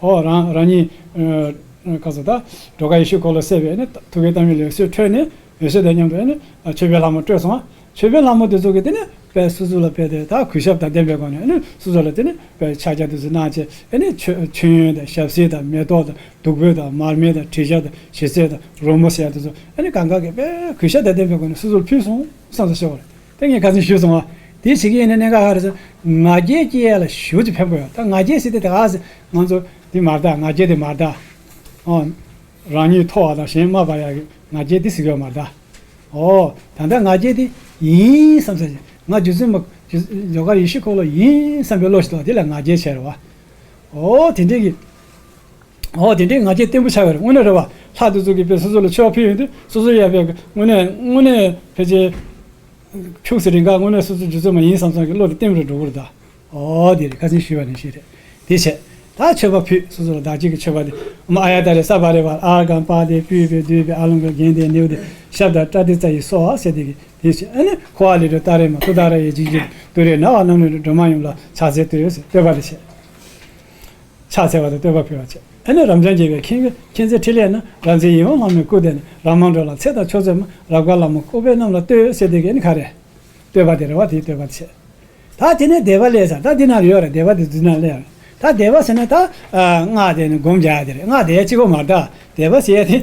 ཨོ་རང་རང་ཉིད་ཨ་ག་ཟེར་ད་མགྲོན་ཁང་ཡེ་ཤེས་འཁོར་ལོ་གསལ་བའི་ནི་ཐུགས་ཀའི་གཏམ་ཡིག་ལས་འོད་ཟེར་འཕྲོས་ནས་འོད་ཟེར་དང་མཉམ་དུ་ནི་མཆོད་པའི་ལྷ་མོ་སྤྲོས་སོང་ང་། མཆོད་པའི་ལྷ་མོ་དེ་ཚོ་གིས་དེ་ནི་དཔེ་སོ་སོ་ལ་དཔེ་དེ་ད་གུས་ཞབས་དང་ལྡན་པའི་སྒོ་ནས་ནི་སོ་སོ་ལ་དེ་ནི་དཔེ་ཕྱག་རྒྱ་དེ་ཚོ་གནང་བྱས་ནི་མཆོད་མཆོད་ཡོན་དང་ཞབས་བསིལ་དང་མེ་ཏོག་དང་བདུག་སྤོས་དང་མར་མེ་དང་དྲི་ཆབ་དང་ཞལ་ཟས་དང་རོལ་མོ་ཟེར་ཡ་དེ་ཚོ་ཨ་ནི་གང་ག་གིས་དཔེ་གུས་ཞབས་དང་ལྡན་པའི་སྒོ་ནས་སོ་སོར་ཕུལ་སོང་བསམ་ས་ཤོར་བ་རེད། དེ་ངས་ཁ་སང་ཞུས་སོང་བ། དེ་བྱེད་ཀྱི་ཡིན་ན་གནད་འགག་ག་རེ་ཟེར། ང་རྒྱལ་སྐྱེ་ཡ་ལ་ཞེ་པོ་ཅིག་ཕན་པོ་ཡོད། ད་ང་རྒྱལ་ཟེར་དེ་ད་ག་ཟེ་ང་ཚོ་འདི་མ་རེད་ད། ང་རྒྱལ་དེ་མ་རེད་ད། ཨོ། རང་ཉིད་མཐོ་བ་དང་གཞན་དམའ་བ་ཡ་གི་ང་རྒྱལ་དེ་ཟེར་གི་ཡོད་མ་རེད་ད། ཨོ། ད་ལྟ་ང་རྒྱལ་དེ་ཡིན་བསམ་ས་ཞིག་ང་རྗེ་བཙུན་མ་རྗེ་ཡོ་ག་ཡེ་ཤེས་འཁོར་ལོ་ཡིན་བསམ་པའི་བློ་ཞིག་འདུག་དེ་ལ་ང་རྒྱལ་བྱས་རེད་བ། ཨོ་དེ་འདྲའི་གི་ཨོ་དེ་འདྲའི་ང་རྒྱལ་བརྟན་པོ་ཆགས་ཡོད་རེད། དངོས་གནས་རེད་བ། ལྷ་དེ་ཚོ་གིས་དཔེ་སོ་སོ་ལ་མཆོད་པ་ཕུལ་ཡོང་དུས་སོ་སོ་ཡ་དཔེ་དངོས་གནས་དངོས་གནས་ཕལ་ཆེར་ཁྱུག་ཙམ་རིང་ག་དངོས་གནས་སོ་སོ་རྗེ་བཙུན་མ་ཡིན་བསམ་བསམ་གྱི་བློ་དེ་བརྟན་པོ་རུ་འགྲོ་གི་རེད་ད། ཨོ་དེ་རེད། ཁ་སང་ཞུས་པ་ནང་བཞིན་རེད། དེ་བྱས། ད་མཆོད་པ་ཕུལ། སོ་སོ་ལ་བདག་བསྐྱེད་ཀྱི་མཆོད་པ་དེ་ཨོཾ་ཨཱརྱ་ཏཱ་རེ་ས་བྷཱ་རེ་བྷཱ་ཨཱ་ར་ག་མ་པཱ་དེ་པུཥྤེ་དྷཱུ་པེ་ཨཱ་ལོ་ཀེ་གནྡྷེ་ནཻ་ཝི་དྱེ་ཤབྡ་པྲ་ཏཱིཙྪ་ཡེ་སྭཱ་ཧཱ་ཟེར་དེ་གི་དེ་བྱས། ཨ་ནི་ཁུ་ཨཱ་ལི་ཏྲཱུ་ཏཱ་རེ་མ་ཏུཏྟཱ་ར་ཡེ་ཇི་ཇི་ཏུ་རེ་ནཱ་བ་ནམ་ནི་སྒྲོལ་མ་ཡུམ་ལ་ཕྱག་འཚལ་བསྟོད་ཟེར་བསྟོད་པ་དེ་བྱས། ཕྱག་འཚལ་བ་དང་བསྟོད་པ་ཕུལ་བ་བྱས། ཨ་ནི་རབ་འབྱམས་རྒྱས་པའི་མཁྱེན་མཁྱེན་བརྩེ་ཕྲིན་ལས་རྣམས། རབ་མཛེས་ཡིད་འོང་ལྷ་མོའི་སྐུ་དེ་ནི། རབ་མང་འགྲོ་ལ་ཚེ་དང་མཆོག་སྩོལ་མ། རབ་དཀར་ལྷ་མོ་ཀུ་པེ་རྣམས་ལ་བསྟོད་ཟེར་དེ་གི་ཨ་ནི་ག་རེ། བསྟོད་པ་དེ་རེད་བ། དེའི་བསྟོད་པ་དེ་བྱས། ད་དེ་ནས་བཟླས་པ་ལས་ས་ད་འདི་ན་ཡོད་རེད། བཟླས་པ་དེ་འདི་ན་ལས་རེད། ད་བཟླས་པ་ཟེར་ན་ད་སྔགས་དེ་ནི་སྒོམ་རྒྱག་ཡ་དེ་རེད། སྔགས་བཟླས་ཡ་གཅིག་པོ་མ་རེད་ད། བཟླས་པ་ཟེར་ཡ་དེ་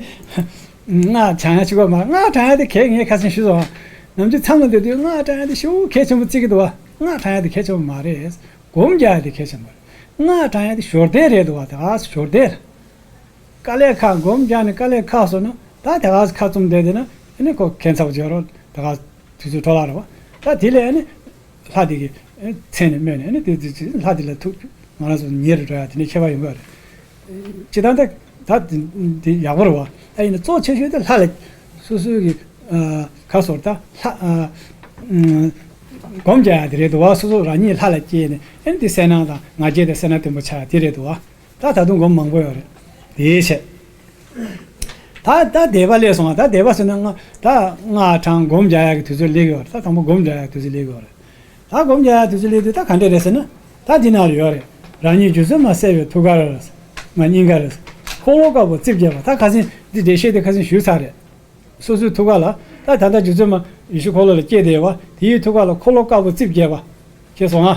སྔགས་བགྲང་ཡ་གཅིག་པོ་མ་རེད། སྔགས་བགྲང་ཡ་དེ་གལ་ངས་ཁ་སང་ཞུས་སོང་། ནམ་རྒྱུན་མཚམས་ལ་སྡོད་དུས་སྔགས་བགྲང་ཡ་དེ་ཞེ་པོ་གལ་ཆེན་པོ་བརྩི་གི་འདུག་བ། སྔགས་བགྲང་ཡ་དེ་གལ་ཆེན་པོ་མ་རེད། སྒོམ་རྒྱག་ཡ་དེ་གལ་ཆེན་པོ་རེད། སྔགས་བགྲང་ཡ་དེ་ཞོར་བལྟས་རེད་འདུག་བ། ད་ག་ཞོར་བལྟས། དཀའ་ལས་ཁག་སྒོམ་རྒྱག་ནས་དཀའ་ལས་ཁག་སོང་ན་ད་དེ་ག་ཁ་བཙུམ་བསྡད་བསྡད་ན་ཨ་ནི་ཁོ་ཁྱད་མཚར་པོ་བརྗོད་རོགས་ད་ག་དུས་ཚོད་འཕྲོ་བརླག་རེད་བ། ད་དེ་ལས་ཨ་ནི་ལྷ་དེ་གི་མཚན་ནས་སྨོས་ནས་ཨ་ནི་དེ་དེ་ལྷ་དེ་ལ་ཐུག་ང་རང་ཚོ་ཉེ་རུ་འགྲོ་ཡ་དེ་ནས་ཁྱད་པར་ཡོང་གི་རེད། སྤྱིར་བཏང་ད་ད་དེ་དེ་ཡག་པོ་རེད་བ། ད་ཡིན་ན་གཙོ་ཆེ་ཤོས་དེ་ལྷ་ལ་སོ་སོའི་གི་ཁ་སོར་ད་ལྷ་སྒོམ་རྒྱག་ཡ་དེ་རེད་འདུག་བ། སོ་སོ་རང་ཉིད་ལྷ་ལ་སྐྱེས་ནས་ཨ་ནི་དེ་གསལ་སྣང་དང་ང་རྒྱལ་དང་གསལ་སྣང་དོན་པོ་ཆགས་ཡ་དེ་རེད་འདུག་བ། ད་ད་དུང་སྒོམ་མང་པོ་ཡོད་རེད། དེའི་ཆེད། ད་ད་བཟླས་པ་སླེབས་སོང་བ། ད་བཟླས་པ་ཟེར་ན་ང་ད་སྔགས་བགྲང་སྒོམ་རྒྱག་ཡག་གི་དུས་ཚོད་སླེབས་ཡོད་རེད། ད་དང་པོ་སྒོམ་རྒྱག་ཡག་དུས་ཚོད་སླེབས་ཡོད་རེད། ད་སྒོམ་རྒྱག་ཡག་དུས་ཚོད་སླེབས་དུས་ད་ག་འདྲ་རེད་ཟེར་ན། ད་འདི་ནང་ལ་ཡོད་རེད། རང་ཉིད་སྒྱུ་རྩལ་མ་གསལ་བའི་ཐུགས་ཀར། ང་སྙིང་གར། འཁོར་ལོ་དཀར་པོ་རྩིབས་བརྒྱད་པ། ད་ཁ་སང་འདི་འགྲེལ་བཤད་དེ་ཁ་སང་ཞུས་ཚར་རེད། སོ་སོའི་ཐུགས་ཀ་ལ། ད་ད་ལྟ་སྒྱུ་རྩལ་མ་ཡེ་ཤེས་འཁོར་ལོ་ལ་སྐྱེས་བསྡད་པ་དེའི་ཐུགས་ཀ་ལ་འཁོར་ལོ་དཀར་པོ་རྩིབས་བརྒྱད་པ། ཁྱེད་སོང་ང་།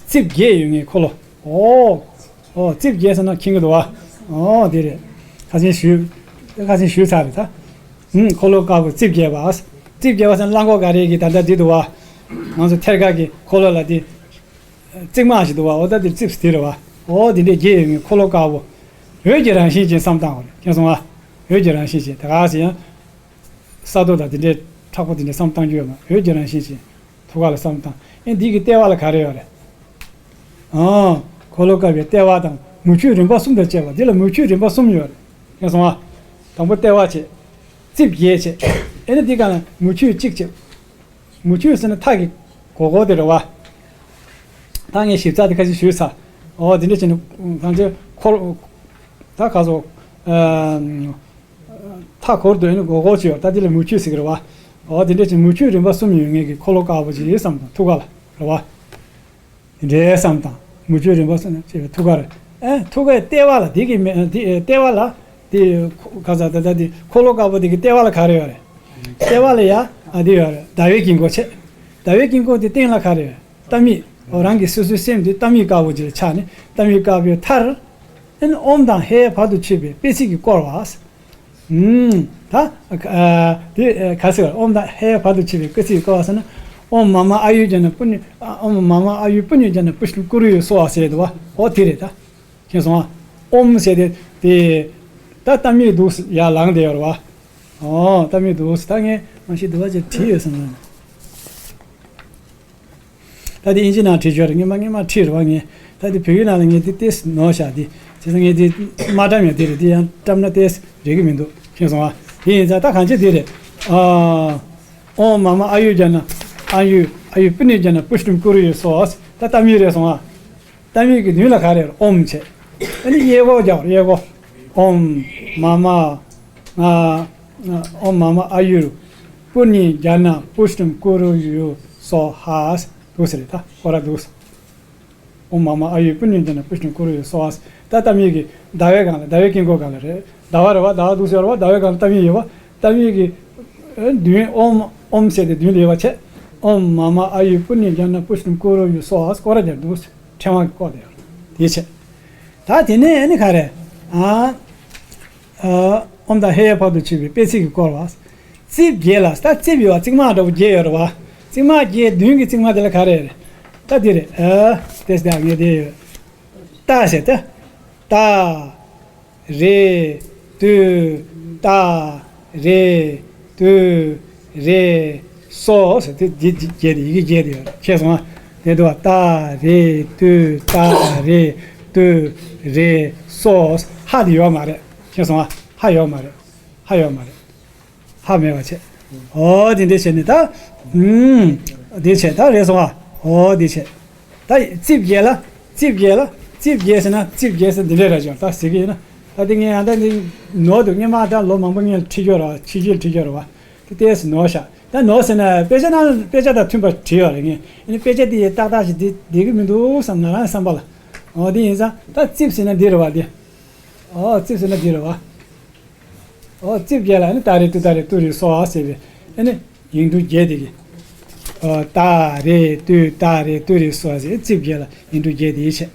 རྩིབས་བརྒྱད་ཡོད་ངེས་འཁོར་ལོ། ཨོ། ཨོ་རྩིབས་བརྒྱད་ཟེར་ན་མཁྱེན་གྱི་འདུག་བ། ཨོ་དེ་རེད། ཁ་སང་ཞུས། ཁ་སང་ཞུས་ཚར་རེད་ད། ཧུམ་འཁོར་ལོ་དཀར་པོ་རྩིབས་བརྒྱད་པ། རྩིབས་བརྒྱད་པ་ཟེར་ན་གླང་གོག་ག་རེ་གི་ད་ལྟ་འདི་འདུག་བ། ང་ཚོ་ཐད་ཀར་གྱི་འཁོར་ལོ་ལ་དེ། རྩིབས་མ་ཞིག་འདུག་བ། འོ་ད་འདིར་རྩིབས་དེ་རེད་བ། འོ་འདི་འདྲའི་བརྒྱད་ཡོད་ངེས་འཁོར་ལོ་དཀར་པོ། འོད་ཀྱི་རང་བཞིན་ཅན་བསམ་བཏང་བ་རེད། མཁྱེན་སོང་ང་། འོད་ཀྱི་རང་བཞིན་ཅན་དེ་ག་ཟེར་ཡང་། ས་རྡོ་དང་དེ་འདྲའི་མཁྲེགས་པོ་དེ་འདྲའི་བསམ་བཏང་རྒྱུ་ཡོད་མ། འོད་ཀྱི་རང་བཞིན་ཅན། ཐུགས་ཀ་ལ་བསམ་བཏང་། ཨེ་འདི་གི་ལྟེ་བ་ལ་ག་རེ་ཡོད་རེད། ཨང་། འཁོར་ལོ་དཀར་པོའི་ལྟེ་བ་དང་མུ་ཁྱུད་རིམ་པ་གསུམ་དང་བཅས་པ། འདི་ལ་མུ་ཁྱུད་རིམ་པ་གསུམ་ཡོད་རེད། མཁྱེན་སོང་ང་། དང་པོ་ལྟེ་བ་བྱས། རྩིབས་བརྒྱད་བྱས། ཨེ་ནི་འདི་ག་ལ་མུ་ཁྱུད་གཅིག་བྱས། མུ་ཁྱུད་ཟེར་ན་མཐའ་གི་སྒོར་སྒོར་དེ་རེད་བ། ད་ངས་ཞིབ་ཚགས་དེ་ཁ་ཤས་ཞུས་ཚར། འོ་དེ་འདྲ་བྱས་ནས་གང་ཅི་འཁོར། ད་ག་སོ། མཐའ་འཁོར་དུ་ཡིན་སྒོར་སྒོར་ཅིག་ཡོད། ད་དེ་ལ་མུ་ཁྱུད་ཟེར་གི་རེད་བ། འོ་དེ་འདྲ་བྱས་མུ་ཁྱུད་རིམ་པ་གསུམ་ཡོད་ངེས་ཀྱི་འཁོར་ལོ་དཀར་པོ་ཅིག་བསམ་དང་ཐུགས་ཀ་ལ་རེད་བ། འདྲའི་བསམ་དང་མུ་ཁྱུད་རིམ་པ་གསུམ་ནས་བྱས་པའི་ཐུགས་ཀར། ཨེ་ཐུགས་ཀའི་ལྟེ་བ་ལ་འདི་གི་མེ་འདི་ལྟེ་བ་ལ། འདི་ག་ས་ད་ད་འདི་འཁོར་ལོ་དཀར་པོ་འདི་གི་ལྟེ་བ་ལ་ག་རེ་ཡོད་རེད། ལྟེ་བ་ལ་ཡ་ཨ་འདི་ཡོད་རེད། ཟླ་བའི་དཀྱིལ་འཁོར་བྱས། ཟླ་བའི་དཀྱིལ་འཁོར་འདི་སྟེང་ལ་ག་རེ་ཡོད་རེད། ཏཱཾ་ཡིག་འོ་རང་གི་སོ་སོའི་སེམས་འདི་ཏཱཾ་ཡིག་དཀར་པོ་ཅིག་ལ་ཆགས་ནས་ཏཱཾ་ཡིག་དཀར་པོའི་མཐར། ཨེ་ནི་ཨོཾ་དང་ཧའི་བར་དུ་ཆོད་པའི་དཔེ་ཚིག་གིས་བསྐོར་བ། ཨུམ། ད། ཨ། དེ་ག་ཟེར་བ། ཨོཾ་དང་ཧའི་བར་དུ་ཆོད་པའི་སྐུལ་ཚིག་བསྐོར་བ་ཟེར་ན། ཨོཾ་མ་མ་ཨ་ཡུ་ཛྙཱ་ན་པུ་ཎི། ཨ། ཨོཾ་མ་མ་ཨ་ཡུ་པུ་ཎི་ཛྙཱ་ན་པུཥྚ་ཀུ་རུ་ཡུ་སྭཱ་ཧཱ་ཟེར་འདུག་བ། ཨོ་དེ་རེད་ད། མཁྱེན་སོང་ཨ། ཨོཾ་ཟེར་དེ་དེ། ད་ཏཱཾ་ཡིག་འདུག་ཡར་ལངས་བསྡད་ཡོད་རེད་བ། ཨོ་ཏཱཾ་ཡིག་འདུག་ད་ངས་མ་གཞི་འདུག་བ་ཅིག་བྲིས་ཡོད་བསམ་ན། ད་དེ་ཨིན་ཇི་ནང་བྲིས་ཆོག་རེད། ངས་མ་ངས་མ་བྲིས་རེད་བ་ངས། ད་དེ་བོད་ཡིག་ནང་ལ་ངས་དེ་ཏོག་ཙམ་ནོར་བཞག་དེ། བྱས་ཙང་ངས་དེ་མ་བཀྲམ་ཡང་དེ་རེད། དེ་ཡང་བཀྲམ་ན་ཏོག་ཙམ་རེག་གི་མི་འདུག་མཁྱེན་སོང་ཨ། དེ་ཡིན་ཙང་ད་གང་ཅི་དེ་རེད། ཨ། ཨོཾ་མ་མ་ཨ་ཡུ་ཛྙཱ་ན། ཨ་ཡུ་ཨ་ཡུ་པུ་ཎི་ཛྙཱ་ན་པུཥྚ་ཀུ་རུ་ཡུ་སྭཱ་ཧཱ། ད་ཏཱཾ་ཡིག་རེད་སོང་ཨ། ཏཱཾ་ཡིག་གི་མདུན་ལ་ག་རེ་རེད། ཨོཾ་བྱས། ཨ་ནི་གཡས་སྐོར་རྒྱག་གཡས་སྐོར། ཨོཾ་མ་མ། ཨ། ཨོཾ་མ་མ་ཨ་ཡུར། པུ་ཎི་ཛྙཱ་ན་པུཥྚ་ཀུ་རུ་ཡུ་སྭཱ་ཧཱ། འདུག་ཟེར་རེད་ད་ཁོ་ར་འདུག་ཟེར། ཨོཾ་མ་མ་ཨ་ཡུར་པུ་ཎི་ཛྙཱ་ན་པུཥྚ་ཀུ་རུ་ཡུ་སྭཱ་ཧཱ། ད་ཏཱཾ་ཡིག་གི་ཟླ་བའི་སྒང་ལ་ཟླ་བའི་དཀྱིལ་འཁོར་སྒང་ལ་རེད། ཟླ་བ་རེད་བ། ཟླ་བ་འདུག་ཟེར་བ། ཟླ་བའི་སྒང་ལ་ཏཱཾ་ཡིག་ཡོད་བ། ཏཱཾ་ཡིག་གི་མདུན་ཨོཾ་ཨོཾ་ཟེར་དེ་མདུན་ལ་ཡོད་བ་བྱས། ཨོཾ་མ་མ་ཨ་ཡུར་པུ་ཎི་ཛྙཱ་ན་པུཥྚ་ཀུ་རུ་ཡུ་སྭཱ་ཧཱ། སྐོར་ར་རྒྱག་འདུག་ཟེར། ཕྲེང་བ་གི་སྐོར་དེ་ཡོད་དེ་བྱས། ད་དེ་ནས་ཨ་ནི་ག་རེ། ཨ། ཨ། ཨོཾ་དང་ཧའི་བར་དུ་ཆོད་པའི་དཔེ་ཚིག་གིས་བསྐོར་བ། རྩིབས་བརྒྱད་ལ། ད་རྩིབས་ཡོད་བ། རྩིབས་མ་འདྲ་པོ་བརྒྱད་ཡོད་རེད་བ། རྩིབས་མ་བརྒྱད་མདུན་གྱི་རྩིབས་མ་དེ་ལ་ག་རེ་རེད། ད་འདི་རེད། ཨ། དེ་ཟེར་ངས་དེ་ཡོད། ཏ་ཟེར་ཏེ། ཏ། རེ། ཏུ། ཏ། རེ། ཏུ། རེ། སྭཱ་ཧཱ་ཟེར་དེ་བརྒྱད་དེ་ཡི་གེ་བརྒྱད་དེ་ཡོད་རེད། མཁྱེན་སོང་ཨ། དེ་འདུག་བ། ཏ། རེ། ཏུ། ཏ། རེ། ཏུ། རེ། སྭཱ་ཧཱ། ཧ་དེ་ཡོད་མ་རེད། མཁྱེན་སོང་ཨ། ཧ་ཡོད་མ་རེད། ཧ་ཡོད་མ་རེད། ཧ་མེད་པ་བྱས། ཨོ་དེ་འདྲས་བྱས་ནས་ད། ཨུམ། དེ་བྱས་ད་རེད་སོང་ཨ། ཨོ་དེ་བྱས། ད་རྩིབས་བརྒྱད་ལ། རྩིབས་བརྒྱད་ལ། རྩིབས་བརྒྱད་ཟེར་ན་རྩིབས་བརྒྱད་ཟེར་འདི་འདྲས་རེད་ཅོ། ད་ཟེར་གི་ཡིན་ན། ད་དེ་ངས་ཡང་ད་འདི་ནོར་འདུག་སྔོན་མ་ད་ལོ་མང་པོ་སྔོན་ལ་ཁྲིད་ཀྱི་ཡོད་རེད་བ། ཕྱི་རྒྱལ་ཁྲིད་ཀྱི་ཡོད་རེད་བ། དེ་ཏོག་ཙམ་ནོར་ཤག་ད་ནོར་ཟེར་ན་དཔེ་ཆ་ནང་དཔེ་ཆ་དང་མཐུན་པ་བྲིས་ཡོད་རེད། ངས་ཨ་ནི་དཔེ་ཆ་དེ་ཏག་ཏག་ཞིག་འདི་བསྡད་ཀྱི་མི་འདུག་བསམ། ང་རང་བསམ་པ་ལ། ཨོ་དེ་ཡིན་ཙང་ད་རྩིབས་ཟེར་ན་འདི་རེད་བ་འདི། ཨོ་རྩིབས་ཟེར་ན་འདི་རེད་བ། ཨོ་རྩིབས་བརྒྱད་ལ་ཨ་ནི་ཏ་རེ་ཏུ་ཏ་རེ་ཏུ་རེ་སྭཱ་ཧཱ་ཟེར་བའི་ཨ་ནི་ཡིག་འབྲུ་བརྒྱད་དེ་གི། ཨོ་ཏ་རེ་ཏུ་ཏ་རེ་ཏུ་རེ་སྭཱ་ཧཱ་ཟེར། རྩིབས་བརྒྱད་ལ་ཡིག་འབྲུ་བརྒྱད་དེ་ཡི་ཆེད།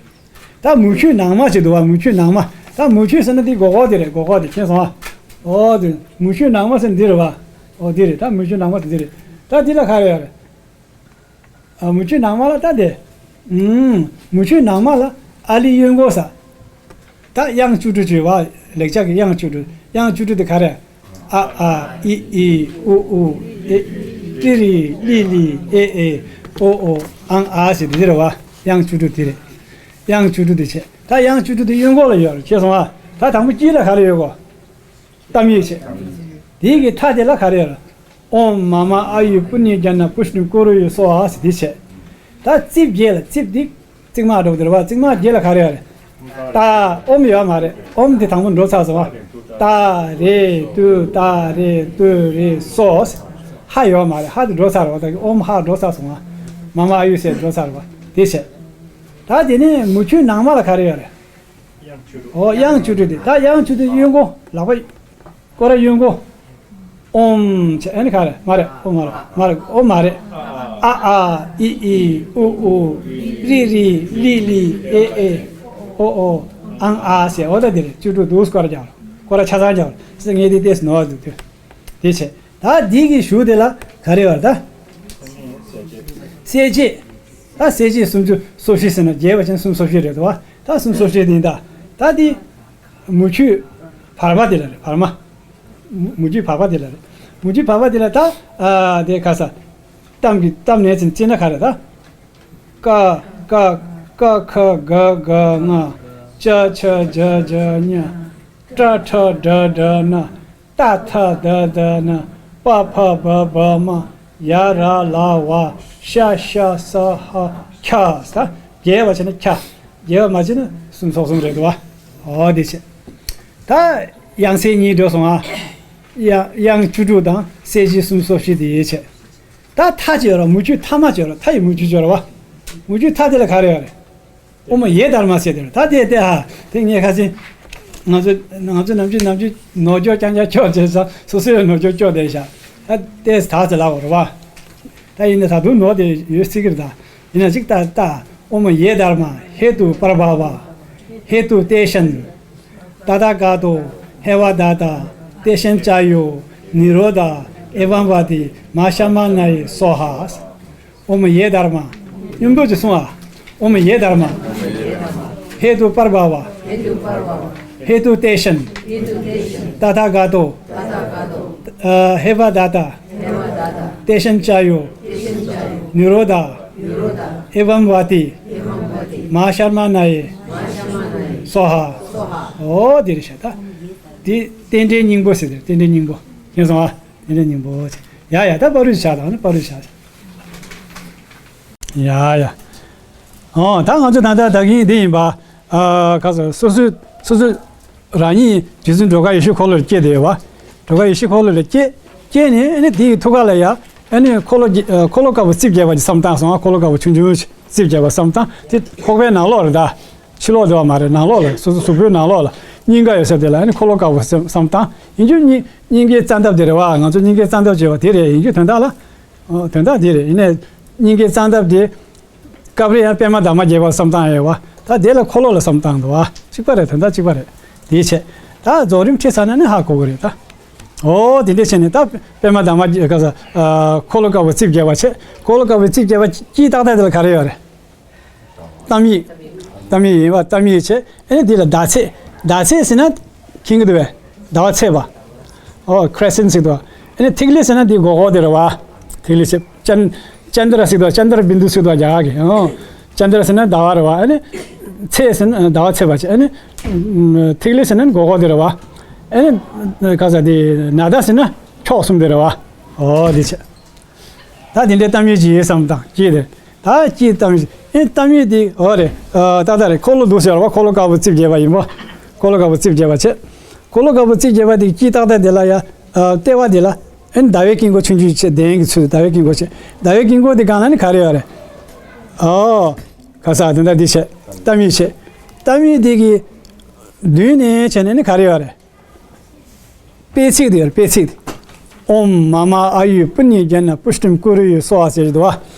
ད་མུ་ཁྱུད་ནང་མ་ཞིག་འདུག་བ། མུ་ཁྱུད་ནང་མ། ད་མུ་ཁྱུད་ཟེར་ན་འདི་སྒོར་སྒོར་དེ་རེད། སྒོར་སྒོར་དེ་མཁྱེན་སོང་ཨ། ཨོ་དེ་མུ་ཁྱུད་ནང་མ་ཟེར་ན་འདི་རེད་བ། ཨོ་འདི་རེད། ད་མུ་ཁྱུད་ནང་མ་ཟེར་འདི་རེད། ད་འདི་ལ་ག་རེ་ཡོད་རེད། ཨ། མུ་ཁྱུད་ནང་མ་ལ་ད་དེ། ཨུམ། མུ་ཁྱུད་ནང་མ་ལ་ཨཱ་ལི་གཡོན་སྐོར་ས། ད་དབྱངས་བཅུ་དྲུག་བརྗོད་པ། ལེགས་སྦྱར་གྱི་དབྱངས་བཅུ་དྲུག་དབྱངས་བཅུ་དྲུག་དེ་ག་རེ། ཨ་ཨ། ཨི་ཨི། ཨུ་ཨུ། ཨེ། ཏི་རི། ལི་ལི། ཨེ་ཨེ། ཨོ་ཨོ། ཨང་ཨ་ཟེར་དེ་རེད་བ། དབྱངས་བཅུ་དྲུག་དེ་རེད། དབྱངས་བཅུ་དྲུག་དེ་བྱས། ད་དབྱངས་བཅུ་དྲུག་དེ་གཡོན་སྐོར་ལ་ཡོད་རེད། མཁྱེན་སོང་ཨ། ད་དང་པོ་དཀྱིལ་ལ་ག་རེ་ཡོད་གོ། ཏཱཾ་ཡིག་བྱས། དེའི་གི་མཐའ་དེ་ལ་ག་རེ་ཡོད་རེད། ཨོཾ་མ་མ་ཨཱ་ཡུར་པུ་ཎི་ཛྙཱ་ན་པུཥྚ་ཀུ་རུ་ཡུ་སྭཱ་ཧཱ་ཟེར་དེ་བྱས། ད་རྩིབས་བརྒྱད་ལ། རྩིབས་འདི་རྩིབས་མ་འདྲ་པོ་དེ་རེད་བ། རྩིབས་མ་བརྒྱད་ལ་ག་རེ་ཡོད་རེད། ཏ། ཨོམ་ཡོད་མ་རེད། ཨོམ་དེ་དང་པོ་འགྲོ་ཚར་སོང་བ། ཏ་རེ་ཏུ་ཏ་རེ་ཏུ་རེ་སོ། ཧ་ཡོད་མ་རེད། ཧ་དེ་འགྲོ་ཚར་བ། ད་ཨོམ་ཧ་འགྲོ་ཚར་སོང་བ། མ་མ་ཨ་ཡུ་ཟེར་འགྲོ་ཚར་བ། དེ་བྱས། ད་དེ་ནས་མུ་ཁྱུད་ནང་མ་ལ་ག་རེ་ཡོད་རེད། ཨོ་དབྱངས་བཅུ་དྲུག་དེ། ད་དབྱངས་བཅུ་དྲུག་གཡོན་སྐོར། ལག་པ་སྐོར་ར་གཡོན་སྐོར། ཨོམ་བྱས། ཨ་ནི་ག་རེ། མ་རེད། ཨོ་མ་རེད། མ་རེད། ཨོ་མ་རེད། ཨ་ཨ། ཨི་ཨི། ཨུ་ཨུ། རི་རི། ལི་ལི། ཨེ་ཨེ། ཨོ་ཨོ། ཨང་ཨ་ཟེར། ཨོ་ད་དེ་རེད། བཅུ་དྲུག་འདུག་སྐོར་ར་རྒྱག་སྐོར་ར་ཆ་ཚང་རྒྱག་ཟེར། ངས་དེ་ཏོག་ཙམ་ནོར་བ་འདུག་དེ་བྱས། ད་འདི་གི་གཞུག་དེ་ལ་ག་རེ་ཡོད་རེད་ད། གསལ་བྱེད། ད་གསལ་བྱེད་སུམ་ཅུ་སོ་བཞི་ཟེར་ན་རྒྱས་པ་ཅན་སུམ་ཅུ་སོ་བཞི་རེད་དོ། ད་སུམ་ཅུ་སོ་བཞི་དེ་ཡིན་ད། ད་འདི་མུ་ཁྱུད་བར་མ་དེ་ལ་རེད། བར་མ། མུ་མུ་ཁྱུད་བར་མ་དེ་ལ་རེད། མུ་ཁྱུད་བར་མ་དེ་ལ་ད། ཨ་དེ་ག་ས། གཏམ་གྱི་གཏམ་ནས་ཅིན་ཅི་ན་ག་རེ་ད། ཀ་ཀ་ཀ་ཁ་ག་ག་ང་། ཅ་ཆ་ཇ་ཇ་ཉ། ཏྲ་ཁྲ་ཌ་ཌ་ན། ཏ་ཐ་ད་ད་ན། པ་ཕ་བ་བ་མ། ཡ་ར་ལ་བ། ཤ་ཤ་ས་ཧ་ཁྱ་ས། རྒྱས་པ་བྱས་ན་ཁྱ། རྒྱས་པ་མ་བྱས་ན་སུམ་ཚོགས་གསུམ་རེད་དོ། ཨོ་དེ་བྱས། ད་དབྱངས་གསལ་གཉིས་འགྲོ་སོང་ཨ། དབྱངས་དབྱངས་བཅུ་དྲུག་དང་གསལ་བྱེད་སུམ་ཅུ་སོ་བཞི་དེ་བྱས། ད་ཐ་བྱས་ར། མུ་ཁྱུད་ཐ་མ་བྱས་ར། ཐ་ཡི་མུ་ཁྱུད་བྱས་ར་བ། མུ་ཁྱུད་ཐ་དེ་ལ་ག་རེ་ཡོད་རེད། ཨོ་མ་ཡེ་དྷརྨ་ཟེར་དེ་རེད། ད་དེ་དེ་ཧ་དེ་ངས་ཁ་སང་། ང་ཚོ་ང་ཚོ་ནམ་རྒྱུན་ནམ་རྒྱུན་ནོར་སྐྱོར་རྐྱང་རྐྱང་སྐྱོར་བྱས་ཙང་སོ་སོའི་ནོར་སྐྱོར་སྐྱོར་བསྡད་ཤག་ད་ཏོག་ཙམ་ད་ཙམ་ལབ་དགོས་རེད་བ། ད་ཡིན་ན་ད་དུང་ནོར་བསྡད་ཡོད་སྲིད་ཀྱི་རེད་ད། ཡིན་ན་ཅིག་ད་ལྟ། ཨོ་མ་ཡེ་དྷརྨ་ཧེ་ཏུ་པར་བྷ་བ། ཧེ་ཏུ་ཏེ་ཤན། ཏ་ཐཱ་ག་ཏོ། ཧེ་ཝ་ད་ཏ། ཏེ་ཤན་ཅཱ་ཡོ། ནི་རོ་དྷ། ཨེ་ཝམ་ཝ་ཏི། མ་ཤརྨ་ན་ཡེ་སྭཱ་ཧཱ། ཨོ་མ་ཡེ་དྷརྨ། མཉམ་དུ་ཅིག་གསུང་ཨ། ཨོ་མ་ཡེ་དྷརྨ། ཧེ་ཏུ་པར་བྷ་བ། ཧེ་ཏུ་ཏེ་ཤན། ཏ་ཐཱ་ག་ཏོ། ཨ། ཧེ་ཝ་ད་ཏ། ཏེ་ཤན་ཅཱ་ཡོ། ནི་རོ་དྷ། ཨེ་ཝམ་ཝ་ཏི། མ་ཤརྨ་ན་ཡེ། སྭཱ་ཧཱ། ཨོ་དེ་རེད་ཤག་ད། དེ་རྟེན་འབྲེལ་སྙིང་པོ་ཟེར་དེ་རེད། རྟེན་འབྲེལ་སྙིང་པོ། མཁྱེན་སོང་ཨ། དེ་འདྲ་སྙིང་པོ་ཆེ། ཡ་ཡ། ད་པ་རུ་བཞག་དང་ནི་པ་རུ་བཞག་ཡ་ཡ། ཨོ་ད་ང་ཚོ་ད་ལྟ་ད་གིན་འདི་ཡིན་པ། ཨ་ག་ཟེར། སོ་སོའི་སོ་སོའི་རང་ཉིད་རྗེ་བཙུན་སྒྲོལ་དཀར་ཡེ་ཤེས་འཁོར་ལོ་ལ་སྐྱེས་བསྡད་ཡོད་པ། སྒྲོལ་དཀར་ཡེ་ཤེས་འཁོར་ལོ་ལ་སྐྱེས། སྐྱེས་ནས་ཨ་ནི་དེའི་ཐུགས་ཀ་ལ་ཡ། ཨ་ནི་འཁོར་ལོ་རྒྱ་ཨ་འཁོར་ལོ་དཀར་པོ་རྩིབས་བརྒྱད་པ་ཅིག་བསམ་བཏང་སོང་ཨ། འཁོར་ལོ་དཀར་པོ་ཆུང་ཆུང་ཞིག་རྩིབས་བརྒྱད་པ་བསམ་བཏང་། དེ་ཁོག་པའི་ནང་ལོགས་རེད་ད། ཕྱི་ལོགས་དེ་བ་མ་རེད། ནང་ལོགས་ལ། སོ་སོ་གཟུགས་པོའི་ནང་ལོགས་ལ་སྙིང་ག་ཡོད་ས་དེ་ལ་ཨ་ནི་འཁོར་ལོ་དཀར་པོ་བསམ་བསམ་བཏང་། ཡིན་རྒྱུ་སྙིང་སྙིང་གའི་རྩ་འདབ་དེ་རེད་བ། ང་ཚོ་སྙིང་གའི་རྩ་འདབ་ཅེས་པ་དེ་རེད། ཡིན་རྒྱུ་དོན་དག་ལ། ཨོ་དོན་དག་དེ་རེད། ཡིན་ནའི་སྙིང་གའི་རྩ་འདབ་དེ། སྐབས་རེ་ཡང་པད་མ་འདབ་མ་བརྒྱད་པ་བསམ་བཏང་ཡོད་བ། ད་དེ་ལ་འཁོར་ལོ་ལ་བསམ་བཏང་འདུག་བ། གཅིག་པ་རེད། དོན་དག་གཅིག་པ་རེད། དེའི་ཆེད་ད་རྫོགས་རིམ་ཁྲིད་ཚར་ན་ནི་ཧ་གོ་གི་རེད་ད། ཨོ་དེ་འདྲ་བྱས་ནས་ད་པད་མ་འདབ་མ་བརྒྱད་ག་ས། ཨ་འཁོར་ལོ་དཀར་པོ་རྩིབས་བརྒྱད་པ་བྱས། འཁོར་ལོ་དཀར་པོ་རྩིབས་བརྒྱད་པ་དཀྱིལ་ཏག་ཏག་དེ་ལ་ག་རེ་ཡོད་རེད། གཏམ་དབྱངས། གཏམ་དབྱངས་ཡིན་པ། གཏམ་དབྱངས་བྱས། ཨེ་ནས་འདི་ལ་ཟླ་ཚེས། ཟླ་ཚེས་ཟེར་ན་མཁྱེན་གྱི་འདུག་པས། ཟླ་བ་ཚེས་པ། ཨོ་ཁི་རེ་སེན་ཊི་ཟེར་འདུག་ཨེ་ནས་ཐིག་ལེ་ཟེར་ན་འདི་སྒོར་སྒོར་དེ་རེད་བ། ཐིག་ལེ་ཟེར། ཅན་ཅན་དྲ་ཟེར་འདུག་ཅན་དྲ་བི་འདུ་ཟེར་འདུག་རྒྱ་གར་གྱི། ཨོ་ཅན་དྲ་ཟེར་ན་ཟླ་བ་རེད་བ། ཨེ་ནས་ཚེས་ཟེར་ན་ཟླ་བ་ཚེས་པ་བྱས། ཨེ་ནས་ཐིག་ལེ་ཟེར་ན་སྒོར་སྒོར་དེ་རེད་བ། ཨེ་ནས་ག་ས་དེ་ན་ད་ཟེར་ན་ཁྱོག་གསུམ་དེ་རེད་བ། ཨོ་དེ་བྱས། ད་དེ་འདྲའི་གཏམ་དབྱངས་ཅིག་ཡོད་བསམ་དང་། དཀྱིལ་དེ། ད་དཀྱིལ་གཏམ་དབྱངས། ཨེ་གཏམ་དབྱངས་དེ་ཨོ་རེད། ཨ་ཏག་ཏག་རེད། འཁོར་ལོ་འདུག་ཟེར་བ། འཁོར་ལོ་དཀར་པོ་རྩིབས་བརྒྱད་པ་ཡིན་པ། འཁོར་ལོ་དཀར་པོ་རྩིབས་བརྒྱད་པ་བྱས། འཁོར་ལོ་དཀར་པོ་རྩིབས་བརྒྱད་པ་དེ་དཀྱིལ་ཏག་ཏག་དེ་ལ་ཡ། ཨ་ལྟེ་བ་དེ་ལ་ཨེ་ཟླ་བའི་དཀྱིལ་འཁོར་ཆུང་ཆུང་བྱས། གདན་གྱི་ཚུལ་ཟླ་བའི་དཀྱིལ་འཁོར་བྱས། ཟླ་བའི་དཀྱིལ་འཁོར་དེ་སྒང་ལ་ནི་ག་རེ་ཡོད་རེད། ཨོ་ག་ས་དེ་འདྲ་འདི་བྱས། གཏམ་དབྱངས་བྱས། གཏམ་དབྱངས་དེ་གི་མདུན་ནས་བྱས་ནས་ནི་ག་རེ་ཡོད་རེད། སྤེལ་ཚིག་དེ་ཡོད་རེད། སྤེལ་ཚིག་དེ། ཨོཾ་མ་མ་ཨ་ཡུར་པུ་ཎི་ཛྙཱ་ན་པུཥྚིཾ་ཀུ་རུ་ཡེ་སྭཱ་ཧཱ་ཟེར་གྱི་འདུག་བ།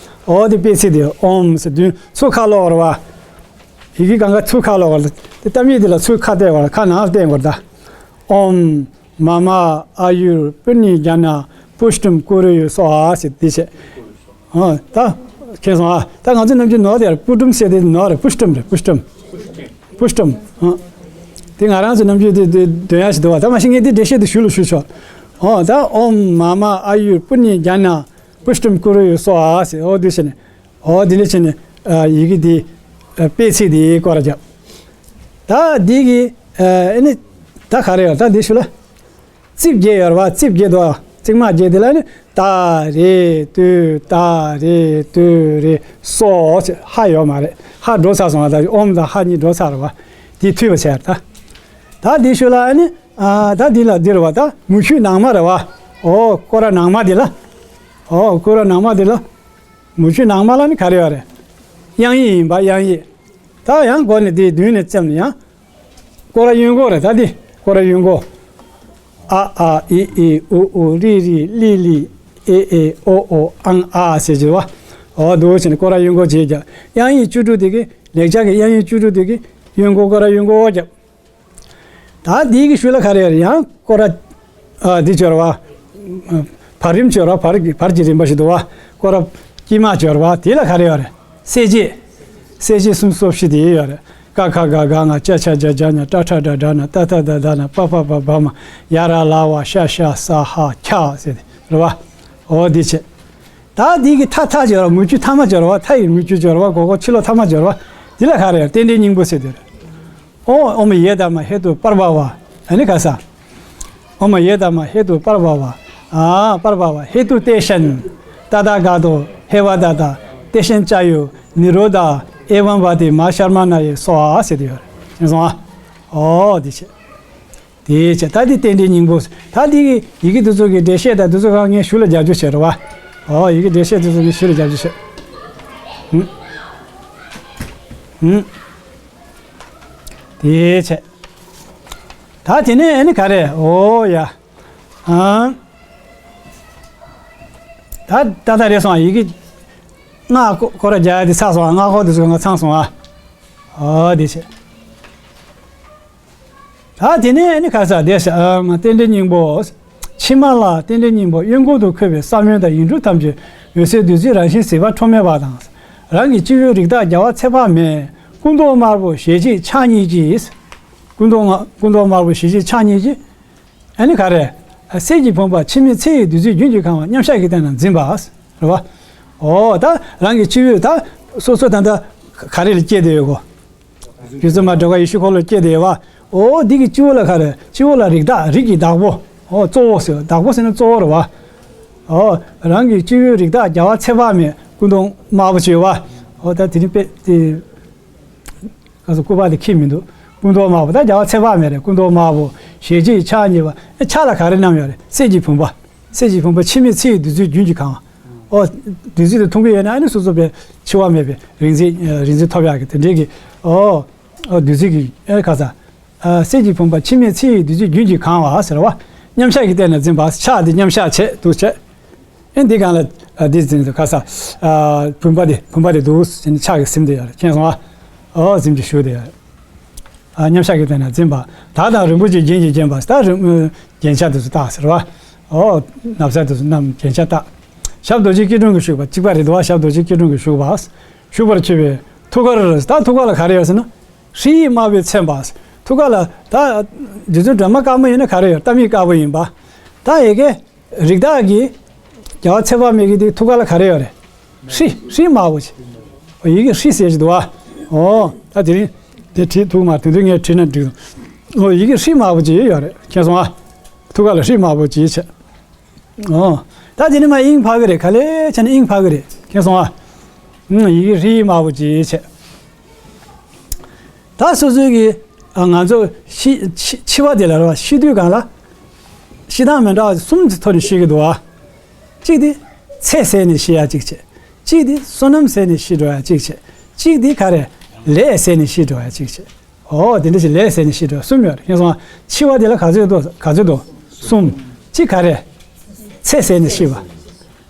ཨོ་དེ་སྤེལ་ཚིག་དེ་ཡོད། ཨོཾ་ཟེར་དུས་ཚུར་ཁ་ལོག་རེད་བ། ཡི་གེ་སྒང་ག་ཚུར་ཁ་ལོག་རེད། དེ་གཏམ་དབྱངས་དེ་ལ་ཚུར་ཁ་གཏད་དགོས་རེད། ཁ་ནང་ལ་གཏད་དགོས་རེད་ད། ཨོཾ་མ་མ་ཨ་ཡུར་པུ་ཎི་ཛྙཱ་ན་པུཥྚིཾ་ཀུ་རུ་ཡེ་སྭཱ་ཧཱ་ཟེར་དེ་བྱས། ཨ་ད་མཁྱེན་སོང་ཨ། ད་ང་ཚོ་ནམ་རྒྱུན་ནོར་དེ་ཡར་པུཊཾ་ཟེར་དེ་ནོར་རེད། པུཥྚིཾ་རེད། པུཥྚིཾ། པུཥྚིཾ། ཨ་དེ་ང་རང་ཚོ་ནམ་རྒྱུན་དེ་དེ་འདོན་ཡག་ཞིག་འདུག་བ། ད་མ་གཞི་ངས་དེ་འགྲེལ་བཤད་དེ་ཞུ་ལ་ཞུ་ཆོག་ཨོ་ད་ཨོཾ་མ་མ་ཨ་ཡུར་པུ་ཎི་ཛྙཱ་ན་པུཥྚིཾ་ཀུ་རུ་ཡེ་སྭཱ་ཧཱ་ཟེར། ཨོ་དེ་བྱས་ནས། ཨོ་དེ་འདྲ་བྱས་ནས་ཡི་གེ་དེ་སྤེལ་ཚིག་དེ་སྐོར་ར་བརྒྱབ། ད་འདི་གི་ཨ་ནི་ད་ག་རེ་ཡོད། ད་འདི་ཞུ་ལ། རྩིབས་བརྒྱད་ཡོད་རེད་བ། རྩིབས་བརྒྱད་དོ། རྩིབས་མ་བརྒྱད་དེ་ལ་ནི་ཏ་རེ་ཏུ་ཏ་རེ་ཏུ་རེ་སོ་ཟེར། ཧ་ཡོད་མ་རེད། ཧ་འགྲོ་ཚར་སོང་བ། ད་ཨོཾ་དང་ཧ་གཉིས་འགྲོ་ཚར་རེད་བ། དེ་མཐུད་པ་བྱས་ད། ད་འདི་ཤུལ་ལ་ཨ་ནི། ཨ། ད་འདི་ལ་འདི་རེད་བ། ད་མུ་ཁྱུད་ནང་མ་རེད་བ། ཨོ། སྐོར་ར་ནང་མ་འདི་ལ། ཨོ། སྐོར་ར་ནང་མ་འདི་ལ། མུ་ཁྱུད་ནང་མ་ལ་ནི་ག་རེ་ཡོད་རེད། དབྱངས་ཡིག་ཡིན་པ། དབྱངས་ཡིག་ད་ཡང་སྒོ་ནས་དེའི་མདུན་ནས་བཙེམས་ནས་ཡང་། སྐོར་ར་གཡོན་སྐོར་རེད། ད་འདི་སྐོར་ར་གཡོན་སྐོར། ཨ་ཨ་ཨི་ཨི་ཨུ་ཨུ་རི་རི་ལི་ལི་ཨེ་ཨེ་ཨོ་ཨོ་ཨང་ཨ་ཟེར་གྱི་བ། ཨོ་འདུག་བྱས་ནས་སྐོར་ར་གཡོན་སྐོར་བྱེད་ཀྱང་དབྱངས་ཡིག་བཅུ་དྲུག་དེ་གི་ལེགས་སྦྱར་གྱི་དབྱངས་ཡིག་བཅུ་དྲུག་དེ་གི་གཡོན་སྐོར་སྐོར་ར་གཡོན་སྐོར་ཀྱང་། ད་འདི་གི་ཤུལ་ལ་ག་རེ་ཡོད་རེད། ཡང་སྐོར་ར། ཨ། འདི་སྦྱོར་བ། བར་རིམ་སྦྱོར་བ། བར་གྱི་བར་གྱི་རིམ་པ་ཞིག་འདུག་བ། སྐོར་ར་དཀྱིལ་མ་སྦྱོར་བ་དེ་ལ་ག་རེ་ཡོད་རེད། གསལ་བྱེད། གསལ་བྱེད་སུམ་ཅུ་སོ་བཞི་དེ་ཡོད་རེད། ཀ་ཁ་ག་ག་ང་། ཅ་ཆ་ཇ་ཇ་ཉ། ཏྲ་ཁྲ་ཌ་ཌ་ན། ཏ་ཐ་ད་ད་ན། པ་ཕ་བ་བ་མ། ཡ་ར་ལ་བ། ཤ་ཤ་ས་ཧ་ཁྱ་ཟེར་ཏེ་རེད་བ། འོ་འདི་བྱེད། ད་འདི་གི་ཐ་ཐ་སྦྱོར་བ། མུ་ཁྱུད་ཐ་མ་སྦྱོར་བ། ཐ་ཡི་མུ་ཁྱུད་སྦྱོར་བ། གོ་གོ་ཕྱི་ལོགས་ཐ་མ་སྦྱོར་བ། འདི་ལ་ག་རེ་ཡོད། རྟེན་འབྲེལ་སྙིང་པོ་ཟེར་དེ་རེད། ཨོ། ཨོ་མ་ཡེ་དྷརྨ་ཧེ་ཏུ་པར་བྷ་བ། ཨ་ནི་ག་ས། ཨོ་མ་ཡེ་དྷརྨ་ཧེ་ཏུ་པར་བྷ་བ། ཨ། པར་བྷ་བ། ཧེ་ཏུ་ཏེ་ཤན། ཏ་ཐཱ་ག་ཏོ་ཧེ་བ་ད་ཏ། ཏེ་ཤན་ཙཱ་ཡོ་ནི་རོ་དྷ། ཨེ་བམ་བ་ཏི་མ་ཤར་མ་ན་ཡེ་སྭཱ་ཧཱ་ཟེར་དེ་ཡོད་རེད། ཤེས་སོང་ཨ། ཨོ་དེ་བྱས། དེ་བྱས། ད་འདི་རྟེན་འབྲེལ་སྙིང་པོ། ད་འདི་ཡི་གེ་འདི་ཚོ་གི་འགྲེལ་བཤད་དང་འདི་ཚོ་གང་ངས་ཞུ་ལ་རྒྱབ་སྐྱོར་བྱེད་རོགས་བ། ཨོ། ཡི་གེ་འགྲེལ་བཤད་འདི་ཚོ་ངས་ཞུ་ལ་རྒྱབ་སྐྱོར་བྱེད། ཧུམ། ཧུམ། དེ་བྱས། ད་དེ་ནས་ཨ་ནི་ག་རེ། ཨོ་ཡ། ཨང་། ད་ད་ད་རེད་སོང་། ཡི་གེ་སྔགས་སྐོར་ར་རྒྱག་ཡ་དེ་ཚར་སོང་། སྔགས་སྐོར་དེ་ཚོ་ང་ཚང་སོང་ཨ། ཨོ་དེ་བྱས། ད་དེ་ནས་ཨ་ནི་ག་ས་དེ་ས། ཨ་མ། རྟེན་འབྲེལ་སྙིང་པོ། ཕྱི་མ་ལ་རྟེན་འབྲེལ་སྙིང་པོ་གཡོན་སྐོར་དུ་འཁོད་པའི་ས་བོན་དང་ཡིག་འབྲུ་ཐམས་ཅད་འོད་གསལ་བདུད་རྩིའི་རང་བཞིན་གཟིགས་པ་ཁྲོམ་མེད་པ་དང་། རང་གི་སྤྱི་བོའི་རིགས་བདག་རྒྱལ་བ་ཚེ་དཔག་མེད་སྐུ་མདོག་དམར་པོ་ཞལ་གཅིག་ཕྱག་གཉིས་ཀྱིས། སྐུ་མདོག་དམར། སྐུ་མདོག་དམར་པོ་ཞལ་གཅིག་ཕྱག་གཉིས་ཀྱིས། ཨ་ནི་ག་རེ། གསེར་གྱི་བུམ་པ་འཆི་མེད་ཚེ་ཡི་བདུད་རྩིས་རྒྱུན་གྱིས་གང་བ་མཉམ་བཞག་གི་སྟེང་ན་འཛིན་པ། རེད་བ། ཨོ། ད་རང་གི་སྤྱི་བོའི། ད་སོ་སོ་ད་ལྟ་ག་རེ་ལ་སྐྱེས་བསྡད་ཡོད་གོ། བདུད་རྩི་མ་འདྲ་བ་ཡེ་ཤེས་འཁོར་ལོ་སྐྱེས་བསྡད་ཡོད་བ། ཨོ་འདི་གི་སྤྱི་བོ་ལ་ག་རེ། སྤྱི་བོ་ལ་རིགས་བདག་རིགས་ཀྱི་བདག་པོ། ཨོ་གཙོ་བོ་ཟེར། བདག་པོ་ཟེར་ན་གཙོ་བོ་རེད་བ། ཨོ་རང་གི་སྤྱི་བོའི་རིགས་བདག་རྒྱལ་བ་ཚེ་དཔག་མེད་སྐུ་མདོག་དམར་པོ་ཅིག་ཡོད་བ། ཨོ་ད་དེ་རིང་དཔེ་དེ། ག་ས་སྐུ་པར་དེ་ཁྱེར་མི་འདུག་སྐུ་མདོག་དམར་པོ། ད་རྒྱལ་བ་ཚེ་དཔག་མེད་རེད། སྐུ་མདོག་དམར་པོ། ཞལ་གཅིག་ཕྱག་གཉིས་པ། ཨེ་ཕྱག་ལ་ག་རེ་བསྣམས་ཡོད་རེད། གསེར་གྱི་བུམ་པ། གསེར་གྱི་བུམ་པ་འཆི་མེད་ཚེ་ཡི་བདུད་རྩིས་རྒྱུན་གྱིས་གང་བ། ཨོ། བདུད་རྩི་དེ་འཐུང་གི་ཡོད་ན་ཨ་ནི་སོ་སོ་པའི་འཆི་བ་མེད་པའི་རིག་འཛིན། རིག་འཛིན་ཐོབ་ཡག་གི་དེ་འདྲའི་གི། ཨོ། ཨོ་བདུད་རྩི་གི། ཨེ་ག་ས། ཨ་གསེར་གྱི་བུམ་པ་འཆི་མེད་ཚེ་ཡི་བདུད་རྩིས་རྒྱུན་གྱིས་གང་བ་ཟེར་བ། མཉམ་བཞག་གི་སྟེང་ན་འཛིན་པ། ཕྱག་འདི་མཉམ་བཞག་བྱེད་འདུག་བྱེད། ཨེ་འདི་གང་ལ། ཨ་འདི་འཛིན་དུ་ག་ས། ཨ་བུམ་པ་འདི། བུམ་པ་འདི་འདུག་ཟེར་ནས་ཕྱག་གིས་ཟིན་དེ་ཡོད་རེད། མཁྱེན་སོང་ཨ། ཨོ་གཟིམ་གྱི་བཞུགས་དེ་ཡོད་རེད། ཨ་མཉམ་བཞག་གི་སྟེང་ན་འཛིན་པ། དར་དང་རིན་པོ་ཆེའི་རྒྱན་གྱིས་བརྒྱན་པ། ད་རིན། རྒྱན་ཆ་དེ་ཚོ་བཏགས་ཟེར་བ། ཨོ་ན་བཟའ་དེ་ཚོ་བསྣམས། རྒྱན་ཆ་བཏགས། ཞབས་རྡོ་རྗེའི་སྐྱིལ་ཀྲུང་གིས་བཞུགས་པ། གཅིག་པ་རེད་འདུག་བ། ཞབས་རྡོ་རྗེའི་སྐྱིལ་ཀྲུང་གིས་བཞུགས་པ། བཞུགས་པར་བྱེད་པའི་ཐུགས་ཀར། ད་ཐུགས་ཀ་ལ་ག་རེ་ཡོད་ཟེར་ན། ཧྲཱིཿདམར་པོས་མཚན་པ། ཐུགས་ཀ་ལ་ད་རྗེ་བཙུན་སྒྲོལ་མ་དཀར་མོ་ཡིན་ན་ག་རེ་ཡོད། རྟ་མིག་དཀར་པོ་ཡིན་པ། ད་ཡ་གི་རིགས་བདག་གི་རྒྱལ་བ་ཚེ་དཔག་མེད་ཀྱི་དེ་ཐུགས་ཀ་ལ་ག་རེ་ཡོད་རེད། ཧྲཱིཿ་ཧྲཱིཿདམར་པོ་ཅིག་ཡ་གི་ཧྲཱིཿཟེར་གྱི་འདུག་བ། ཨོ་ད་དེ་རིང་དེ་བྲིས་ཐུག་མ། དེ་དུས་ངས་བྲིས་ན་འགྲིག་འདུག་ཨོ་ཡ་གི་ཧྲཱིཿདམར་པོ་ཅིག་ཡོད་རེད། མཁྱེན་སོང་ཨ། ཐུགས་ཀ་ལ་ཧྲཱིཿདམར་པོ་ཅིག་བྱས། ཨོ། ད་དེ་ནས་མར་དབྱིངས་འཕར་གི་རེད། ག་ལེ་བྱས་ནས་དབྱིངས་འཕར་གི་རེད། མཁྱེན་སོང་ཨ། ཨུམ། ཡ་གི་ཧྲཱིཿདམར་པོ་ཅིག་བྱས། ད་སོ་སོའི་གི། ཨ། ང་ཚོ་ཤི། འཆི། འཆི་བ་དེ་ལ་རེད་བ། ཤི་དུས་སྒང་ལ། ཤི་སྟངས་མི་འདྲ་བ་གསུམ་གྱི་ཐོག་ནས་ཤི་གི་འདུག་བ། གཅིག་དེ་ཚེ་ཟད་ནས་ཤི་ཡ་གཅིག་བྱས། གཅིག་དེ་བསོད་ནམས་ཟད་ནས་ཤི་འགྲོ་ཡ་གཅིག་བྱས། གཅིག་དེ་ག་རེ། ལས་ཟད་ནས་ཤི་འགྲོ་ཡ་གཅིག་བྱས། ཨོ་དེ་འདྲ་ཞིག་ལས་ཟད་ནས་ཤི་འགྲོ་གསུམ་ཡོད་རེད། མཁྱེན་སོང་ཨ། འཆི་བ་དེ་ལ་ག་ཚོད་འདུག་ག་ཚོད་འདུག་གསུམ། གཅིག་ག་རེ། ཚེ་ཟད་ནས་ཤི་བ།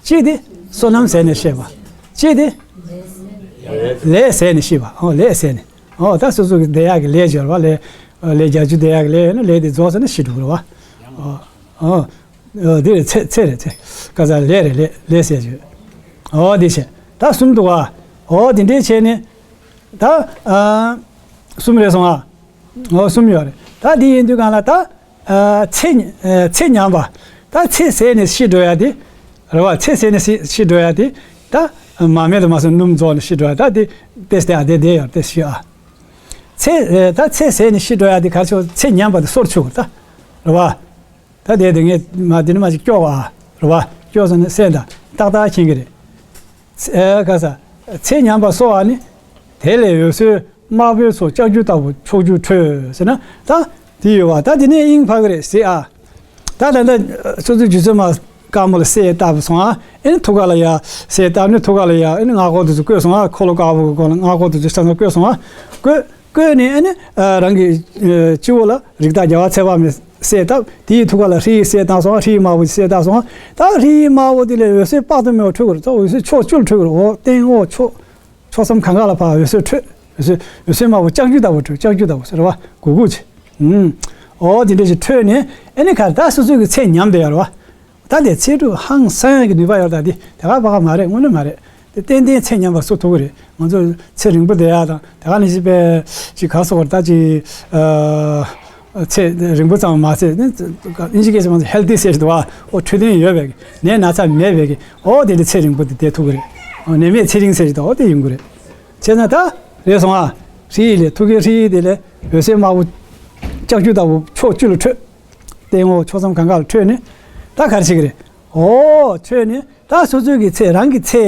གཅིག་དེ་བསོད་ནམས་ཟད་ནས་ཤི་བ། གཅིག་དེ་ལས་ཟད་ནས་ཤི་བ། ཨོ་ལས་ཟད་ནས། ཨོ་ད་སོ་སོ་གི་བསྡད་ཡག་གི་ལས་སྦྱོར་བ། ལས། ལས་བརྒྱད་ཅུ་བསྡད་ཡག་གི་ལས་ཡོད་ན་ལས་དེ་རྫོགས་ཟེར་ན་ཤི་འགྲོ་གི་རེད་བ། ཨོ། ཨོ། ཨོ་དེ་རེད། ཚེ། ཚེ་རེད། ཚེ། ག་ས། ལས་རེད། ལས། ལས་ཟད་ཡོད། ཨོ་དེ་བྱས། ད་གསུམ་འདུག་བ། ཨོ་དེ་འདྲས་བྱས་ནས། ད། ཨ། གསུམ་རེད་སོང་ཨ། ཨོ་གསུམ་ཡོད་རེད། ད་དེ་ཡིན་དུས་སྒང་ལ་ད། ཨ། ཚེ། ཨ། ཚེ་ཉམས་པ། ད་ཚེ་ཟད་ནས་ཤི་འགྲོ་ཡ་དེ། རེད་བ། ཚེ་ཟད་ནས་ཤི། ཤི་འགྲོ་ཡ་དེ། ད་མར་མེ་དང་མ་སོན་སྣུམ་རྫོགས་ནས་ཤི་འགྲོ་ཡ། ད་དེ་དེ་སྟེ་ཨ། དེ་དེ་ཡོད་དེ་ཤི་ཨ། ཚེ། ཨ། ད་ཚེ་ཟད་ནས་ཤི་འགྲོ་ཡ་དེ་ག་ཚོད། ཚེ་ཉམས་པ་དེ་སོར་ཆུག་ད། རེད་བ། ད་དེ་དེ་ངས་མ་དེ་ནི་མ་ཞིག་སྐྱོ་བ། རེད་བ། སྐྱོ་སོང་ན་སེམས་ད་ཏག་ཏག་མཁྱེན་གི་རེད། ཚེ། ཨ། ག་ས། ཚེ་ཉམས་པ་གསོ་བ་ནི། དེ་ལས་འོད་གསལ། དམར་པོའི་ཚོགས་ལྕགས་ཀྱུ་ལྟ་བུ་ཕྱོགས་བཅུར་འཕྲོས་ཟེར་ན་ད་དེ་ཡོད་བ། ད་དེ་ནས་དབྱིངས་འཕགས་པ་རེད་ཟེར་ཨ། ད་ད་ལྟ་སོ་སོའི་རྗེ་བཙུན་མ་དཀར་མོ་ལ་གསལ་བཏབ་སོང་ཨ། ཨེ་ནི་ཐུགས་ཀ་ལ་ཡ་གསལ་བཏབ་ནས་ཐུགས་ཀ་ལ་ཡ་ཨེ་ནི་སྔགས་འཁོར་དེ་ཚོ་བཀོད་སོང་ཨ། འཁོར་ལོ་དཀར་པོ་གི་སྒོ་ལ་སྔགས་འཁོར་དེ་ཚོ་ས་ས་བཀོད་སོང་ཨ། བཀོད་བཀོད་ནས་ཨེ་ནི་རང་གི་སྤྱི་བོ་ལ་རིགས་བདག་རྒྱལ་བ་ཚེ་དཔག་མེད་གསལ་བཏབ། དེའི་ཐུགས་ཀ་ལ་ཧྲཱིཿ་གསལ་བཏབ་སོང་ཨ། ཧྲཱིཿ་དམར་པོ་གསལ་བཏབ་སོང་ཨ། ད་ཧྲཱིཿ་དམར་པོ་དེ་ལས་འོད་ཟེར་དཔག་ཏུ་མེད་པ་འཕྲོས་ཀྱི་རེད། ད་འོད་ཟེར་ཕྱོགས་བཅུར་འཕྲོས་ཀྱི་རེད། འོ་སྟེང་འོག་ཕྱོགས། ཕྱོགས་མཚམས་གང་ག་ལ་ཕར་འོད་ཟེར་འཕྲོས། འོད་ཟེར་འོད་ཟེར་དམར་པོ་ལྕགས་ཀྱུ་ལྟ་བུ་འཕྲོས། ལྕགས་ཀྱུ་ལྟ་བུ་ཟེར་བ་གུག་གུག་བྱས། ཨུམ། འོ་དེ་འདྲ་ཞིག་འཕྲོས་ནས་ཨེ་ནི་ག་རེ་ད་སོ་སོ་གི་ཚེ་ཉམས་བསྡད་ཡོད་རེད་བ། ད་དེ་ཚེ་སྒྲུབ་ཧང་སང་ཡག་གི་ནུས་པ་ཡོད་རེད། ད་དེ་དེ་ག་པ་ག་མ་རེད། དངོས་གནས་མ་རེད། དེ་ཏན་ཏན་ཚེ་ཉམས་པ་སུ་ཐུབ་ཀྱི་རེད། ང་ཚོ་ཚེ་རིང་པོ་བསྡད་ཡག་དང་དེ་ག་ནས་ཞིག་པའི་ཅིག་ག་སོགས་ད་ཅིག་ཨ། ཚེ་རིང་པོ་ཙམ་མ་ཟད་ནི་ཨིན་ཇི་སྐད་ཆ་མ་ཟད་ཧེལ་ཐི་ཟེར་ཞིག་འདུག་བ། ཨོ་འཕྲོད་བསྟེན་ཡོད་པའི་གི་ནད་ན་ཚ་མེད་པའི་གི་ཨོ་དེ་འདྲ་ཚེ་རིང་པོ་དེ་བསྡད་ཐུབ་ཀྱི་རེད། ཨོ་ནད་མེད་ཚེ་རིང་ཟེར་ཞིག་འདུག་ཨོ་དེ་ཡོང་གི་རེད། བྱས་ན་ད་རེད་སོང་ཨ། ཧྲཱིཿ་ལས་ཐུགས་ཀའི་ཧྲཱིཿ་དེ་ལས་འོད་ཟེར་དམར་པོ་ལྕགས་ཀྱུ་ལྟ་བུ་ཕྱོགས་བཅུ་ལ་འཕྲོས། སྟེང་འོག་ཕྱོགས་མཚམས་གང་ག་ལ་འཕྲོས་ནས་ད་ག་རེ་བྱེད་ཀྱི་རེད། ཨོ་འཕྲོས་ནས་ད་སོ་སོའི་གི་ཚེ་རང་གི་ཚེ་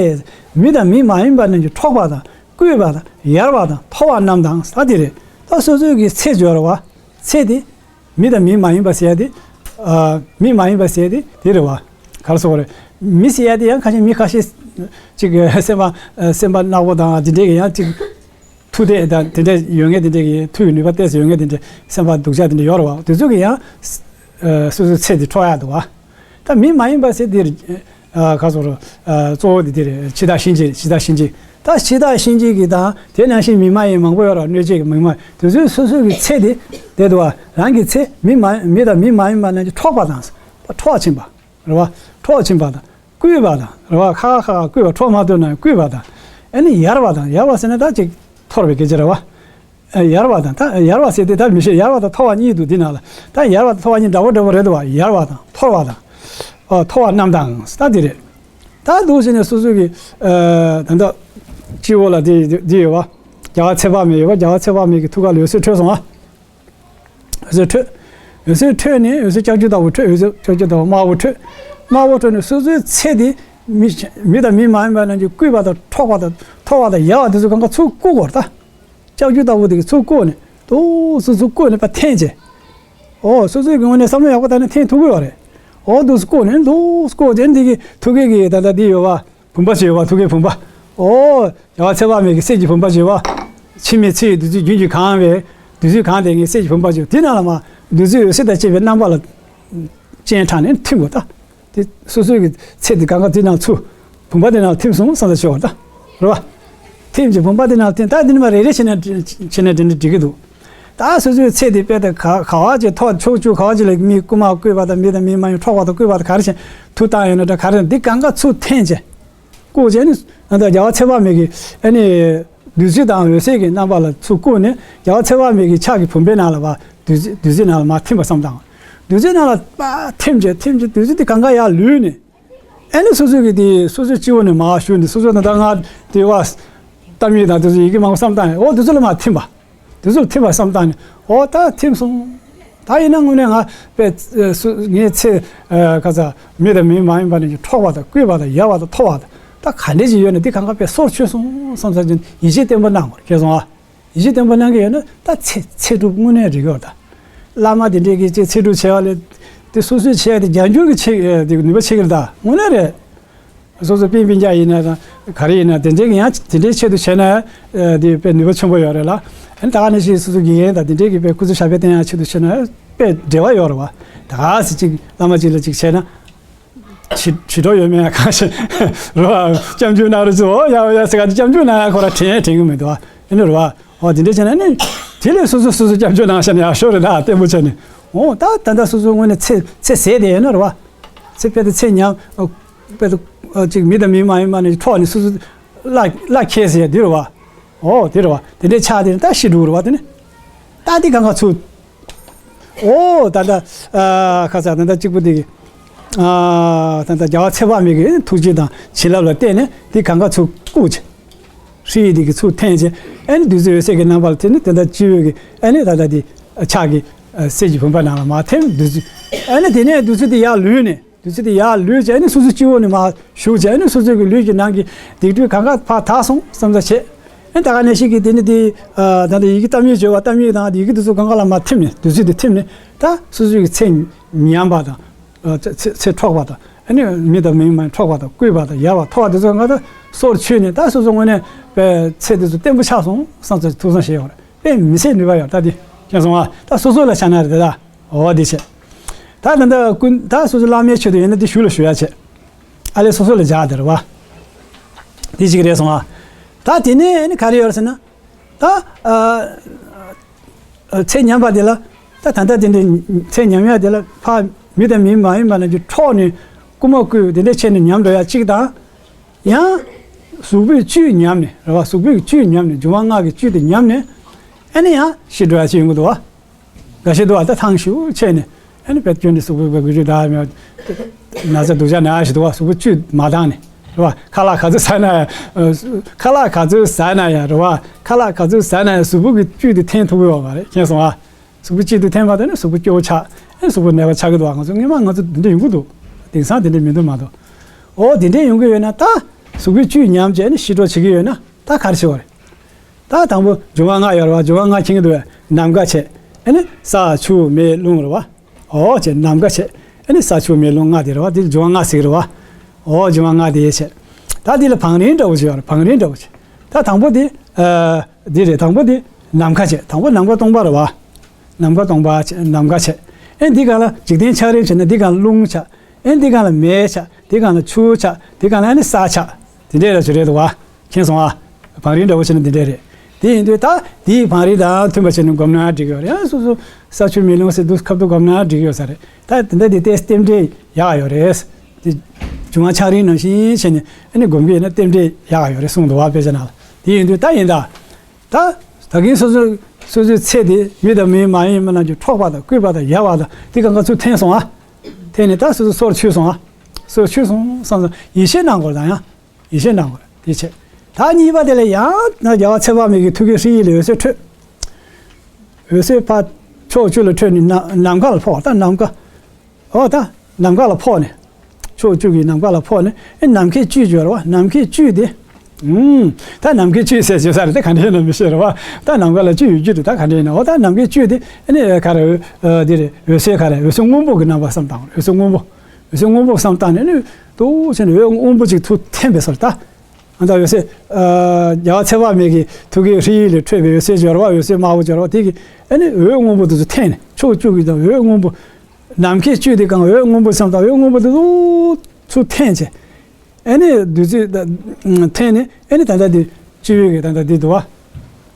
མི་དང་མི་མ་ཡིན་པ་རྣམས་ཀྱི་འཕྲོག་པ་དང་བརྐུས་པ་དང་ཡར་བ་དང་མཐོ་བ་རྣམས་དང་ས་དེ་རེད། ད་སོ་སོའི་གི་ཚེ་སྦྱོར་བ་ཚེ་དེ་མི་དང་མི་མ་ཡིན་པ་ཟེར་ཡ་དེ་ཨ་མི་མ་ཡིན་པ་ཟེར་ཡ་དེ་དེ་རེད་བ། ག་རེ་ཟེར་དགོས་རེད། མི་ཟེར་ཡ་དེ་ཡང་ཁ་ཤས་མི་ཁ་ཤས་ཅིག་སེམས་པ་སེམས་པ་ནག་པོ་དང་དེ་འདྲས་ཀྱི་ཡང་ཅིག་མཐུ་དེ་དང་དེ་འདྲས་ཡོད་མཁན་དེ་འདྲས་ཀྱི་མཐུ་ཡི་ནུས་པ་ཏོག་ཙམ་ཡོད་མཁན་དེ་འདྲས་སེམས་པ་སྡུག་ཅག་དེ་འདྲས་ཡོད་རེད་བ། དེ་ཚོ་གི་ཡང་སོ་སོའི་ཚེ་དེ་འཕྲོག་ཡག་འདུག་བ། ད་མི་མ་ཡིན་པ་ཟེར་དེ་ག་ཟེར་གཙོ་བོ་དེ་དེ་རེད། འཆི་བདག་གཤིན་རྗེ། འཆི་བདག་གཤིན་རྗེ། ད་འཆི་བདག་གཤིན་རྗེ་གི་དང་དེ་ནང་བཞིན་མི་མ་ཡིན་མང་པོ་ཡོད་རེད། གནོད་བྱེད་ཀྱི་མི་མ་དེ་ཚོའི་སོ་སོ་གི་ཚེ་དེ་དེ་འདུག་བ། རང་གི་ཚེ་མི་མ་མི་དང་མི་མ་ཡིན་པ་རྣམས་ཀྱི་འཕྲོག་པ་དང་ད་འཕྲོག་ཕྱིན་པ། རེད་བ། འཕྲོག་ཕྱིན་པ་དང་བརྐུས་པ་དང་རེད་བ། ཁ་ཁ་ཁ་བརྐུས་པ། འཕྲོག་མ་ཐུབ་ན་བརྐུས་པ་དང་། ཨ་ནི་ཡར་བ་དང་ཡར་བ་ཟེར་ན་ད་ཅིག་འཐོར་བའི་སྐད་ཆ་རེད་བ། ཨ་ཡར་བ་དང་ད་ཡར་བ་ཟེར་དེ་ད་མི་ཤེས། ཡར་བ་དང་མཐོ་བ་གཉིས་འདུག་འདི་ནང་ལ། ད་ཡར་བ་དང་མཐོ་བ་གཉིས་འདྲ་བོ་འདྲ་བོ་རེད་འདུག་བ། ཡར་བ་དང་མཐོ་བ་དང་། ཨ་མཐོ་བ་རྣམས་དང་ད་འདི་རེད། ད་འདུག་ཟེར་ནས་སོ་སོ་གི་ཨ་ད་ད་སྤྱི་བོ་ལ་འདི་འདི་ཡོད་བ། རྒྱལ་བ་ཚེ་དཔག་མེད་ཡོད་བ། རྒྱལ་བ་ཚེ་དཔག་མེད་ཀྱི་ཐུགས་ཀ་ལ་འོད་ཟེར་འཕྲོས་སོང་ཨ། འོད་ཟེར་འཕྲོས། འོད་ཟེར་འཕྲོས་ནས་འོད་ཟེར་ལྕགས་ཀྱུ་ལྟ་བུ་འཕྲོས། འོད་ཟེར་ལྕགས་ཀྱུ་ལྟ་བུ་དམར་པོ་འཕྲོས། དམར་པོ་འཕྲོས་ནས་སོ་སོའི་ཚེ་དེ་མི་མི་དང་མི་མ་ཡིན་པ་རྣམས་ཀྱིས་བརྐུས་པ་དང་འཕྲོག་པ་དང་མཐོ་བ་དང་ཡར་བ་དེ་ཚོ་གང་ག་ཚུར་བརྐུ་དགོས་རེད་ད། ལྕགས་ཀྱུ་ལྟ་བུ་དེ་གིས་ཚུར་བརྐུས་ནས་འདུག་སེ་ཚུར་བརྐུས་ནས་ཕར་འཐེན་བྱས། ཨོ་སོ་སོའི་གི་ངོས་ནས་བསམ་བློ་ཡག་པོ་བཏང་ནས་འཐེན་ཐུབ་ཀྱི་ཡོད་རེད། ཨོ་འདུག་སེ་བརྐུས་ནས་འདུག་སེ་བརྐུས་བྱས་འདི་གི་ཐུགས་ཀའི་གི་ད་ལྟ་འདི་ཡོད་བ། བུམ་པ་ཞིག་ཡོད་བ། ཐུགས་ཀའི་བུམ་པ། ཨོ། རྒྱལ་བ་ཚེ་དཔག་མེད་ཀྱི་གསེར་གྱི་བུམ་པ་ཞིག་ཡོད་བ། འཆི་མེད་ཚེ་ཡི་བདུད་རྩི་རྒྱུན་གྱིས་གང་བའི་བདུད་རྩི་གང་དེ་ངའི་གསེར་གྱི་བུམ་པ་ཞིག་ཡོད། དེ་ནང་ལ་མ་བདུད་རྩི་འོད་ཟེར་དང་བཅས་པའི་རྣམ་པ་ལ་སྤྱན་དྲངས་ནས་ཐིམ་དགོས་ད། དེ་སོ་སོའི་གི་ཚེ་འདི་གང་ག་དེ་ནང་ཚུར་བུམ་པ་དེ་ནང་ཐིམ་སོང་བསམ་ས་ཞོག་ད། རེད་བ། ཐིམ་གྱི་བུམ་པ་དེ་ནང་ཐིམ། ད་འདི་ནི་མ་རེ་རེ་བྱས་ན་བྱས་ན་དེ་འདྲ་འགྲིག་གི་འདུག་ད་སོ་སོའི་ཚེ་དེ་དཔེ་དེ་ག་ག་བ་ཅིག་ཐོག་ཕྱོགས་བཅུ་ག་བ་ཅིག་ལ་མི་རྐུ་མ་རྐུས་པ་དང་མི་དང་མི་མ་ཡིན་འཕྲོག་པ་དང་རྐུས་པ་དང་ག་རེ་བྱས་མཐུ་བཏང་ཡོད་ན་འདྲ་ག་རེ་འདི་གང་ག་ཚུར་འཐེན་བྱས། བརྐུས་བྱས་ནི་ཨ་ད་རྒྱལ་བ་ཚེ་དཔག་མེད་ཀྱི་ཨ་ནི་བདུད་རྩི་དང་འོད་ཟེར་གྱི་རྣམ་པ་ལ་ཚུར་བརྐུས་ནས་རྒྱལ་བ་ཚེ་དཔག་མེད་ཀྱི་ཕྱག་གི་བུམ་པའི་ནང་ལ་བ་བདུད་རྩི་བདུད་རྩི་ནང་ལ་མར་ཐིམ་པ་བསམ་བཏང་། བདུད་རྩི་ནང་ལ་པ་ཐིམ་བྱས་ཐིམ་བྱས་བདུད་རྩི་དེ་གང་ག་ཡར་ལུད་ནས། ཨ་ནི་སོ་སོ་གི་དེ་སོ་སོའི་སྤྱི་བོ་ནས་མར་ཞུགས་ནས་སོ་སོ་ད་ལྟ་ང་དེ་བ་ཏ་མིག་དང་དེ་ཚོ་ཡི་གེ་མང་པོ་བསམ་བཏང་ཡོད། འོ་དེ་ཚོ་ལ་མར་ཐིམ་པ། དེ་ཚོ་ལ་ཐིམ་པ་བསམ་བཏང་ནས་འོ་ད་ཐིམ་སོང་། ད་ཡིན་ན་དངོས་གནས་ང་དཔེ་སུ་ངའི་ཚེ་ག་ཚ་མི་དང་མི་མ་ཡིན་པ་ནས་ཀྱི་འཕྲོག་པ་དང་རྐུས་པ་དང་ཡར་བ་དང་མཐོ་བ་དང་ད་ག་འདྲས་ཅིག་ཡོད་ན་འདི་གང་ག་དཔེ་སོར་ཆུད་སོང་བསམ་ས་ཅིག་ཡིད་ཆེས་བརྟན་པོ་གནང་དགོས་ཤེས་སོང་ཨ། ཡིད་ཆེས་བརྟན་པོ་གནང་གི་ཡོད་ན་ད་ཚེ་ཚེ་སྒྲུབ་དངོས་གནས་རིག་གི་ཡོད་ད། བླ་མ་དེ་འདྲས་ཀྱིས་ཅིག་ཚེ་སྒྲུབ་བྱས་པ་ལས་དེ་སོ་སོའི་བྱས་ཏེ་རྒྱ་འགྱུར་གྱི་ཆེ་དེ་ནུས་པ་ཆེ་གི་རེད་ད་དངོས་གནས་རེད། སོ་སོ་པིན་པིན་རྒྱ་ཡིན་ན་དང་ག་རེ་ཡིན་ན་དེ་འདྲས་ཀྱི་ཡང་དེ་འདྲའི་ཆེད་དུ་བྱས་ན་དེ་དཔེ་ནུས་པ་ཆེན་པོ་ཡོད་རེད་ལ། ཨ་ནི་ད་ག་ནང་བཞིན་སོ་སོ་དགེ་རྒན་དང་དེ་འདྲས་ཀྱི་དཔེ་སྐུ་ཚེ་ཞབས་པད་བརྟན་ཡག་ཆེད་དུ་བྱས་ན་དཔེ་འབྲེལ་བ་ཡོད་རེད་བ། ད་ག་སེ་ཅིག་བླ་མ་ཅིག་ལ་ཅིག་བྱས་ན། ཞི་ཞི་འགྲོ་ཡོད་མེད་གང་ཤེས་རོ། སྐྱབས་འཇུག་གནང་རོགས་ཞུ། ཨོ་ཡ་ཨོ་ཡ་ཟེར་ག་སྐྱབས་འཇུག་གནང་ཡ་ཁོ་ར་དྲན་དྲན་གི་མི་འདུག་ཨ་ནི་རོ། ཨོ་དེ་འདྲ་བྱས་ན་ནི་དེ་ལས་སོ་སོ་སོ་སོ་སྐྱབས་འཇུག་གནང་ཤ་ནི་ཡག་ཤོས་རེད་ད་བརྟན་པོ་བྱས་ནི། ཨོ་ད་ད་ལྟ་སོ་སོ་དངོས་ནས་ཚེ་ཚེ་ཟད་དེ་ཡོད་ན་རོ། ཚེ་དཔེ་དེ་ཚེ་ཉམས་དཔེ་དེ་ཅིག་མི་དང་མི་མ་ཡིན་མ་ནི་འཕྲོག་ནི་སོ་སོ་བླ་བླ་ཁྱེར་ཟེར་ཡ་དེ་རོ། ཨོ་དེ་རོ་དེ་འདྲའི་ཆ་དེ་ནི་ད་ཤི་འགྲོ་རོ་བ་དེ་ནི་ད་དེ་གང་ག་ཚུལ། ཨོ་ད་ལྟ་ཨ་ཁ་ས་ད་ལྟ་གཅིག་པུ་དེ་གི་ཨ་ད་ལྟ་རྒྱལ་བ་ཚེ་དཔག་མེད་ཀྱི་ཐུགས་རྗེ་དང་བྱིན་རླབས་ལ་བརྟེན་ནས་དེ་གང་ག་ཚུར་བཀུག་བྱས། ཧྲཱིཿ་དེ་གི་ཚུར་འཐེན་བྱས་ཨ་ནི་བདུད་རྩི་འོད་ཟེར་གྱི་རྣམ་པ་ལ་བརྟེན་ནས་ད་ལྟ་སྤྱི་བོ་གི་ཨ་ནི་ད་ལྟ་དེ་ཕྱག་གི་གསེར་གྱི་བུམ་པ་ནང་ལ་མར་ཐིམ་བདུད་རྩི་ཨ་ནི་དེ་ནས་བདུད་རྩི་དེ་ཡར་ལུད་ནས། བདུད་རྩི་དེ་ཡར་ལུད་བྱས་ནས་སོ་སོའི་སྤྱི་བོ་ནས་མར་ཞུགས་བྱས་ནས་སོ་སོའི་གི་ལུས་ཀྱི་ནང་གི་སྡིག་སྒྲིབ་གང་ག་ཕར་དག་སོང་བསམ་ས་བྱས། ད་ག་ནང་བཞིན་གྱི་དེ་ནི་དེ་ད་ལྟ་ཡི་གེ་གཏམ་ཡིག་བརྗོད་པ། གཏམ་ཡིག་དང་ཡི་གེ་དེ་ཚོ་སྒང་ག་ལ་མར་ཐིམ་ནས། བདུད་རྩི་དེ་ཐིམ་ནས་ད་སོ་སོའི་གི་ཚེ་ཉམས་པ་དང་། ཚེ་ཚེ་འཕྲོག་པ་དང་། ཨ་ནི་མི་དང་མིའི་མིང་འཕྲོག་པ་དང་། བརྐུས་པ་དང་། ཡ་བ་འཐོར་བ་དེ་ཚོ་སྒང་ག་ད་སོར་ཆུད་ནས། ད་སོ་སོ་དངོས་གནས་པའི་ཚེ་དེ་ཚོ་བརྟན་པོ་ཆགས་སོང་བསམ་ཚུལ་ཐུགས་བསམ་བཞེས་ཡོད་རེད། དཔེ་མི་སྲིད་ནུས་པ་ཡོད་ད་དེ། མཁྱེན་སོང་ང་། ད་སོ་སོ་ལ་བྱ་ན་རེད་ད། འོ་དེ་བྱས། ད་ད་ལྟ་ཀུན་ད་སོ་སོ་བླ་མའི་ཆེད་དུ་ཡིན་ན་དེ་ཞུ་ལ་ཞུ་ཡ་བྱས། ཨ་ལས་སོ་སོ་ལ་སྦྱར་དེ་རེད་བ། དེ་གཅིག་རེད་སོང་ང་། ད་དེ་ནས་ནི་ག་རེ་ཡོད་ཟེར་ན། ད་ཨ་ཚེ་ཉམས་པ་དེ་ལ། ད་ད་ལྟ་དེ་འདྲའི་ཚེ་ཉམས་ཡ་དེ་ལ་ཕ་མི་དང་མི་མ་ཡིན་པ་རྣམས་ཀྱིས་འཕྲོག་ནས་རྐུ་མ་རྐུས་དེ་འདྲ་བྱས་ནས་ཉམས་འགྲོ་ཡ་གཅིག་དང་། ཡང་གཟུགས་པོའི་བཅུད་ཉམས་ནས་རེད་བ། གཟུགས་པོའི་བཅུད་ཉམས་ནས། འབྱུང་བ་ལྔ་གི་བཅུད་དེ་ཉམས་ནས་ཨ་ནི་ཡང་ཤི་འགྲོ་ཡ་གཅིག་ཡོང་གི་འདུག་བ། འགའ་ཤས་འདུག་བ། ད་ཐང་ཤུགས་ཆེ་ནས་ཨ་ནི་བེད་སྐྱོན་ནས་གཟུགས་པོའི་བ་གུ་ཅུ་ད་མེད། ན་ཚ་སྡུག་ཅག་ན་ཞིག་འདུག་བ། གཟུགས་པོ་བཅུད་མ་འདང་ནས་རེད་བ། ཁ་ལག་ག་ཚོད་ཟ་ན་ཡང་། ཁ་ལག་ག་ཚོད་ཟ་ན་ཡང་རེད་བ། ཁ་ལག་ག་ཚོད་ཟ་ན་ཡང་གཟུགས་པོ་གི་བཅུད་དེ་འཐེན་ཐུབ་ཀྱི་ཡོད་མ་རེད། མཁྱེན་སོང་ཨ། གཟུགས་པོ་བཅུད་དེ་འཐེན་པ་དེ་ནི་གཟུགས་པོ་སྐྱོ་བོ་ཆགས། ཨ་ནི་གཟུགས་པོ་ནད་པ་ཆགས་ཀྱི་འདུག་བ། ང་ཚོ་སྔོན་མ་ང་ཚོ་འདི་འདྲ་ཡོང་གི་འདུག། དེང་སང་དེ་འདྲ་མི་འདུག་མ་གཏོགས། འོ་དེ་འདྲ་ཡོང་གི་ཡོད་ན། ད་གཟུགས་པོའི་བཅུད་ཉམས་བྱས་ནས་ཤི་འགྲོ་བྱེད་ཀྱི་ཡོད་ན་ད་ག་རེ་བྱེད་དགོས་རེད། ད་དང་པོ་འབྱུང་བ་ལྔ་ཡོད་རེད་བ། འབྱུང་བ་ལྔ་མཁྱེན་གྱི་འདུག་བས། ནམ་མཁའ་བྱས། ཨ་ནི་ས་ཆུ་མེ་རླུང་རེད་བ། འོ་བྱས་ནམ་མཁའ་བྱས། ཨ་ནི་ས་ཆུ་མེ་རླུང་ལྔ་དེ་རེད་བ། དེ་འབྱུང་བ་ལྔ་ཟེར་གྱི་རེད་བ། འོ་འབྱུང་བ་ལྔ་དེ་བྱས། ད་དེ་ལ་བང་རིམ་འདྲ་བོ་ཅིག་ཡོད་རེད། བང་རིམ་འདྲ་བོ་ཅིག། ད་དང་པོ་དེ་ཨ་དེ་རེད། དང་པོ་དེ་ནམ་མཁའ་བྱས། དང་པོ་ནམ་མཁའ་སྟོང་པ་རེད་བ། ནམ་མཁའ་སྟོང་པ་བྱས། ནམ་མཁའ་བྱས། ཨ་ནི་དེ་སྒང་ལ་འཇིག་རྟེན་ཆགས་རིམ་བྱས་ན་དེ་སྒང་ལ་རླུང་ཆགས། ཨ་ནི་དེ་སྒང་ལ་མེ་ཆགས། དེ་སྒང་ལ་ཆུ་ཆགས། དེ་སྒང་ལ་ཨ་ནི་ས་ཆགས། དེ་འདྲས་ལ་ཅིག་རེད་འདུག་བ། མཁྱེན་སོང་ཨ། བང་རིམ་འདྲ་བོ་བྱས་ན་འདི་འདྲས་རེད། དེ་ཡིན་དུས་ད་དེའི་བང་རིམ་དང་མཐུན་པ་བྱས་ནས་བསྒོམས་ན་འགྲིག་གི་ཡོད་རེད། ཡང་སོ་སོ་ས་ཆུ་མེ་རླུང་ཟེར་དུས་སྐབས་དུ་བསྒོམས་ན་འགྲིག་གི་ཡོད་ས་རེད། ད་དེ་འདྲ་དེ་ཏོག་ཙམ་རྟེན་འབྲེལ་ཡག་ཡོད་རེད། དེ་འབྱུང་བ་ཆགས་རིམ་ནང་བཞིན་བྱས་ནས་ཨ་ནི་བསྒོམ་གྱི་ཡོད་ན་རྟེན་འབྲེལ་ཡག་ཡོད་རེད་གསུངས་འདུག་བ། དཔེ་ཆ་ནང་ལ། དེ་ཡིན་དུས་ད་ཡིན་ད། ད་ད་གིན་སོ་སོ་སོ་སོའི་ཚེ་དེ་མི་དང་མི་མ་ཡིན་མི་རྣམས་ཀྱིས་འཕྲོག་པ་དང་། བརྐུས་པ་དང་། ཡ་བ་དང་། དེ་སྒང་ག་ཚུར་འཐེན་སོང་ཨ། འཐེན་ནས་ད་སོ་སོ་སོར་ཆུད་སོང་ཨ། སོར་ཆུད་སོང་བསམ་སོང་། ཡིད་ཆེས་གནང་དགོས་དང་ཡང་། ཡིད་ཆེས་གནང་དགོས་དེ་བྱས། ད་གཉིས་པ་དེ་ལ་ཡང་ན་རྒྱལ་བ་ཚེ་དཔག་མེད་ཀྱི་ཐུགས་ཀའི་ཧྲཱིཿཡིག་ལས་འོད་ཟེར་འཕྲོས། འོད་ཟེར་ཕར་ཕྱོགས་བཅུ་ལ་འཕྲོས་ནས་ན་ནམ་མཁའ་ལ་ཕོག་ད་ནམ་མཁའ། འོ་ད་ནམ་མཁའ་ལ་ཕོག་ནས། ཕྱོགས་བཅུ་གི་ནམ་མཁའ་ལ་ཕོག་ནས། ཨེ་ནམ་མཁའི་བཅུད་སྦྱོར་བ། ནམ་མཁའི་བཅུད་དེ། ཨུམ། ད་ནམ་མཁའི་བཅུད་ཟེར་བརྗོད་ས་རེད། ད་ག་འདྲ་ཡིན་ན་མི་ཤེས་རེད་བ། ད་ནམ་མཁའ་ལ་བཅུད་ཡོད་རྒྱུ་རེད། ད་ག་འདྲ་ཡིན་ན། འོ་ད་ནམ་མཁའི་བཅུད་དེ་ཨ་ནི་ག་རེ། ཨ་དེ་རེད། འོད་ཟེར་ག་རེ། འོད་ཟེར་སྔོན་པོ་གི་རྣམ་པ་བསམ་བཏང་། འོད་ཟེར་སྔོན་པོ། འོད་ཟེར་སྔོན་པོ་བསམ་བཏང་ནས་ནི་ཏོག་ཙམ་འོད་སྔོན་པོ་ཅིག་ཚུར་འཐེན་པའི་བཟོ་རེད་ད། ཨ་ད་འོད་ཟེར། ཨ་རྒྱལ་བ་ཚེ་དཔག་མེད་ཀྱི་ཐུགས་ཀའི་ཧྲཱིཿཡིག་ལས་འཕྲོས་པའི་འོད་ཟེར་སྦྱོར་བ། འོད་ཟེར་དམར་པོ་སྦྱོར་བ་དེ་གིས་ཨ་ནི་འོད་སྔོན་པོ་དེ་ཚོ་འཐེན་ནས། ཕྱོགས་བཅུ་གི་ད་འོད་སྔོན་པོ། ནམ་མཁའི་བཅུད་དེ་གང་འོད་སྔོན་པོ་བསམ་དང་། འོད་སྔོན་པོ་དེ་ཚོ་ཚུར་འཐེན་བྱས། ཨ་ནི་བདུད་རྩི་ད་འཐེན་ནས། ཨ་ནི་ད་ལྟ་དེ་སྤྱི་བོའི་གི་ད་ལྟ་དེ་འདུག་བ།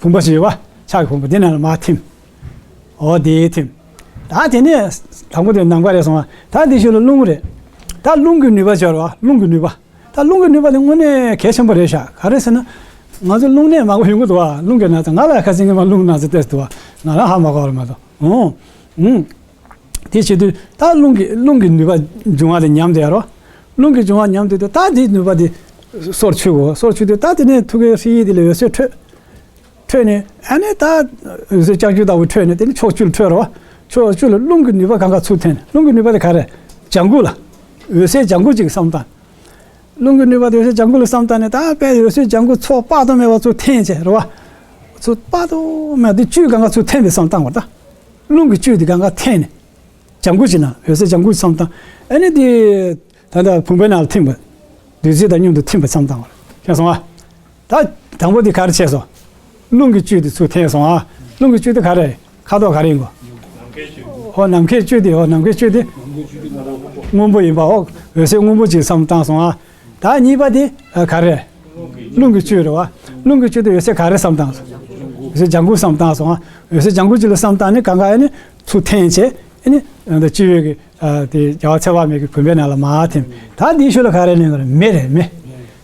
བུམ་པ་ཞིག་ཡོད་བ། ཕྱག་གི་བུམ་པ་དེ་ནང་ལ་མར་ཐིམ། འོ་དེ་ཐིམ། ད་དེ་ནས་དང་པོ་དེ་ནམ་མཁའ་རེད་སོང་བ། ད་དེ་ཤུལ་ལ་རླུང་རེད། ད་རླུང་གི་ནུས་པ་སྦྱོར་བ། རླུང་གི་ནུས་པ། ད་རླུང་གི་ནུས་པ་དེ་དངོས་གནས་གལ་ཆེན་པོ་རེད་ཤག། ག་རེ་ཟེར་ན། ང་ཚོ་རླུང་ནད་མང་པོ་ཡོང་གི་འདུག་བ། རླུང་གི་ན་ཚ། ང་ལ་ཁ་སང་ཉི་མ་རླུང་ན་ཚ་ཏོག་ཙམ་འདུག་བ། ང་རང་ཧ་མ་གོ་བ་མ་གཏོགས། འོ། ཨུམ། དེ་བྱེད་དུས་ད་རླུང་གི་རླུང་གི་ནུས་པ་འབྱུང་བ་དེ་ཉམས་བསྡད་ཡ་རོ། རླུང་གི་འབྱུང་བ་ཉམས་བསྡད་དུས་ད་དེའི་ནུས་པ་དེ་སོར་ཆུད་དགོས། སོར་ཆུད་དུས་ད་དེ་ནས་ཐུགས་ཀའི་ཧྲཱིཿཡིག་དེ་ལས་འོད་ཟེར་འཕྲོས། འཕྲོས་ནས་ཨ་ནི་ད་འོད་ཟེར་ལྕགས་ཀྱུ་ལྟ་བུ་འཕྲོས་ནས་དེ་ནི་ཕྱོགས་བཅུ་ལ་འཕྲོས་རོ། ཕྱོགས་བཅུ་ལ་རླུང་གི་ནུས་པ་གང་ག་ཚུར་འཐེན། རླུང་གི་ནུས་པ་དེ་ག་རེ། ལྗང་གུ་ལ། འོད་ཟེར་ལྗང་གུ་ཅིག་བསམ་བཏང་། རླུང་གི་ནུས་པ་དེ་འོད་ཟེར་ལྗང་གུ་ལ་བསམ་བཏང་ནས། ད་དཔེ་འོད་ཟེར་ལྗང་གུ་ཚོགས་དཔག་ཏུ་མེད་པ་ཚུར་འཐེན་བྱས་རེད་བ། ཚུར་དཔག་ཏུ་མེད་པ་དེ་བཅུད་གང་ག་ཚུར་འཐེན་པའི་བསམ་བཏང་བ་ད། རླུང་གི་བཅུད་དེ་གང་ག་འཐེན་ནས། ལྗང་གུ་ཅིག་ནང་འོད་ཟེར་ལྗང་གུ་བསམ་བཏང་། ཨ་ནི་དེ་ད་ལྟ་བུམ་པའི་ནང་ལ་ཐིམ་པ། བདུད་རྩི་དང་མཉམ་དུ་ཐིམ་པ་བསམ་བཏང་བ་རེད། མཁྱེན་སོང་ཨ། ད་དང་པོ་དེ་ག་རེ་བྱས་སོང་། རླུང་གི་བཅུད་དེ་ཚུར་འཐེན་སོང་ཨ། རླུང་གི་བཅུད་དེ་ག་རེ། ཁ་དོག་ག་རེ་ཡིན་གོ། ཨོ་ནམ་མཁའི་བཅུད་དེ། ཨོ་ནམ་མཁའི་བཅུད་དེ་སྔོན་པོ་ཡིན་པ། ཨོ་འོད་ཟེར་སྔོན་པོ་ཅིག་བསམ་བཏང་སོང་ཨ། ད་གཉིས་པ་དེ་ག་རེ། རླུང་གི་བཅུད་རེད་བ། རླུང་གི་བཅུད་དེ་འོད་ཟེར་ག་རེ་བསམ་བཏང་སོང་། འོད་ཟེར་ལྗང་གུ་བསམ་བཏང་སོང་ཨ། འོད་ཟེར་ལྗང་གུ་ཅིག་ལ་བསམ་བཏང་ནས་གང་ག་ཨ་ནི་ཚུར་འཐེན་བྱས། ཨ་ནི་ད་སྤྱི་བོའི་གི་ཨ་དེ་རྒྱལ་བ་ཚེ་དཔག་མེད་ཀྱི་བུམ་པའི་ནང་ལ་མར་ཐིམ། ད་འདིའི་ཤུལ་ལ་ག་རེ་ལེན་དགོས་རེད། མེ་རེད་མེ།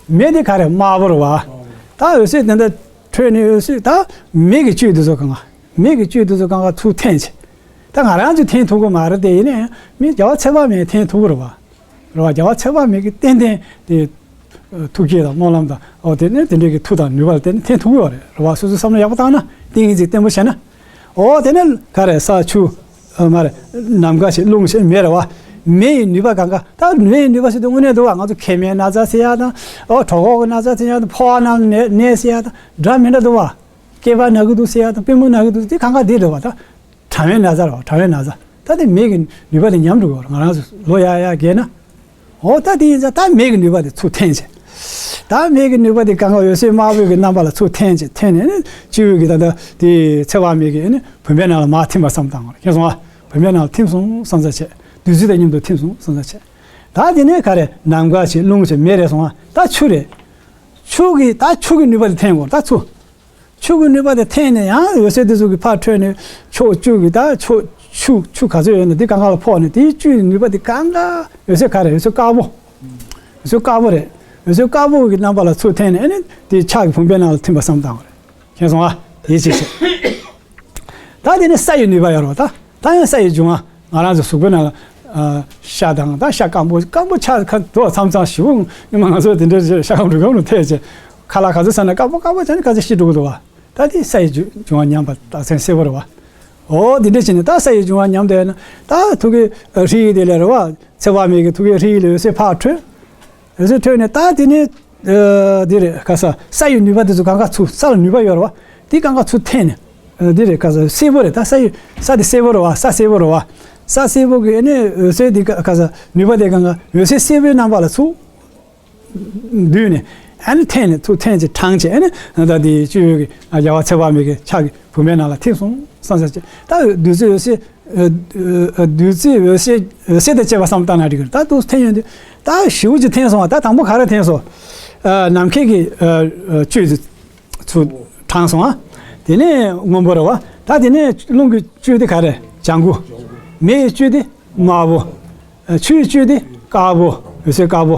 མེ་དེ་ག་རེ་དམར་པོ་རེད་བ། ད་འོད་ཟེར་དེ་འདྲ་འཕྲོས་ནས་འོད་ཟེར་ད་མེ་གི་བཅུད་དེ་ཚོ་གང་ག་མེ་གི་བཅུད་དེ་ཚོ་གང་ག་ཚུར་འཐེན་བྱས། ད་ང་རང་ཚོས་འཐེན་ཐུབ་ཀྱི་མ་རེད་དེ། ཡིན་ནའི་མི་རྒྱལ་བ་ཚེ་དཔག་མེད་འཐེན་ཐུབ་ཀྱི་རེད་བ། རེད་བ། རྒྱལ་བ་ཚེ་དཔག་མེད་ཀྱི་ཏན་ཏན་དེ་ཐུགས་བསྐྱེད་དང་སྨོན་ལམ་དང་། འོ་དེ་ནས་དེ་འདྲའི་གི་མཐུ་དང་ནུས་པ་ལ་བརྟེན་ནས་འཐེན་ཐུབ་ཀྱི་ཡོད་རེད། རེད་བ། སོ་སོའི་བསམ་བློ་ཡག་པོ་བཏང་ན། ཏིང་ངེ་འཛིན་བརྟན་པོ་བྱས་ན། འོ་དེ་ནས་ག་རེ། ས་ཆུ་ཨ་མ་རེད། ནམ་མཁའ་བྱས། རླུང་བྱས། མེ་རེད་བ། མེ་ཡི་ནུས་པ་གང་ག་ད་མེ་ཡི་ནུས་པ་ཟེར་དུས་དངོས་གནས་འདུག་བ། ང་ཚོ་མཁལ་མའི་ན་ཚ་ཟེར་ཡ་དང་། ཨོ་གྲོད་ཁོག་གི་ན་ཚ་ཟེར་ཡ་དང་། ཕོ་བ་ནང་ནད་ནད་ཟེར་ཡ་དང་འདྲ་མི་འདྲ་འདུག་བ། སྐེད་པ་ན་གི་འདུག་ཟེར་ཡ་དང་པུས་མོ་ན་གི་འདུག་དེ་གང་ག་དེ་འདུག་བ། ད་གྲང་བའི་ན་ཚ་རེད་བ། གྲང་བའི་ན་ཚ། ད་དེ་མེ་གི་ནུས་པ་དེ་ཉམས་འགྲོ་གི་རེད། ང་རང་ཚོ་ལོ་ཡར་ཡར་རྒས་ན། འོ་ད་དེ་ཡིན་ཙང་ད་མེ་གི་ནུས་པ་དེ་ཚུར་འཐེན་བྱས། ད་མེ་གི་ནུས་པ་དེ་གང་ག་འོད་ཟེར་དམར་པོའི་གི་རྣམ་པ་ལ་ཚུར་འཐེན་བྱས། འཐེན་ནས་ནི་སྤྱི་བོའི་གི་ད་ལྟ་དེ་ཚེ་དཔག་མེད་ཀྱི་ནི་བུམ་པའི་ནང་ལ་མར་ཐིམ་པ་བསམ་བཏང་བ་རེད། མཁྱེན་སོང་ཨ། བུམ་པའི་ནང་ལ་ཐིམ་སོང་བསམ་ས་བྱས། བདུད་རྩི་དང་མཉམ་དུ་ཐིམ་སོང་བསམ་ས་བྱས། ད་དེ་ནས་ག་རེ། ནམ་མཁའ་བྱས། རླུང་བྱས། མེ་རེད་སོང་ཨ། ད་ཆུ་རེད། ཆུ་གི་ད་ཆུ་གི་ནུས་པ་དེ་འཐེན་དགོས། ད་ཆུ། ཆུ་གི་ནུས་པ་དེ་འཐེན་ནས་ཡང་འོད་ཟེར་དེ་ཚོ་གི་ཕར་འཕྲོས་ནས་ཕྱོགས་བཅུ་གི་ད་ཕྱོགས་ཆུ་ཆུ་ག་ཚོད་ཡོད་ན་དེ་གང་ག་ལ་ཕོག་ནས་དེའི་བཅུད་ནུས་པ་དེ་གང་ག་འོད་ཟེར་ག་རེ། འོད་ཟེར་དཀར་པོ། འོད་ཟེར་དཀར་པོ་རེད། འོད་ཟེར་དཀར་པོ་གི་རྣམ་པ་ལ་ཚུར་འཐེན་ནས་ཨ་ནི་དེ་ཕྱག་གི་བུམ་པའི་ནང་ལ་ཐིམ་པ་བསམ་བཏང་བ་རེད། མཁྱེན་སོང་ཨ། དེའི་ཕྱིར་ཞེས། ད་དེ་ནས་ས་ཡི་ནུས་པ་ཡོད་རེད་བ། ད་ད་ཡང་ས་ཡི་འབྱུང་བ། ང་རང་ཚོ་གཟུགས་པོའི་ནང་ལ་ཨ་ཤ་དང་། ད་ཤ་སྐམ་པོ་སྐམ་པོ་ཆགས་ཁ་དོ་མཚམས་མཚམས་ཞེ་པོ་ཉི་མ་ང་ཚོ་དེ་འདྲའི་ཤ་སྐམ་འབྲུ་སྐམ་ལ་ཐེབས་བྱས། ཁ་ལག་ག་ཚོད་ཟ་ན་སྐམ་པོ་སྐམ་པོ་བྱས་ནས་ག་ཚོད་ཤི་འགྲོ་གི་འདུག་བ། ད་དེ་ས་ཡི་འབྱུང་བ་ཉམས་པ་རྟགས་མཚན་གསལ་པོ་རེད་བ། འོ་དེ་འདྲ་བྱས་ནས་ད་ས་ཡི་འབྱུང་བ་ཉམས་བསྡད་ན་ད་ཐུགས་ཀའི་ཨ་ཧྲཱིཿ་དེ་ལས་རེད་བ། ཚེ་དཔག་མེད་ཀྱི་ཐུགས་ཀའི་ཧྲཱིཿ་ལས་འོད་ཟེར་ཕར་འཕྲོས། འོད་ཟེར་འཕྲོས་ནས་ད་དེ་ནས་ཨ་དེ་རེད་ག་ས། ས་ཡི་ནུས་པ་དེ་ཚོ་གང་ག་ཚུར། ས་ལ་ནུས་པ་ཡོད་རེད་བ། དེ་གང་ག་ཚུར་འཐེན་ནས་ཨ་དེ་རེད་ག་ས། སེར་པོ་རེད། ད་ས་ཡི་ས་དེ་སེར་པོ་རེད་བ། ས་སེར་པོ་རེད་བ། ས་སེར་པོ་གི་ཨ་ནི་འོད་ཟེར་དེ་ག་ག་ས། ནུས་པ་དེ་གང་ག་འོད་ཟེར་སེར་པོའི་རྣམ་པ་ལ་ཚུར་བསྡུས་ནས་ཨ་ནི་འཐེན་ནས་ཚུར་འཐེན་བྱས་དྲངས་བྱས། ཨ་ནི་ད་དེ་སྤྱི་བོའི་གི་ཨ་རྒྱལ་བ་ཚེ་དཔག་མེད་ཀྱི་ཕྱག་གི་བུམ་པའི་ནང་ལ་ཐིམ་སོང་བསམ་ས་བྱས། ད་བདུད་རྩི་འོད་ཟེར་ཨ་ཨ་བདུད་རྩི་འོད་ཟེར་འོད་ཟེར་དང་བཅས་པ་བསམ་བཏང་ན་འགྲིག་གི་རེད། ད་དུ་འཐེན་ཡོང་དུས་ད་ཞེ་པོ་ཅིག་འཐེན་སོང་བ། ད་དང་པོ་ག་རེ་འཐེན་སོང་། ཨ་ནམ་མཁའི་གི་ཨ་ཨ་བཅུད་དེ་ཚུར་དྲངས་སོང་ཨ། དེ་ནས་སྔོན་པོ་རེད་བ། ད་དེ་ནས་རླུང་གི་བཅུད་དེ་ག་རེ། ལྗང་གུ། མེ་ཡི་བཅུད་དེ་དམར་པོ། ཨ་ཆུ་ཡི་བཅུད་དེ་དཀར་པོ། འོད་ཟེར་དཀར་པོ།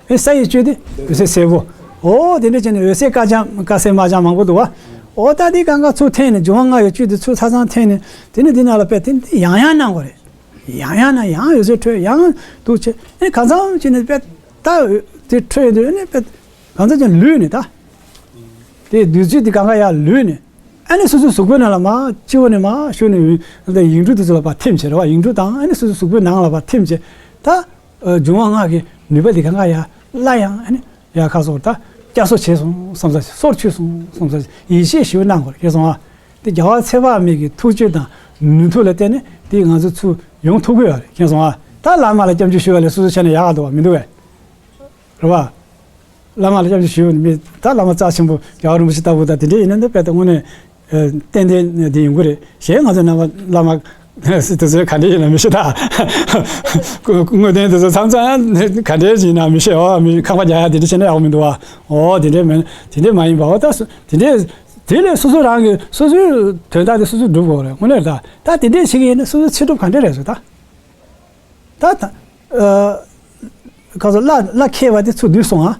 ཨེ་ས་ཡི་བཅུད་དེ་འོད་ཟེར་སེར་པོ། འོ་དེ་འདྲ་བྱས་ནས་འོད་ཟེར་དཀར་ལྗང་དཀར་སེར་དམར་ལྗང་མང་པོ་འདུག་བ། འོ་ད་དེ་གང་ག་ཚུར་འཐེན་ནས་འབྱུང་བ་ལྔ་ཡི་བཅུད་དེ་ཚུར་ཚང་ཚང་འཐེན་ནས་དེ་ནས་དེ་ནང་ལ་དཔེ་དེ་ཡང་ཡང་གནང་དགོས་རེད། ཡང་ཡང་ན་ཡང་འོད་ཟེར་འཕྲོས། ཡང་འདུག་བྱས་ཨེ་གང་འཚམ་བྱས་ནས་དཔེ་ད་འོད་དེ་འཕྲོས་དུས་ཨེ་ནས་དཔེ་གང་འཚམ་བྱས་ནས་ལུས་ནས་ད། དེ་བདུད་རྩི་དེ་གང་ག་ཡར་ལུས་ནས། ཨ་ནི་སོ་སོའི་གཟུགས་པོའི་ནང་ལ་མར་སྤྱི་བོ་ནས་མར་ཞུགས་ནས་ཡིག་འབྲུ་དེ་ཚོ་ལ་ཕར་ཐིམ་བྱས་རེད་བ། ཡིག་འབྲུ་དང་ཨ་ནི་སོ་སོའི་གཟུགས་པོའི་ནང་ལ་ཕར་ཐིམ་བྱས། ད་འབྱུང་བ་ལྔ་གི་ནུས་པ་དེ་གང་ག་ཡར་སླར་ཡང་ཨ་ནི་ཡར་ཁ་སོར་ད་བསྐྱར་གསོ་བྱས་སོང་བསམ་ས། སོར་ཆུད་སོང་བསམ་ས། ཡིད་ཆེས་ཞེ་པོ་གནང་དགོས་རེད། མཁྱེན་སོང་ཨ། དེ་རྒྱལ་བ་ཚེ་དཔག་མེད་ཀྱི་ཐུགས་རྗེ་དང་ནུས་མཐུ་ལ་བརྟེན་ནས་དེ་ང་ཚོ་ཚུར་ཡོང་ཐུབ་ཀྱི་ཡོད་རེད། མཁྱེན་སོང་ཨ། ད་བླ་མ་ལ་སྐྱབས་འཇུག་ཞུ་བ་ལས་སོ་སོ་བྱས་ན་ཡག་ག་འདུག་བ་མི་འདུག་གས། རེད་བ། བླ་མ་ལ་སྐྱབས་འཇུག་ཞུས་པ་ནི་མི་ད་བླ་མ་རྩ་ཆེན་པོ་རྒྱལ་བ་རིན་པོ་ཆེ་ལྟ་བུ་དང་དེ་འདྲ་ཡིན་ན་འདི་དཔེ་ད་དངོས་གནས་ཨ་ཏན་ཏན་འདི་ཡོང་གི་རེད། གཞན་ང་ཚོ་རྣམ་པ་བླ་མ་སི་དེ་ཚོས་ག་འདྲ་ཡིན་ན་མི་ཤེས་ད། དངོས་བསྟན་དེ་ཚོ་མཚམས་མཚམས་ག་འདྲ་ཡིན་ན་མི་ཤེས། འོ་མི་ཁང་པ་རྒྱག་ཡ་དེ་འདྲ་བྱས་ན་ཡག་པོ་མི་འདུག་བ། འོ་དེ་འདྲ་མིན་དེ་འདྲ་མ་ཡིན་པ། འོ་ད་སུ་དེ་འདྲ་དེ་ལས་སོ་སོ་རང་གི་སོ་སོའི་དོན་དག་དེ་སོ་སོས་སྒྲུབ་དགོས་རེད། དངོས་གནས་ད་ད་དེ་འདྲ་བྱེད་ཀྱི་ཡིན་ན་སོ་སོའི་ཚེ་སྒྲུབ་ག་འདྲ་རེད་ཟེར་ད། ད་ད་ཨ་ཁ་སོ་བླ་བླ་མཁས་པ་དེ་ཚུར་བསྡུས་སོང་ཨ།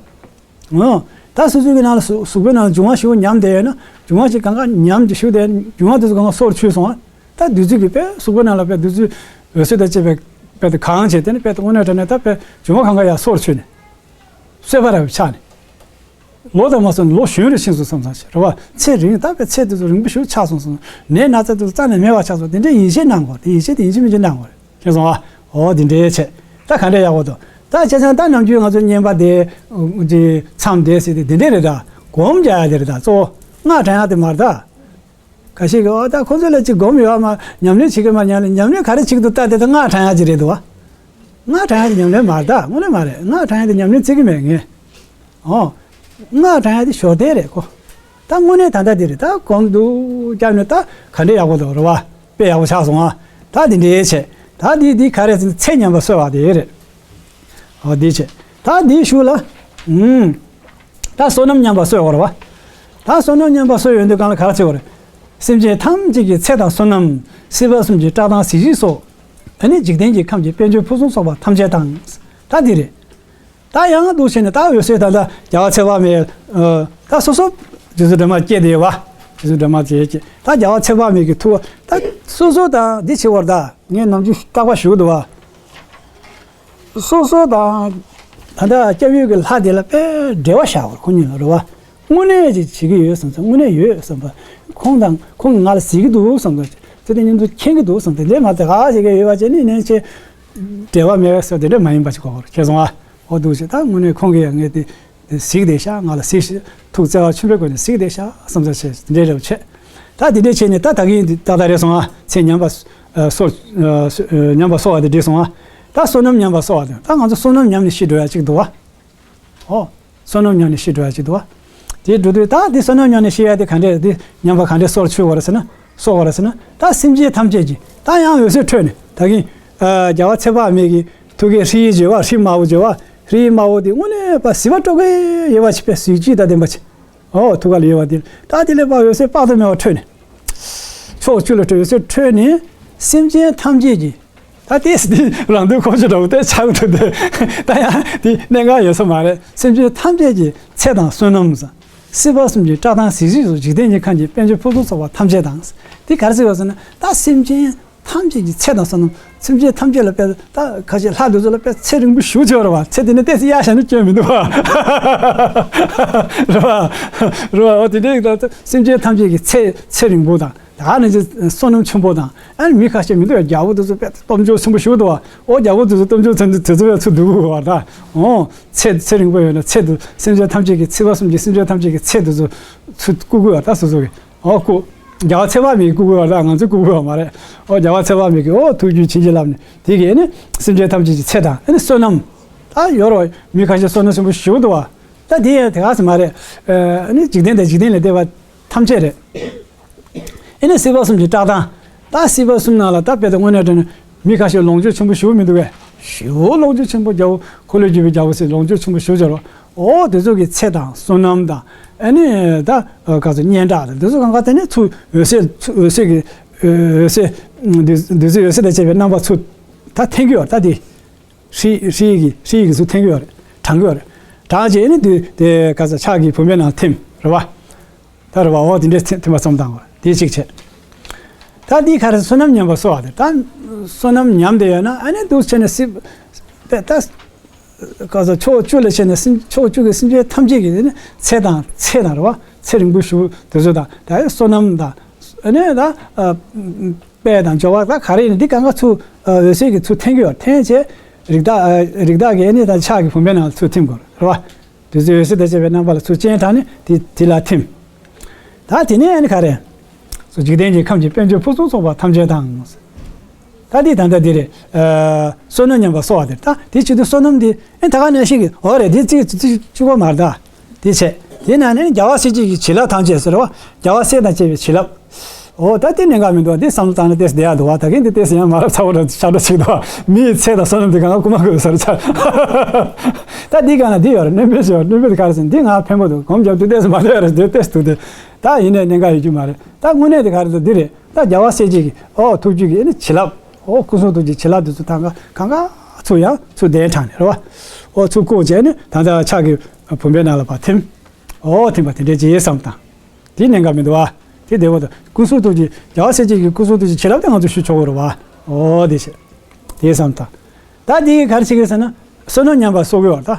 ཨོ། ད་སོ་སོའི་གི་ནང་ལ་གཟུགས་གཟུགས་པོའི་ནང་ལ་འབྱུང་བ་ཞིག་ཉམས་བསྡད་ཡོད་ན་འབྱུང་བ་ཞིག་གང་ག་ཉམས་ཏེ་ཞུགས་བསྡད་འབྱུང་བ་དེ་ཚོ་གང་ག་སོར་ཆུད་སོང་ཨ། ད་བདུད་རྩི་གི་དཔེ་གཟུགས་པོའི་ནང་ལ་དཔེ་བདུད་རྩི་འོད་ཟེར་དང་བཅས་པའི་དཔེ་དེ་གང་བྱས་དེ་ནི་དཔེ་དེ་དངོས་གནས་དྲང་གནས་ད་དཔེ་འབྱུང་བ་གང་ག་ཡར་སོར་ཆུད་ནས་གསོད་པ་ར་བའི་ཆ་ནས། ལོ་དང་མ་སོང་ལོ་གཞོན་རུ་ཕྱིན་སོང་བསམ་བསམ་ཞིག་རེད་བ། ཚེ་རིང་ད་དཔེ་ཚེ་དེ་ཚོ་རིང་པོ་ཞིག་ཆགས་སོང་བསམ། ནད་ན་ཚ་དེ་ཚོ་རྩ་ནས་མེད་པ་ཆགས་སོང་། དེ་འདྲའི་ཡིད་ཆེས་གནང་དགོས། དེ་ཡིད་ཆེས་དེ་ཡིན་གཅིག་མིན་གཅིག་གནང་དགོས་རེད། མཁྱེན་སོང་ཨ། འོ་དེ་འདྲའི་བྱས། ད་ག་འདྲ་ཡག་པོ་འདུག་ད་བྱས་ཙང་ད་ནམ་རྒྱུན་ང་ཚོ་བསྙེན་པ་དེ་ཅི་མཚམས་བསྡད་ཟེར་དེ་དེ་འདྲ་རེད་ད། སྒོམ་རྒྱག་ཡ་དེ་རེད་ད། གཙོ་བོ་སྔགས་བགྲང་ཡ་དེ་མ་རེད་ད། ཁ་ཤས་ཀྱིས་ཨོ་ད་ཁོ་ཚོ་ལ་ཅིག་སྒོམ་ཡོད་མ། ཉམས་ལེན་བྱེད་ཀྱི་མ། ཉམས་ལེན་ཉམས་ལེན་ག་རེ་བྱེད་ཀྱི་འདུག་ལྟ་དེ་ད་སྔགས་བགྲང་ཡ་ཅིག་རེད་འདུག་བ། སྔགས་བགྲང་ཡ་དེ་ཉམས་ལེན་མ་རེད་ད། དངོས་གནས་མ་རེད། སྔགས་བགྲང་ཡ་དེ་ཉམས་ལེན་བརྩི་གི་མེད་ངས། ཨོ། སྔགས་བགྲང་ཡ་དེ་ཞོར་དན་རེད་ཁོ། ད་དངོས་གནས་ད་ལྟ་དེ་རེད་ད། སྒོམ་འདུག་བརྒྱབ་ནས་ད་ག་འདྲས་ཡག་པོ་འདུག་རེད་བ། དཔེ་ཡག་པོ་ཆགས་སོང་ཨ། ད་དེ་འདྲས་བྱས། ད་དེ་དེ་ག་རེ་ཟེར་ན་ཚེ་ཉམས་པ་གསོ་བ་དེ་རེད། ཨོ་དེ་བྱས། ད་དེའི་གཞུག་ལ། ཨུམ། ད་བསོད་ནམས་ཉམས་པ་གསོ་དགོས་རེད་བ། ད་བསོད་ནམས་ཉམས་པ་གསོ་ཡོང་དུས་གང་ལ་ག་རེ་བྱེད་དགོས་རེད། སེམས་ཅན་ཐམས་ཅད་ཀྱི་ཚེ་དང་བསོད་ནམས། སྲིད་པ་གསུམ་གྱི་བཀྲག་མདངས་གཟི་བརྗིད་སོགས། ཨ་ནི་འཇིག་རྟེན་གྱི་ཁམས་ཀྱི་དཔལ་འབྱོར་ཕུན་སུམ་ཚོགས་པ་ཐམས་ཅད་དང་། ད་འདི་རེད། ད་ཡང་འདུག་བྱས་ནས་ད་འོད་ཟེར་ད་ལྟ་རྒྱལ་བ་ཚེ་དཔག་མེད། ཨ། ད་སོ་སོ་རྗེ་བཙུན་སྒྲོལ་མ་སྐྱེས་དེ་བ། རྗེ་བཙུན་སྒྲོལ་མ་སྐྱེས་ཀྱི་ད་རྒྱལ་བ་ཚེ་དཔག་མེད་ཀྱི་ཐུགས་ད་སོ་སོ་དང་འདི་བྱེད་བར་ད་ངས་ནམ་རྒྱུན་བརྟག་པ་ཞུ་གི་འདུག་བ། སོ་སོ་དང་ད་ལྟ་སྐྱབས་ཡུལ་གྱི་ལྷ་དེ་ལ་དཔེ་འབྲེལ་བ་བཞག་དགོས་རེད་ཁོ་གཉིས་ལ་རེད་བ། དངོས་གནས་ཅིག་བྱེད་ཀྱི་ཡོད་བསམ་ཚེ་དངོས་གནས་ཡོད་བསམ་པ། ཁོང་དང་ཁོང་གིས་ང་ལ་གཟིགས་ཀྱི་འདུག་བསམ་ཚེ་དེ་མཉམ་དུ་མཁྱེན་གྱི་འདུག་བསམ་ཚེ་ལས་མ་ཚད་ག་བྱེད་ཀྱི་ཡོད་པ་བྱས་ནས་ནས་ཆེ། འབྲེལ་བ་མེད་པའི་བཟོ་དེ་འདྲ་མ་ཡིན་པ་ཞིག་གོ་བར་ཁྱེད་སོང་ཨ། འོ་འདུག་ཅེས་ད་དངོས་གནས་ཁོང་གིས་ཡང་ངས་དེ་གཟིགས་བསྡད་ཤག་ང་ལ་གཟིགས་ཤིག་ཐུགས་བརྩེ་བ་ཆེན་པོའི་སྒོ་ནས་གཟིགས་བསྡད་ཤག་བསམ་ཚུལ་བྱས་འདི་འདྲའི་རེ་བ་བྱས། ད་འདི་འདྲའི་བྱས་ནས་ད་ད་གིན་འདི་ཏག་ཏག་རེད་སོང་ཨ། ཚེ་ཉམས་པ་སོ་ཉམས་པ་གསོ་བ་དེ་འགྲིག་སོང་ཨ། ད་བསོད་ནམས་ཉམས་པ་གསོ་བ་དེ་ད་ང་ཚོ་བསོད་ནམས་ཉམས་ནས་ཤི་འགྲོ་ཡ་གཅིག་འདུག་ཨ། ཨོ། བསོད་ནམས་ཉམས་ནས་ཤི་འགྲོ་ཡ་གཅིག་འདུག་བ། དེ་འགྲོ་དུས་ད་དེ་བསོད་ནམས་ཉམས་ནས་ཤི་ཡ་དེ་ག་འདྲས་དེ་ཉམས་པ་ག་འདྲས་གསོ་བཅུག་དགོས་རེད་ཟེར་ན། གསོ་དགོས་རེད་ཟེར་ན་ད་སེམས་ཅན་ཐམས་ཅད་ཀྱི་ད་ཡང་འོད་གསལ་འཕྲོས་ནས་ད་གིན། རྒྱལ་བ་ཚེ་དཔག་མེད་ཀྱི་ཐུགས་ཀའི་ཧྲཱིཿཡིག་བརྗོད་པ་ཧྲཱིཿདམར་པོ་བརྗོད་པ་ཧྲཱིཿདམར་པོ་དེ་དངོས་གནས་པ་བཟི་བ་སྤྲོ་གི་ཡོད་པ་ཆེ་བས་གཟི་བརྗིད་དང་ལྡན་པ་ཆེ། ཨོ་ཐུགས་ཀ་ལ་ཡོད་པ་དེ་ད་དེ་ལས་པ་འོད་གསལ་དཔག་ཏུ་མེད་པ་འཕྲོས་ནས། ཕྱོགས་བཅུ་ལ་འཕྲོས་འོད་གསལ་འཕྲོས་ནས་སེམས་ཅན་ཐམས་ཅད་ཀྱི། ད་ལྟས་འདི་རང་དོན་ཁོ་ཆུ་འདྲ་བོ་དེ་ཆགས་འདུག་སྟེ། ད་ཡང་དེ་གནད་འགག་ཡོད་ས་མ་རེད། སེམས་ཅན་ཐམས་ཅད་ཀྱི་ཚེ་དང་བསོད་ནམས་སམ། སྲིད་པ་གསུམ་གྱི་བཀྲག་མདངས་གཟི་བརྗིད་སོགས་འཇིག་རྟེན་གྱི་ཁམས་ཀྱི་དཔལ་འབྱོར་ཕུན་སུམ་ཚོགས་པ་ཐམས་ཅད་དང་། དེ་ག་རེ་ཟེར་བ་ཟེར་ན་ད་སེམས་ཅན་ཐམས་ཅད་ཀྱི་ཚེ་དང་བསོད་ནམས་སེམས་ཅན་ཐམས་ཅད་ལ་དཔེ་ད་ཁ་ཤས་ལྷ་དེ་ཚོ་ལ་དཔེ་ཚེ་རིང་པོ་ཞེ་པོ་ཅིག་ཡོད་རེད་བ། ཚེ་དེ་ནས་ཏོག་ཙམ་གཡར་བཞག་ན་སྐྱོན་མི་འདུག་བ། རེད་བ། རེད་བ། འོ་དེ་འདྲའི་ད་སེམས་ཅན་ཐམས་ཅད་ཀྱི་ཚེ་ཚེ་རིང་པོ་དང་། ད་ག་ནང་བཞིན་བསོད་ནམས་ཆེན་པོ་དང་། ཨ་ནི་མི་ཁ་ཤས་མི་འདུག་ཡ། རྒྱལ་པོ་དེ་ཚོ་དཔེ་སྟོབས་འབྱོར་ཆེན་པོ་ཞིག་འདུག་བ། ཨོ་རྒྱལ་པོ་དེ་ཚོ་སྟོབས་འབྱོར་ཚན་དེ་ཚོ་དཔེ་ཚུར་འདུག་བ་ད། ཨོ་ཚེ་ཚེ་རིང་པོ་ཡོད་ན་ཚེ་དེ་སེམས་ཅན་ཐམས་ཅད་ཀྱི་ཚེ་བ་གསུམ་གྱི་སེམས་ཅན་ཐམས་ཅད་ཀྱི་ཚེ་དེ་ཚོ་ཚུར་བརྐུ་དགོས་བ་ད་སོ་སོ་གི། ཨོ་བརྐུ། རྒྱལ་བ་ཚེ་དཔག་མེད་ཀྱིས་བརྐུ་དགོས་བ་ད་ང་ཚོས་བརྐུ་དགོས་བ་མ་རེད། ཨོ་རྒྱལ་བ་ཚེ་དཔག་མེད་ཀྱིས་ཨོ་ཐུགས་རྒྱུད་བྱིན་གྱིས་བརླབས་ནས་དེ་གིས་ཨ་ནི་སེམས་ཅན་ཐམས་ཅད་ཀྱི་ཚེ་དང་ཨ་ནི་བསོད་ནམས། ད་ཡོད་རེད་བ། མི་ཁ་ཤས་བསོད་ནམས་ཆེན་པོ་ཞིག་འདུག་བ། ད་དེ་ཡང་དེ་ག་ཙམ་མ་རེད། ཨ་ནི་འཇིག་རྟེན་དང་འཇིག་རྟེན་ལས་འདས་པ་ཐམས་ཅད་རེད། ཨེ་ནི་སྲིད་པ་གསུམ་གྱི་བཀྲག་མདངས། ད་སྲིད་པ་གསུམ་ནང་ལ་ད་དཔེ་ད་དངོས་གནས་དྲན་ན་མི་ཁ་ཤས་ལོངས་སྤྱོད་ཆེན་པོ་ཞེ་པོ་མི་འདུག་གས། ཞེ་པོ་ལོངས་སྤྱོད་ཆེན་པོ་རྒྱལ་པོ་འཁོར་ལོས་སྒྱུར་བའི་རྒྱལ་པོ་ཟེར་ལོངས་སྤྱོད་ཆེན་པོ་ཞེ་པོ་སྦྱར་བ། ཨོ་དེ་ཚོ་གི་ཚེ་དང་བསོད་ནམས་དང་། ཨེ་ནི་ད་ག་ཚོད་སྙན་གྲགས་དང་དེ་ཚོ་གང་ག་དེ་ནི་ཚུར་འོད་གསལ་ཚུར་འོད་གསལ་གྱི་འོད་གསལ་བདུད་རྩི་འོད་གསལ་དང་བཅས་པའི་རྣམ་པ་ཚུར་ད་འཐེན་གྱི་ཡོད་ད་དེ། ཧྲཱིཿཧྲཱིཿ་གི་ཧྲཱིཿ་གི་ཚུར་འཐེན་གྱི་ཡོད་རེད། དྲངས་ཀྱི་ཡོད་རེད། དྲངས་རྗེས་ནི་དེ་དེ་ག་ཚོད་ཕྱག་གི་བུམ་པའི་ནང་ཐིམ་རེད་བ། ད་རེད་བ། འོ་དེ་འདྲས་ཐིམ་ཐིམ་པ་ཙམ་དང་དེ་གཅིག་བྱས། ད་འདི་ག་རེ་བསོད་ནམས་ཉམས་པ་གསོ་བ་དེ་ད་བསོད་ནམས་ཉམས་བསྡད་ཡོད་ན་ཨ་ནི་འདུག་བྱས་ནས་སྲིད་ད་ད་ག་ཚོད་ཕྱོགས་བཅུ་ལ་བྱས་ནས་སེམས་ཕྱོགས་བཅུ་གི་སེམས་ཅན་ཐམས་ཅད་ཀྱི་དེ་ནི་ཚེ་དང་ཚེ་དང་རེད་བ། ཚེ་རིང་པོ་ཞུ་དེ་ཚོ་དང་ད་བསོད་ནམས་དང་ཨ་ནི་ད་དཔལ་དང་འབྱོར་བ་ད་ག་རེ་ཡིན་འདི་གང་ག་ཚུར་འོད་གསལ་གྱི་ཚུར་འཐེན་གྱི་ཡོད། འཐེན་བྱས་རིགས་བདག་རིགས་བདག་གི་ཨ་ནི་ད་ཕྱག་གི་བུམ་པའི་ནང་ལ་ཚུར་ཐིམ་དགོས་རེད་བ། དེ་ཚོའི་འོད་གསལ་དང་བཅས་པའི་རྣམ་པ་ལ་ཚུར་སྤྱན་དྲངས་ནས་དེ་དེ་ལ་ཐིམ། ད་དེ་ནས་ཨ་ནི་ག་རེ། སོ་འཇིག་རྟེན་གྱི་ཁམས་ཀྱི་དཔལ་འབྱོར་ཕུན་སུམ་ཚོགས་པ་ཐམས་ཅད་དང་། ད་འདི་ད་ལྟ་འདི་རེད། བསོད་ནམས་ཉམས་པ་གསོ་བ་དེ་ད་དེ་བྱེད་དུས་བསོད་ནམས་འདི་ཨེ་ད་ག་ནང་བཞིན་གྱི་འོ་རེད་འདི་རྩིས་རྩིས་བཅུ་པ་མ་རེད་ད། དེ་བྱས། དེ་ན་ནི་རྒྱལ་བ་སྲས་བཅས་ཀྱི་བྱིན་རླབས་ཐམས་ཅད་ཟེར་བ། རྒྱལ་བ་སྲས་དང་བཅས་པའི་བྱིན་རླབས། འོ་ད་དེ་གནད་འགག་མི་འདུག་འདི་བསམ་བློ་བཏང་ན་ཏོག་ཙམ་བསྡད་ཡག་འདུག་བ། ད་གིན་འདི་ཏོག་ཙམ་ཡང་མ་རབས་ཚ་བོ་འདྲ་ཤ་འདྲ་ཞིག་འདུག་བ། མིའི་ཚེ་དང་བསོད་ནམས་འདི་གང་ལ་རྐུ་མ་དགོས་ཟེར་ཆ། ད་འདི་གང་ལ་འདི་ཡོད་རེད། སྣོན་པའི་ཞོར་སྣོན་པའི་ག་རེ་ཟེར་འདི་ང་ཕན་པོ་འདུག་གོམས་རྒྱབ་དུས་ཏོག་ཙམ་མ་བསྡད་ཡག་རེད་འདི་ཏོག་ཙམ་འདུག་སྟེ། ད་ཡིན་ནའི་གནད་འགག་ཡོད་རྒྱུ་མ་རེད། ད་དངོས་གནས་དེ་ག་རེ་ཟེར་འདི་རེད། ད་རྒྱལ་བ་སྲས་བཅས་ཀྱི་ཨོ་ཐུགས་རྒྱུད་ཀྱི་ཨེ་ནི་བྱིན་རླབས། ཨོ་སྐུ་གསུང་ཐུགས་ཀྱི་བྱིན་རླབས་དེ་ཚོ་ད་གང་གང་ག་ཚུར་ཡང་ཚུར་གདན་དྲངས་ནས་རེད་བ། ཨོ་ཚུར་བཀུག་བྱས་ནས་ད་ལྟ་ཕྱག་གི་བུམ་པའི་ནང་ལ་ཕར་ཐིམ། ཨོ་ཐིམ་པ་དེ་འདྲའི་རྗེས་བསམ་དང་། དེ་གནད་འགག་མི་འདུག་བ། དེ་བདེ་བོ་དང་སྐུ་གསུང་ཐུགས་ཀྱི་རྒྱལ་བ་སྲས་བཅས་ཀྱི་སྐུ་གསུང་ཐུགས་ཀྱི་བྱིན་རླབས་དེ་ང་ཚོ་ཞུ་ཆོག་གི་རེད་བ། ཨོ་དེ་བྱས། དེ་བསམ་དང་། ད་དེ་ག་རེ་བྱེད་ཀྱི་ཟེར་ན། བསོད་ནམས་ཉམས་པ་གསོ་གི་བ་ད།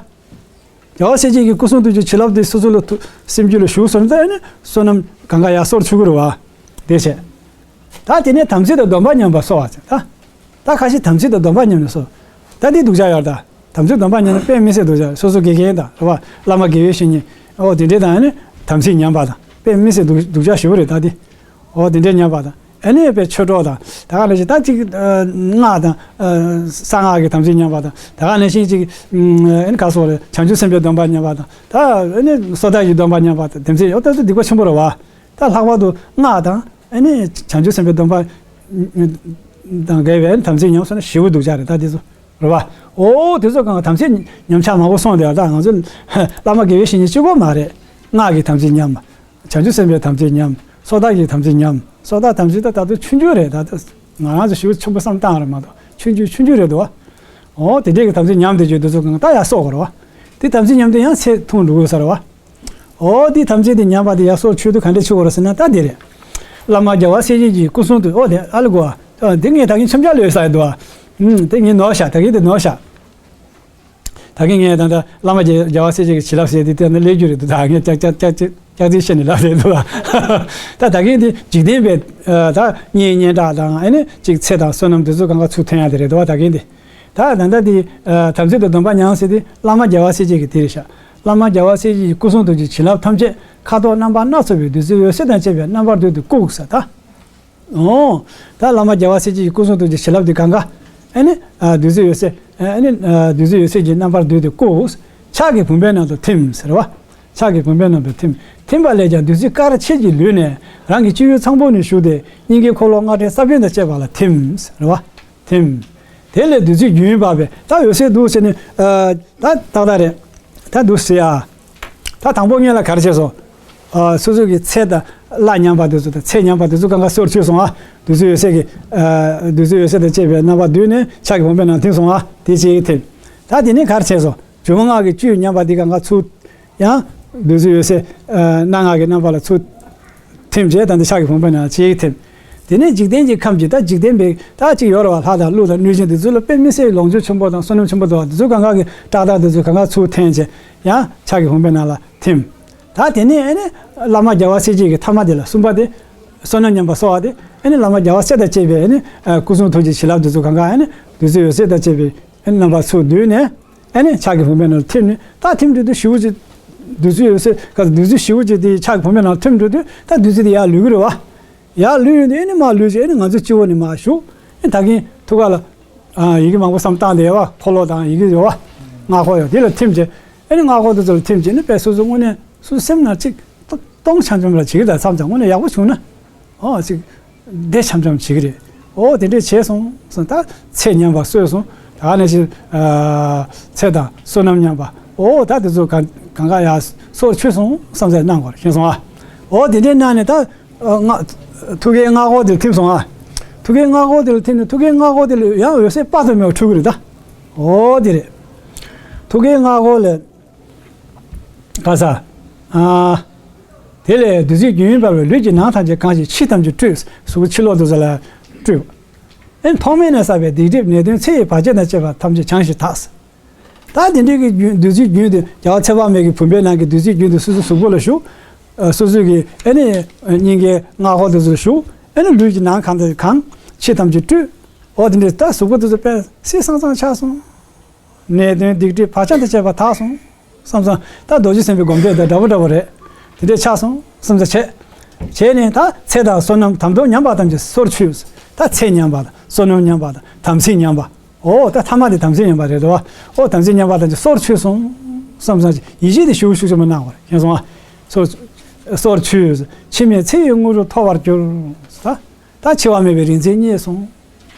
རྒྱལ་བ་སྲས་བཅས་ཀྱི་སྐུ་གསུང་ཐུགས་ཀྱི་བྱིན་རླབས་དེ་སོ་སོ་ལ་ཐུ་སེམས་རྒྱུད་ལ་ཞུགས་སོང་ཙང་ནི་བསོད་ནམས་གང་ག་ཡར་གསོར་ཆུག་གི་རེད་བ། དེ་བྱས། ད་དེ་ནས་དམ་ཚིག་དང་སྡོམ་པ་ཉམས་པ་གསོ་བ་ཟེར་ད། ད་ཁ་ཤས་དམ་ཚིག་དང་སྡོམ་པ་ཉམས་ནས་གསོ། ད་འདི་སྡུག་ཅག་ཡོད་ད། དམ་ཚིག་སྡོམ་པ་ཉམས་ན་དཔེ་མི་སྲིད་སྡུག་ཅག་སོ་སོ་དགེ་རྒན་དང་རེད་བ། བླ་མ་དགེ་བའི་བཤེས་གཉེན་ཨོ་དེ་འདྲས་དང་ནི་དམ་ཚིག་ཉམས་པ་དང་དཔེ་མི་སྲིད་སྡུག་སྡུག་ཅག་ཞེ་པོ་རེད་ད་འདི། འོ་དེ་འདྲའི་ཉམས་པ་དང་། ཨ་ནི་དཔེ་ཆོས་གྲོགས་དང་ད་ག་ནང་བཞིན་ད་ཅིག་སྔགས་དང་གསང་སྔགས་ཀྱི་དམ་ཚིག་ཉམས་པ་དང་ད་ག་ནང་བཞིན་ཅིག་ཨ་ནི་ག་སོགས་རེད། བྱང་ཆུབ་སེམས་དཔའི་སྡོམ་པ་ཉམས་པ་དང་ད་ཨ་ནི་སོ་ཐར་གྱི་སྡོམ་པ་ཉམས་པ་དང་དེ་ཚོ་ཡོད་ད་ཚོ་སྡིག་པ་ཆེན་པོ་རེད་བ། ད་ལྷག་པར་དུ་སྔགས་དང་ཨ་ནི་བྱང་ཆུབ་སེམས་དཔའི་སྡོམ་པ་དང་འགལ་བའི་དམ་ཚིག་ཉམས་སོང་ན་ཞེ་པོ་སྡུག་ཅག་རེད་ད་དེ་ཚོ་རེད་བ། ཨོ་དེ་ཚོ་གང་དམ་ཚིག་ཉམས་ཆག་མང་པོ་སོང་དེ་ད་ང་ཚོ་བླ་མ་དགེ་བའི་བཤེས་གཉེན་གཅིག་པོ་མ་རེད། སྔགས་ཀྱི་དམ་ཚིག་ཉམས། བྱང་ཆུབ་སེམས་དཔའི་དམ་ཚིག་ཉམས། སོ་ཐར་གྱི་དམ་ཚིག་ཉམས། སོ་ཐར་དམ་ཚིག་ད་ད་དུང་ཆུང་ཆུང་རེད་ད་ལྟ། ང་རང་ཚོ་ཞེ་པོ་ཆེན་པོ་བསམ་བཏང་རེད་མ་གཏོགས་ཆུང་ཆུང་ཆུང་ཆུང་རེད་འདུག་བ། འོ་དེ་འདྲས་ཀྱི་དམ་ཚིག་ཉམས་དེ་བརྗོད་དུས་ཚོ་གང་ད་ཡར་གསོག་དགོས་རེད་བ། དེ་དམ་ཚིག་ཉམས་དེ་ཡང་ཚེ་ཐུང་འགྲོ་དགོས་ས་རེད་བ། འོ་དེ་དམ་ཚིག་དེ་ཉམས་པ་དེ་ཡར་གསོག་ཆོད་དུས་ག་འདྲས་ཆོད་དགོས་རེད་ཟེར་ན་ད་དེ་རེད། བླ་མ་རྒྱལ་བ་སྲས་བཅས་ཀྱི་སྐུ་གསུང་ཐུགས་འོ་དེ་ཨ་ལ་གོ་བ། དེ་ངས་ད་གིན་འཆམ་འཆམ་ལོས་ས་ཡི་འདུག་བ། དེ་ངས་ནོར་བཞག་ད་གིན་དེ་ནོར་བཞག་ད་གིན་ངས་ད་ལྟ་བླ་མ་རྒྱལ་རྒྱལ་བ་སྲས་བཅས་ཀྱི་བྱིན་རླབས་ཟེར་དེ་དེ་ནི་ཀླད་ཀོར་རེད་འདུག་ད་ངས་ཀྱག་ཀྱག་ཀྱག་ཀྱག་ཀྱག་ཙིག་བཤད་ནས་ལབ་རེད་འདུག་ད་ད་གིན་དེ་འཇིག་རྟེན་པའི་ད་བརྙན་སྙན་གྲགས་དང་ཨ་ནི་ཅིག་ཚེ་དང་བསོད་ནམས་དེ་ཚོ་གང་ག་ཚུར་ཐོན་ཡ་དེ་རེད་འདུག་བ། ད་གིན་དེ་ ད་ད་ལྟ་དེ་དམ་ཚིག་ཏུ་སྡོམ་པ་ཉམས་ཟེར་དེ་བླ་མ་རྒྱལ་བ་སྲས་བཅས་ཀྱི་དེ་རེད་ཤག་བླ་མ་རྒྱལ་བ་སྲས་བཅས་ཀྱི་སྐུ་གསུང་ཐུགས་ཀྱི་བྱིན་རླབས་ཐམས་ཅད་ཁ་དོག་རྣམ་པ་སྣ་ཚོགས་པའི་བདུད་རྩི་འོད་ཟེར་དང་བཅས་པའི་རྣམ་པར་བསྡུས་ཏེ་བཀུག་ཟེར་ད། ཨོ། ད་བླ་མ་རྒྱལ་བ་སྲས་བཅས་ཀྱི་སྐུ་གསུང་ཐུགས་ཀྱི་བྱིན་རླབས་དེ་གང་ག་ཨ་ནི་བདུད་རྩི་འོད་ཟེར། ཨ་ནི་བདུད་རྩི་འོད་ཟེར་གྱི་རྣམ་པར་བསྡུས་ཏེ་བཀུག་ཕྱག་གི་བུམ་པའི་ནང་དུ་ཐིམ་ཟེར་བ། ཕྱག་གི་བུམ་པའི་ནང་དུ་ཐིམ། ཐིམ་པ་ལས་ཀྱང་བདུད་རྩི་དཀར་ཆིལ་གྱིས་ལུད་ནས་རང་གི་སྤྱི་བོའི་ཚངས་བུག་ནས་ཞུགས་ཏེ་སྙིང་གའི་འཁོར་ལོ་ལྔ་སྒྲིལ་ས་བོན་དང་བཅས་པ་ལ་ཐིམ་ཟེར་བ། ཐིམ། དེ་ལས་བདུད་རྩི་རྒྱུན་འབབ་པས་ད་འོད་ཟེར་འདུག་ཟེར་ནས། ད་ཏག་ཏག་རེད། ད་འདུག་ཟེར་ཡ། ད་དང་པོ་སྔོན་ལ་ག་རེ་བྱས་སོང་། སོ་སོ་གི་ཚེ་དང་བླ་ཉམས་པ་དེ་ཚོ་དང་ཚེ་ཉམས་པ་དེ་ཚོ་གང་ག་སོར་ཆུད་སོང་ཨ། བདུད་རྩི་འོད་ཟེར་གྱི། བདུད་རྩི་འོད་ཟེར་དང་བཅས་པའི་རྣམ་པ་བསྡུས་ནས་ཕྱག་གི་བུམ་པའི་ནང་ཐིམ་སོང་ཨ། དེ་ཅིག་ཐིམ། ད་དེ་ནས་ག་རེ་བྱས་སོང་། འབྱུང་པོ་ལྔ་གི་བཅུད་ཉམས་པ་དེ་གང་ག་ཚུར། ཡང་། བདུད་རྩི་འོད་ཟེར། སྣ་ལྔ་གི་རྣམ་པ་ལ་ཚུར། ཐིམ་བྱས་ད་འདི་ཕྱག་གི་བུམ་པའི་ནང་ཅིག་ཐིམ། དེ་ནས་འཇིག་རྟེན་གྱི་ཁམས་ཀྱི་ད་འཇིག་རྟེན་པའི་ད་ཅིག་ཡོད་རེད་བ། ལྷ་དང་ཀླུ་དང་གནོད་སྦྱིན་དེ་ཚོ་ལ་དཔེ་མི་སྲིད་ལོངས་སྤྱོད་ཆེན་པོ་དང་བསོད་ནམས་ཆེན་པོ་འདུག་བ། དེ་ཚོ་གང་ག་གི་བཀྲག་མདངས་དེ་ཚོ་གང་ག་ཚུར་འཐེན་བྱས་ཡང་ཕྱག་གི་བུམ་པའི་ནང་ལ་ཐིམ། ད་དེ་ནས་ཨེ་ནས་བླ་མ་རྒྱལ་བ་སྲས་བཅས་ཀྱི་ཐ་མ་དེ་ལ་གསུམ་པ་དེ། བསོད་ནམས་ཉམས་པ་གསོ་བ་དེ་ཨེ་ནས་བླ་མ་རྒྱལ་བ་སྲས་དང་བཅས་པའི་ཨེ་ནས་སྐུ་གསུང་ཐུགས་ཀྱི་བྱིན་རླབས་དེ་ཚོ་གང་ག་ཨེ་ནས་བདུད་རྩི་འོད་ཟེར་དང་བཅས་པའི་ཨེ་ནས་རྣམ་པ་ཚུར་བསྡུས་ནས། ཨ་ནི་ཕྱག་གི་བུམ་པའི་ནང་ལ་ཐིམ་ནས་ད་ཐིམ་དུས་དུས་ཞི་བོ་ཅིག་བདུད་རྩི་ཡོད་ཟེར་ག་བདུད་རྩི་ཞི་བོ་ཅིག་དེ་ཕྱག་གི་བུམ་པའི་ནང་ལ་ཐིམ་འགྲོ་དུས་ད་བདུད་རྩི་དེ་ཡར་ལུད་གི་རེད་བ། ཡར་ལུད་ཡོང་དུས་ཨ་ནི་མར་ལུད་ཅིག་ཨ་ནི་ང་ཚོའི་སྤྱི་བོ་ནས་མར་ཞུགས། ཨ་ནི་ད་གིན་ཐུགས་ཀ་ལ་ཡི་གེ་མང་པོ་བསམ་བཏང་དེ་ཡོད་བ། འཁོར་ལོ་དང་ཡི་གེ་ཡོད་བ། སྔགས་འཁོར་ཡོད་དེ་ལ་ཐིམ་བྱས། ཨ་ནི་སྔགས་འཁོར་དེ་ཚོ་ལ་ཐིམ་བྱས་ནི་དཔེ་སོ་སོ་དངོས་གནས་སོ་སོ་སེམས་ནང་ཅིག་སྟོང་འཆམ་འཆམ་ལ་བྱེད་ཀྱི་ད་བསམ་ཙང་དངོས་གནས་ཡག་པོ་བྱུང་ན། ཨོ་ཅིག་བདེ་འཆམ་འཆམ་བྱེད་ཀྱི་རེད། ཨོ་དེ་འདྲས་བྱས་སོང་སོང་ད་ཚེ་ཉམས་པ་གསོས་སོང་། ད་ནས་ཅིག་ཚེ་དང་བསོད་ནམས་ཉམས་པ་ཨོ་ད་དེ་ཚོ་གང་གང་ག་ཡ་སོར་ཆུད་སོང་བསམ་ཚད་གནང་དགོས་རེད་ཤེས་སོང་ཨ། ཨོ་དེ་འདྲས་གནང་ནས་ད་ཨ་སྔགས་ཐུགས་ཀའི་སྔགས་འཁོར་དེར་ཐིམ་སོང་ཨ། ཐུགས་ཀའི་སྔགས་འཁོར་དེར་ཐིམ་ནས་ཐུགས་ཀའི་སྔགས་འཁོར་དེ་ལ་ཡང་འོད་ཟེར་དཔག་ཏུ་མེད་པ་འཕྲོས་ཀྱི་རེད་ད། ཨོ་དེ་རེད། ཐུགས་ཀའི་སྔགས་འཁོར་ལས། ག་ས། ཨ། དེ་ལས་བདུད་རྩི་རྒྱུན་འབབ་པའི་ལུས་ཀྱི་ནང་ཐམས་ཅད་གང་ཞིང་ཕྱི་ཐམས་ཅད་བཀྲུས། གཟུགས་པོ་ཕྱི་ལོགས་དུ་ས་ལ་བཀྲུས། ཨེ་ཐོག་མེད་ནས་བསགས་པའི་སྡིག་སྒྲིབ་ནད་གདོན་ཚེ་ཡི་བར་ཆད་དང་བཅས་པ་ཐམས་ཅད་བྱང་ཞིང་དག་ད་དེ་འདྲའི་གི་རྒྱུན་བདུད་རྩིའི་རྒྱུན་དུ་རྒྱལ་བ་ཚེ་དཔག་མེད་ཀྱི་བུམ་པའི་ནང་གི་བདུད་རྩིའི་རྒྱུན་དུ་སོ་སོའི་གཟུགས་པོ་ལ་ཞུགས། ཨ་སོ་སོའི་གི་ཨེ་ནི་སྙིང་གའི་སྔགས་འཁོར་དུ་ཞུགས། ཨེ་ནི་ལུས་ཀྱི་ནང་གང་དུ་གང་ཕྱི་ཐམས་ཅད་བཀྲུས། འོ་དེ་འདྲའི་ད་གཟུགས་པོ་དུ་ཚོ་དཔེ་སིལ་སང་སང་ཆགས་སོང་། ནད་གདོན་སྡིག་སྒྲིབ་བག་ཆགས་དང་བཅས་པ་དག་སོང་། བསམ་བསམ་ད་རྡོ་རྗེ་སེམས་དཔའི་སྒོམ་བཟླས་དང་འདྲ་པོ་འདྲ་པོ་རེད། དེ་འདྲས་ཆགས་སོང་བསམ་བསམ་བྱས། བྱས་ནས་ད་ཚེ་དང་བསོད་ནམས་དམ་དོན་ཉམས་པ་ཐམས་ཅད་སོར་ཆུད། ད་ཚེ་ཉམས་པ་དང་བསོད་ནམས་ཉམས་པ་དང་དམ་ཚིག་ཉམས་པ། ཨོ་ད་ཐ་མ་དེ་དམ་ཚིག་ཉམས་པ་རེད་དོ། ཨོ་དམ་ཚིག་ཉམས་པ་ཐམས་ཅད་སོར་ཆུད་སོང་བསམ་བསམ་བྱས་ཡིད་ཆེས་དེ་ཞུ་ཞུ་ཞུ་མ་གནང་བར་ཤེས་སོང་ཨ། སོར་སོར་ཆུད། འཆི་མེད་ཚེ་ཡི་དངོས་གྲུབ་ཐོབ་པར་གྱུར། ད་ད་འཆི་བ་མེད་པའི་རིག་འཛིན་རྙེད་སོང་།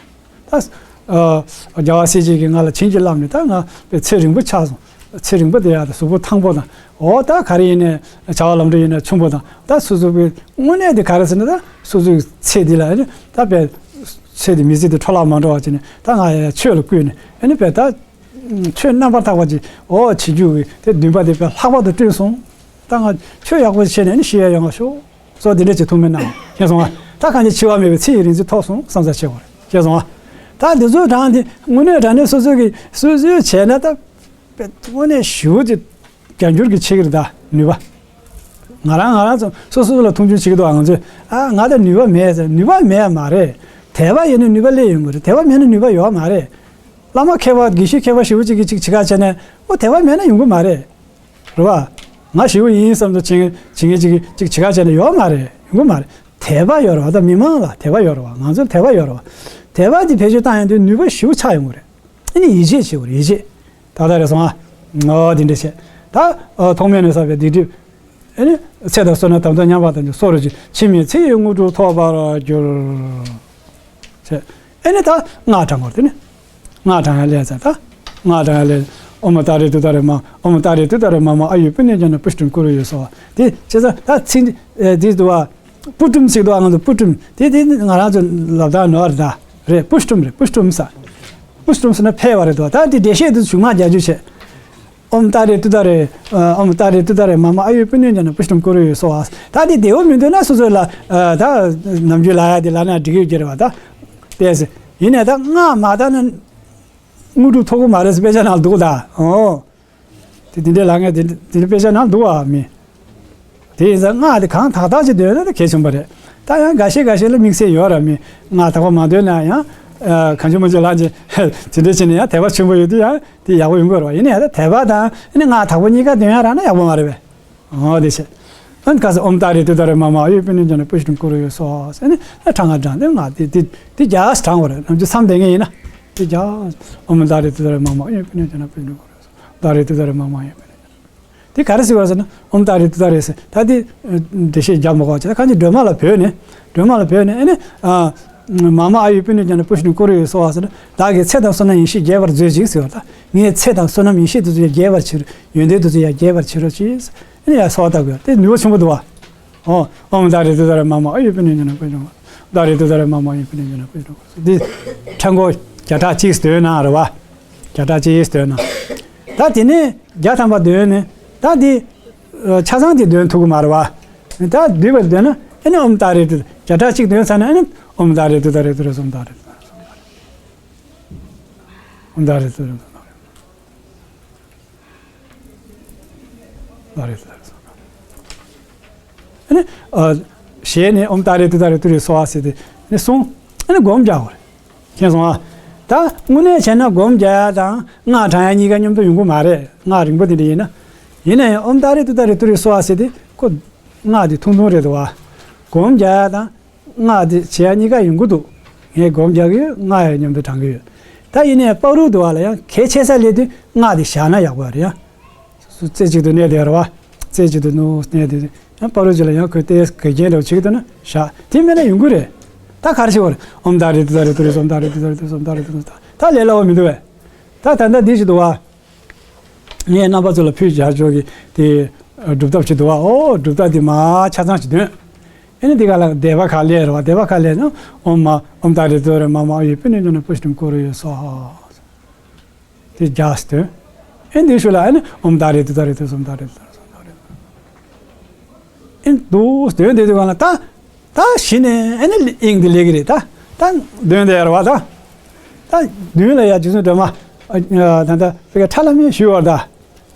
ད། ཨ། རྒྱལ་བ་སྲས་བཅས་ཀྱིས་ང་ལ་བྱིན་གྱིས་བརླབས་ནས་ད་ང་དཔེ་ཚེ་རིང་པོ་ཆགས་སོང་། ཚེ་རིང་པོ་དེ་ཡང་ད་གཟུགས་པོ་ཐང་པོ་དང་། འོ་ད་ག་རེ་ཡིན་ནའི་བྱ་བ་ལམ་འགྲོ་ཡིན་ན་ཆུང་པོ་དང་ད་སོ་སོ་གི་དངོས་གནས་དེ་ག་རེ་ཟེར་ན་ད་སོ་སོའི་ཚེ་འདི་ལ་ཨ་ནི་ད་དཔེ་ཚེ་འདི་མི་ཚེ་འདི་འཕྲོ་བརླག་མ་འགྲོ་བ་བྱས་ནས་ད་ང་ཡང་ཆོས་ལ་བསྐུལ་ནས་ཨ་ནི་དཔེ་ད་ཆོས་རྣམ་པར་དག་པ་ཅིག་འོ་བྱེད་རྒྱུ་གི་དེ་འདུན་པ་དེ་དཔེ་ལྷག་པར་དུ་བསྐྲུན་སོང་། ད་ང་ཆོས་ཡག་པོ་བྱས་ནས་ཨ་ནི་ཤི་ཡ་ཡོང་བ་ཤོག་སོགས་དེ་འདྲ་ཅིག་ཐུགས་སྨོན་གནང་། ཤེས་སོང་ཨ། ད་གང་ཅི་འཆི་བ་མེད་པའི་ཚེ་ཡི་རིག་འཛིན་ཐོབ་སོང་བསམ་ས་བྱེད་དགོས་རེད། ཤེས་སོང་ཨ། ད་འདི་ཚོའི་གྲངས་དེ་དངོས་གནས་དྲང་གནས་སོ་སོ་གི་སོ་སོའི་བྱས་ན་ད་དཔེ་དངོས་གནས་ཞེ་པོ་ཅིག་བརྒྱ་འགྱུར་གྱི་ཆེ་གི་རེད་ད་ནུས་པ། ང་རང་ང་རང་ཚོ་སོ་སོ་ལ་མཐོང་ཆུང་བྱེད་ཀྱི་འདུག་ཨ། ང་ཚོས་ཨ་ང་ད་ནུས་པ་མེད་ཟེར། ནུས་པ་མེད་མ་རེད། དད་པ་ཡོད་ན་ནུས་པ་སླེབས་ཡོང་གི་རེད། དད་པ་མེད་ན་ནུས་པ་ཡོད་མ་རེད། བླ་མ་མཁས་པ་དགེ་བཤེས་མཁས་པ་ཞེ་པོ་ཅིག་གིས་ཅིག་བྱེད་ཁ་བྱས་ནས་ཨོ་དད་པ་མེད་ན་ཡོང་གི་མ་རེད། རེད་བ། ང་ཞེ་པོ་ཡིན་བསམ་ཚུལ་བྱེད་མཁན་བྱེད་མཁན་ཅིག་གིས་ཅིག་བྱེད་ཁ་བྱས་ན་ཡོད་མ་རེད། ཡོང་གི་མ་རེད། དད་པ་ཡོད་རེད་བ། ད་མི་མང་ལ་དད་པ་ཡོད་རེད་བ། ང་ཚོར་དད་པ་ཡོད་རེད་བ། དད་པ་དེ་བེད་སྤྱོད་བཏང་ཡོང་དུས་ནུས་པ་ཞེ་པོ་ཆགས་ཡོང་གི་རེད། ཨ་ནི་ཡིད་ཆེས་བྱེད་དགོས་རེད། ཡིད་ཆེས། ད་ལྟ་རེད་སོང་ཨ། ཨོ་དེ་འདྲ་བྱས། ད་ཨོ་ཐོག་མེད་ནས་བསགས་པའི་སྡིག་སྒྲིབ། ཨ་ནི་ཚེ་དང་བསོད་ནམས་དམ་དོན་ཉམས་པ་དང་ནི་སོ་རུ་ཅིག་འཆི་མེད་ཚེ་ཡི་དངོས་གྲུབ་ཐོབ་པར་འགྱུར། ཟེར། ཨེ་ནི་ད་སྔགས་བགྲང་དགོས་དེ་ནི། སྔགས་བགྲང་ཡ་ལས་ཟེར་ད། སྔགས་བགྲང་ཡ་ལས། ཨོཾ་ཏཱ་རེ་ཏུཏྟཱ་རེ་མ། ཨོཾ་ཏཱ་རེ་ཏུཏྟཱ་རེ་མ་མ་ཨ་ཡུ་པུ་ཎྱེ་ཛྙཱ་ན་པུཥྚིཾ་ཀུ་རུ་ཡེ་སྭཱ་ཧཱ། དེ་བྱས་ཙང་ད་ཚིག་འདི་དེ་འདུག་བ། པུཥྚིཾ་ཟེར་འདུག་བ། ང་ཚོ་པུཥྚིཾ་དེ་དེ་ང་རང་ཚོ་ལབ་སྟངས་ནོར་རེད་ད། རེད། པུཥྚིཾ་རེད། པུཥྚིཾ་ཟེར། པུཥྚིཾ་ཟེར་ན་ཕལ་བ་རེད་འདུག་ད་དེ་འགྲེལ་བཤད་དེ་གཞུག་མ་རྒྱག་རྒྱུ་བྱས། ཨོཾ་ཏཱ་རེ་ཏུཏྟཱ་རེ། ཨོཾ་ཏཱ་རེ་ཏུཏྟཱ་རེ་མ་མ་ཨ་ཡུ་པུ་ཎྱེ་ཛྙཱ་ན་པུཥྚིཾ་ཀུ་རུ་ཡེ་སྭཱ་ཧཱ། ད་དེ་བདེ་པོ་མི་འདུག་ན་སོ་སོ་ལ་ཨ་ད་ནམ་རྒྱུན་ལབ་ཡ་དེ་ལབ་ན་འགྲིག་གི་ཡོད་ཀྱི་རེད་བ་ད། དེ་ཡིན་ནའི་ད་སྔགས་མ་བགྲངས་ན་དངོས་གྲུབ་ཐོབ་ཀྱི་མ་རེད་ཟེར་དཔེ་ཆ་ནང་འདུག་ད། ཨོ། དེ་དེ་འདྲའི་ལབ་མཁན་དེ་དེ་འདྲའི་དཔེ་ཆ་ནང་འདུག་བ་མི། དེ་ཡིན་ཙང་སྔགས་དེ་གང་དག་དག་ཅིག་འདོན་ན་ད་གལ་ཆེན་པོ་རེད། ད་ཡང་འགའ་ཤས་འགའ་ཤས་ལ་དམིགས་བསལ་ཡོད་ར་མི། སྔགས་དག་པ་མ་འདོན་ན་ཡང་ ཨ། གང་བྱུང་མང་བྱུང་ལབ་བྱས་དེ་འདྲ་བྱས་ནས་ཡང་དད་པ་ཆེན་པོ་ཡོད་དུས་ཡང་དེ་ཡག་པོ་ཡོང་གི་རེད་བ། ཡིན་ན་ཡང་ད་དད་པ་དང་ཨ་ནི་སྔགས་དག་པ་གཉིས་ཀ་འདོན་ཡག་རག་ན་ཡག་པོ་མ་རེད་པས། འོ་དེ་བྱས། ཨ་ནི་ཁ་སང་ཨོཾ་ཏཱ་རེ་ཏུཏྟཱ་རེ་མ་མ་ཨ་ཡུ་པུ་ཎི་ཛྙཱ་ན་པུཥྚིཾ་ཀུ་རུ་ཡེ་སྭཱ་ཧཱ་ཟེར་ནས་ཨ་ཕྲེང་ང་བགྲངས་ཏེ་སྔགས་དེ་དེ་དེ་བརྒྱ་བགྲང་དགོས་རེད། ནམ་རྒྱུན་མཚམས་བསྡད་མཁན་ཡིན་ན་དེ་བརྒྱ། ཨོཾ་ཏཱ་རེ་ཏུཏྟཱ་རེ་མ་མ་ཨ་ཡུ་པུ་ཎི་ཛྙཱ་ན་པུཥྚིཾ་ཀུ་རུ་ཡེ་སྭཱ་ཧཱ། ཏཱ་རེ་ཏུཏྟཱ་རེ་མ་མ་ཨ་ཡུ་པུ་ཎི་ཛྙཱ་ན། དེ་ག་རེ་ཟེར་བ་ཟེར་ན་ཨོཾ་ཏཱ་རེ་ཏུཏྟཱ་རེ་ཟེར། ད་དེ་འགྲེལ་བཤད་རྒྱག་མི་དགོས་བྱས། ད་གང་ཅི་སྒྲོལ་མ་ལ་བོས་ནས་སྒྲོལ་མ་ལ་བོས་ནས་ཨ་ནི་ཨ། མ་མ་ཨ་ཡུ་པུ་ཎི་ཛྙཱ་ན་པུཥྚིཾ་ཀུ་རུ་ཡེ་སྭཱ་ཧཱ་ཟེར་ན། བདག་གི་ཚེ་དང་བསོད་ནམས་ཡེ་ཤེས་རྒྱས་པར་མཛོད་ཅིག་ཟེར་བ། ད་ངའི་ཚེ་དང་བསོད་ནམས་ཡེ་ཤེས་དེ་ཚོ་ཡང་རྒྱས་པར་བྱེད་རོགས། ཡོན་ཏན་དེ་ཚོ་ཡང་རྒྱས་པར་བྱེད་རོགས་ཅིག་ཟེར། ཨ་ནི་ཡང་གསོལ་བ་བཏབ་དགོས། དེ་ནུས་པ་ཆེན་པོ་འདུག་བ། ཨོ། ཨོཾ་ཏཱ་རེ་ཏུཏྟཱ་རེ་མ་མ་ཨ་ཡུ་པུ་ཎི་ཛྙཱ་ན་པུཥྚིཾ། ཏཱ་རེ་ཏུཏྟཱ་རེ་མ་མ་ཨ་ཡུ་པུ་ཎི་ཛྙཱ་ན་པུཥྚིཾ། འདི་ཕྲེང་སྐོར་བརྒྱ་ཕྲག་གཅིག་འདོན་གནང་རེད་བ། བརྒྱ་ཕྲག་གཅིག་འདོན་གནང་། ད་དེ་ནས་བརྒྱ་ཐམ་པ་འདོན་ནས་ད་འདི་ཆ་ཚང་དེ་འདོན་ཐུབ་ཀྱི་མ་རེད་བ། ད་བསྡུས་པ་འདོན་ན་ཨ་ནི་ཨོཾ་ཏཱ་རེ་ཏུཏྟཱ། བརྒྱ་ཕྲག་གཅིག་འདོན་ཚར་ན་ཨ་ནི་ཨོཾ་ཏཱ་རེ་ཏུཏྟཱ་རེ་ཏུ་རེ་སྭཱ་ཧཱ། ཨོཾ་ཏཱ་རེ་ཏུཏྟཱ་རེ་ཏུ་རེ་སྭཱ་ཧཱ། ཨོཾ་ཏཱ་རེ་ཏུཏྟཱ་རེ་ཏུ་རེ་སྭཱ་ཧཱ། ཨ་ནི་ཨ། ཞལ་ནས་ཨོཾ་ཏཱ་རེ་ཏུཏྟཱ་རེ་ཏུ་རེ་སྭཱ་ཧཱ་ཟེར་ཏེ་ནི་གསུངས། ཨ་ནི་སྒོམ་རྒྱག་དགོས་རེད། མཁྱེན་སོང་ཨ། ད་དངོས་གནས་བྱས་ན་སྒོམ་རྒྱག་ཡ་དང་སྔགས་བགྲང་ཡ་གཉིས་ཀ་མཉམ་དུ་ཡོང་གི་མ་རེད། སྔགས་རིང་པོ་དེ་འདྲ་ཡིན་ན། ཡིན་ན་ཡང་ཨོཾ་ཏཱ་རེ་ཏུཏྟཱ་རེ་ཏུ་རེ་སྭཱ་ཧཱ་ཟེར་ཏེ་ཁོ་སྔགས་དེ་ཐུང་ཐུང་རེད་འདུག་བ། སྒོམ་རྒྱག་ཡ་དང་། སྔགས་དེ་བྱེད་ཡ་གཉིས་ཀ་ཡོང་གི་འདུག་ངས་སྒོམ་རྒྱག་གི་ཡོད། སྔགས་ཡང་མཉམ་དུ་བགྲང་གི་ཡོད། ད་ཡིན་ནའི་བར་དུ་འདུག་བ་ལ་ཡང་གལ་ཆེ་ས་སླེབས་དུས་སྔགས་དེ་བཞག་ན་ཡག་པོ་རེད་ཡ། སུ་རྩེ་གཅིག་ཏུ་གནས་དེ་རེད་བ། རྩེ་གཅིག་ཏུ་ནུ་གནས་དེ་ཡང་བར་དུ་ཅིག་ལ་ཡང་ཁོས་ཏེ་ག་རྒྱན་འདྲ་བོ་བྱེད་ཀྱི་འདུག་ན་བཞག་དེ་མེད་ན་ཡོང་གི་རེད། ད་ག་རེ་བྱེད་དགོས་རེད། ཨོཾ་ཏཱ་རེ་ཏུཏྟཱ་རེ་ཏུ་རེ་སྭཱ་ཧཱ། ཨོཾ་ཏཱ་རེ་ཏུཏྟཱ་རེ་ཏུ་རེ་སྭཱ་ཧཱ། ཨོཾ་ཏཱ་རེ་ཏུཏྟཱ་རེ་ཏུ་རེ་སྭཱ་ཧཱ། ད་ལས་སླ་བོ་མི་འདུག་བས། ད་ད་ལྟ་འདི་ཞིག་འདུག་བ། ངས་རྣམ་པ་ཚོ་ལ་ཕུལ་བྱ་ཆོག་གི་དེ་སྒྲུབ་ཐབས་ཅིག་འདུག་བ། ཨོ་སྒྲུབ་ཐབས་དེ་མ་ཆ་ཚང་ཞིག་འདོན། ཨེ་ནི་དེ་ག་ལ་བཟླས་པ་ག་ལས་རེད་བ། བཟླས་པ་ག་ལས་ན་ཨོཾ་མ་ཨོཾ་ཏཱ་རེ་ཏུ་རེ་མ་མ་ཨ་ཡུ་པུ་ཎི་ཛྙཱ་ན་པུཥྚིཾ་ཀུ་རུ་ཡེ་སྭཱ་ཧཱ། དེ་རྒྱགས་འདོན། ཨེ་འདི་ཤུ་ལ་ཨེ་ནི་ཨོཾ་ཏཱ་རེ་ཏུཏྟཱ་རེ་ཏུ་རེ་སྭཱ་ཧཱ། ཨོཾ་ཏཱ་རེ་ཏུཏྟཱ་རེ་སྭཱ་ཧཱ། ཨེ་འདུག་འདོན་དེ་དུས་གང་ལ་ད། ད་གཞི་ནས་ཨེ་ནི་དབྱིངས་འདི་ལེགས་ཀྱི་རེད་ད། ད་འདོན་དེ་ཡར་བ་ད། ད་མདུན་ལ་ཡ་རྗེ་བཙུན་སྒྲོལ་མ། ཨ་ད་ད་དེ་ག་ཁྲ་ལམ་མེ་ཞུ་བར་ད།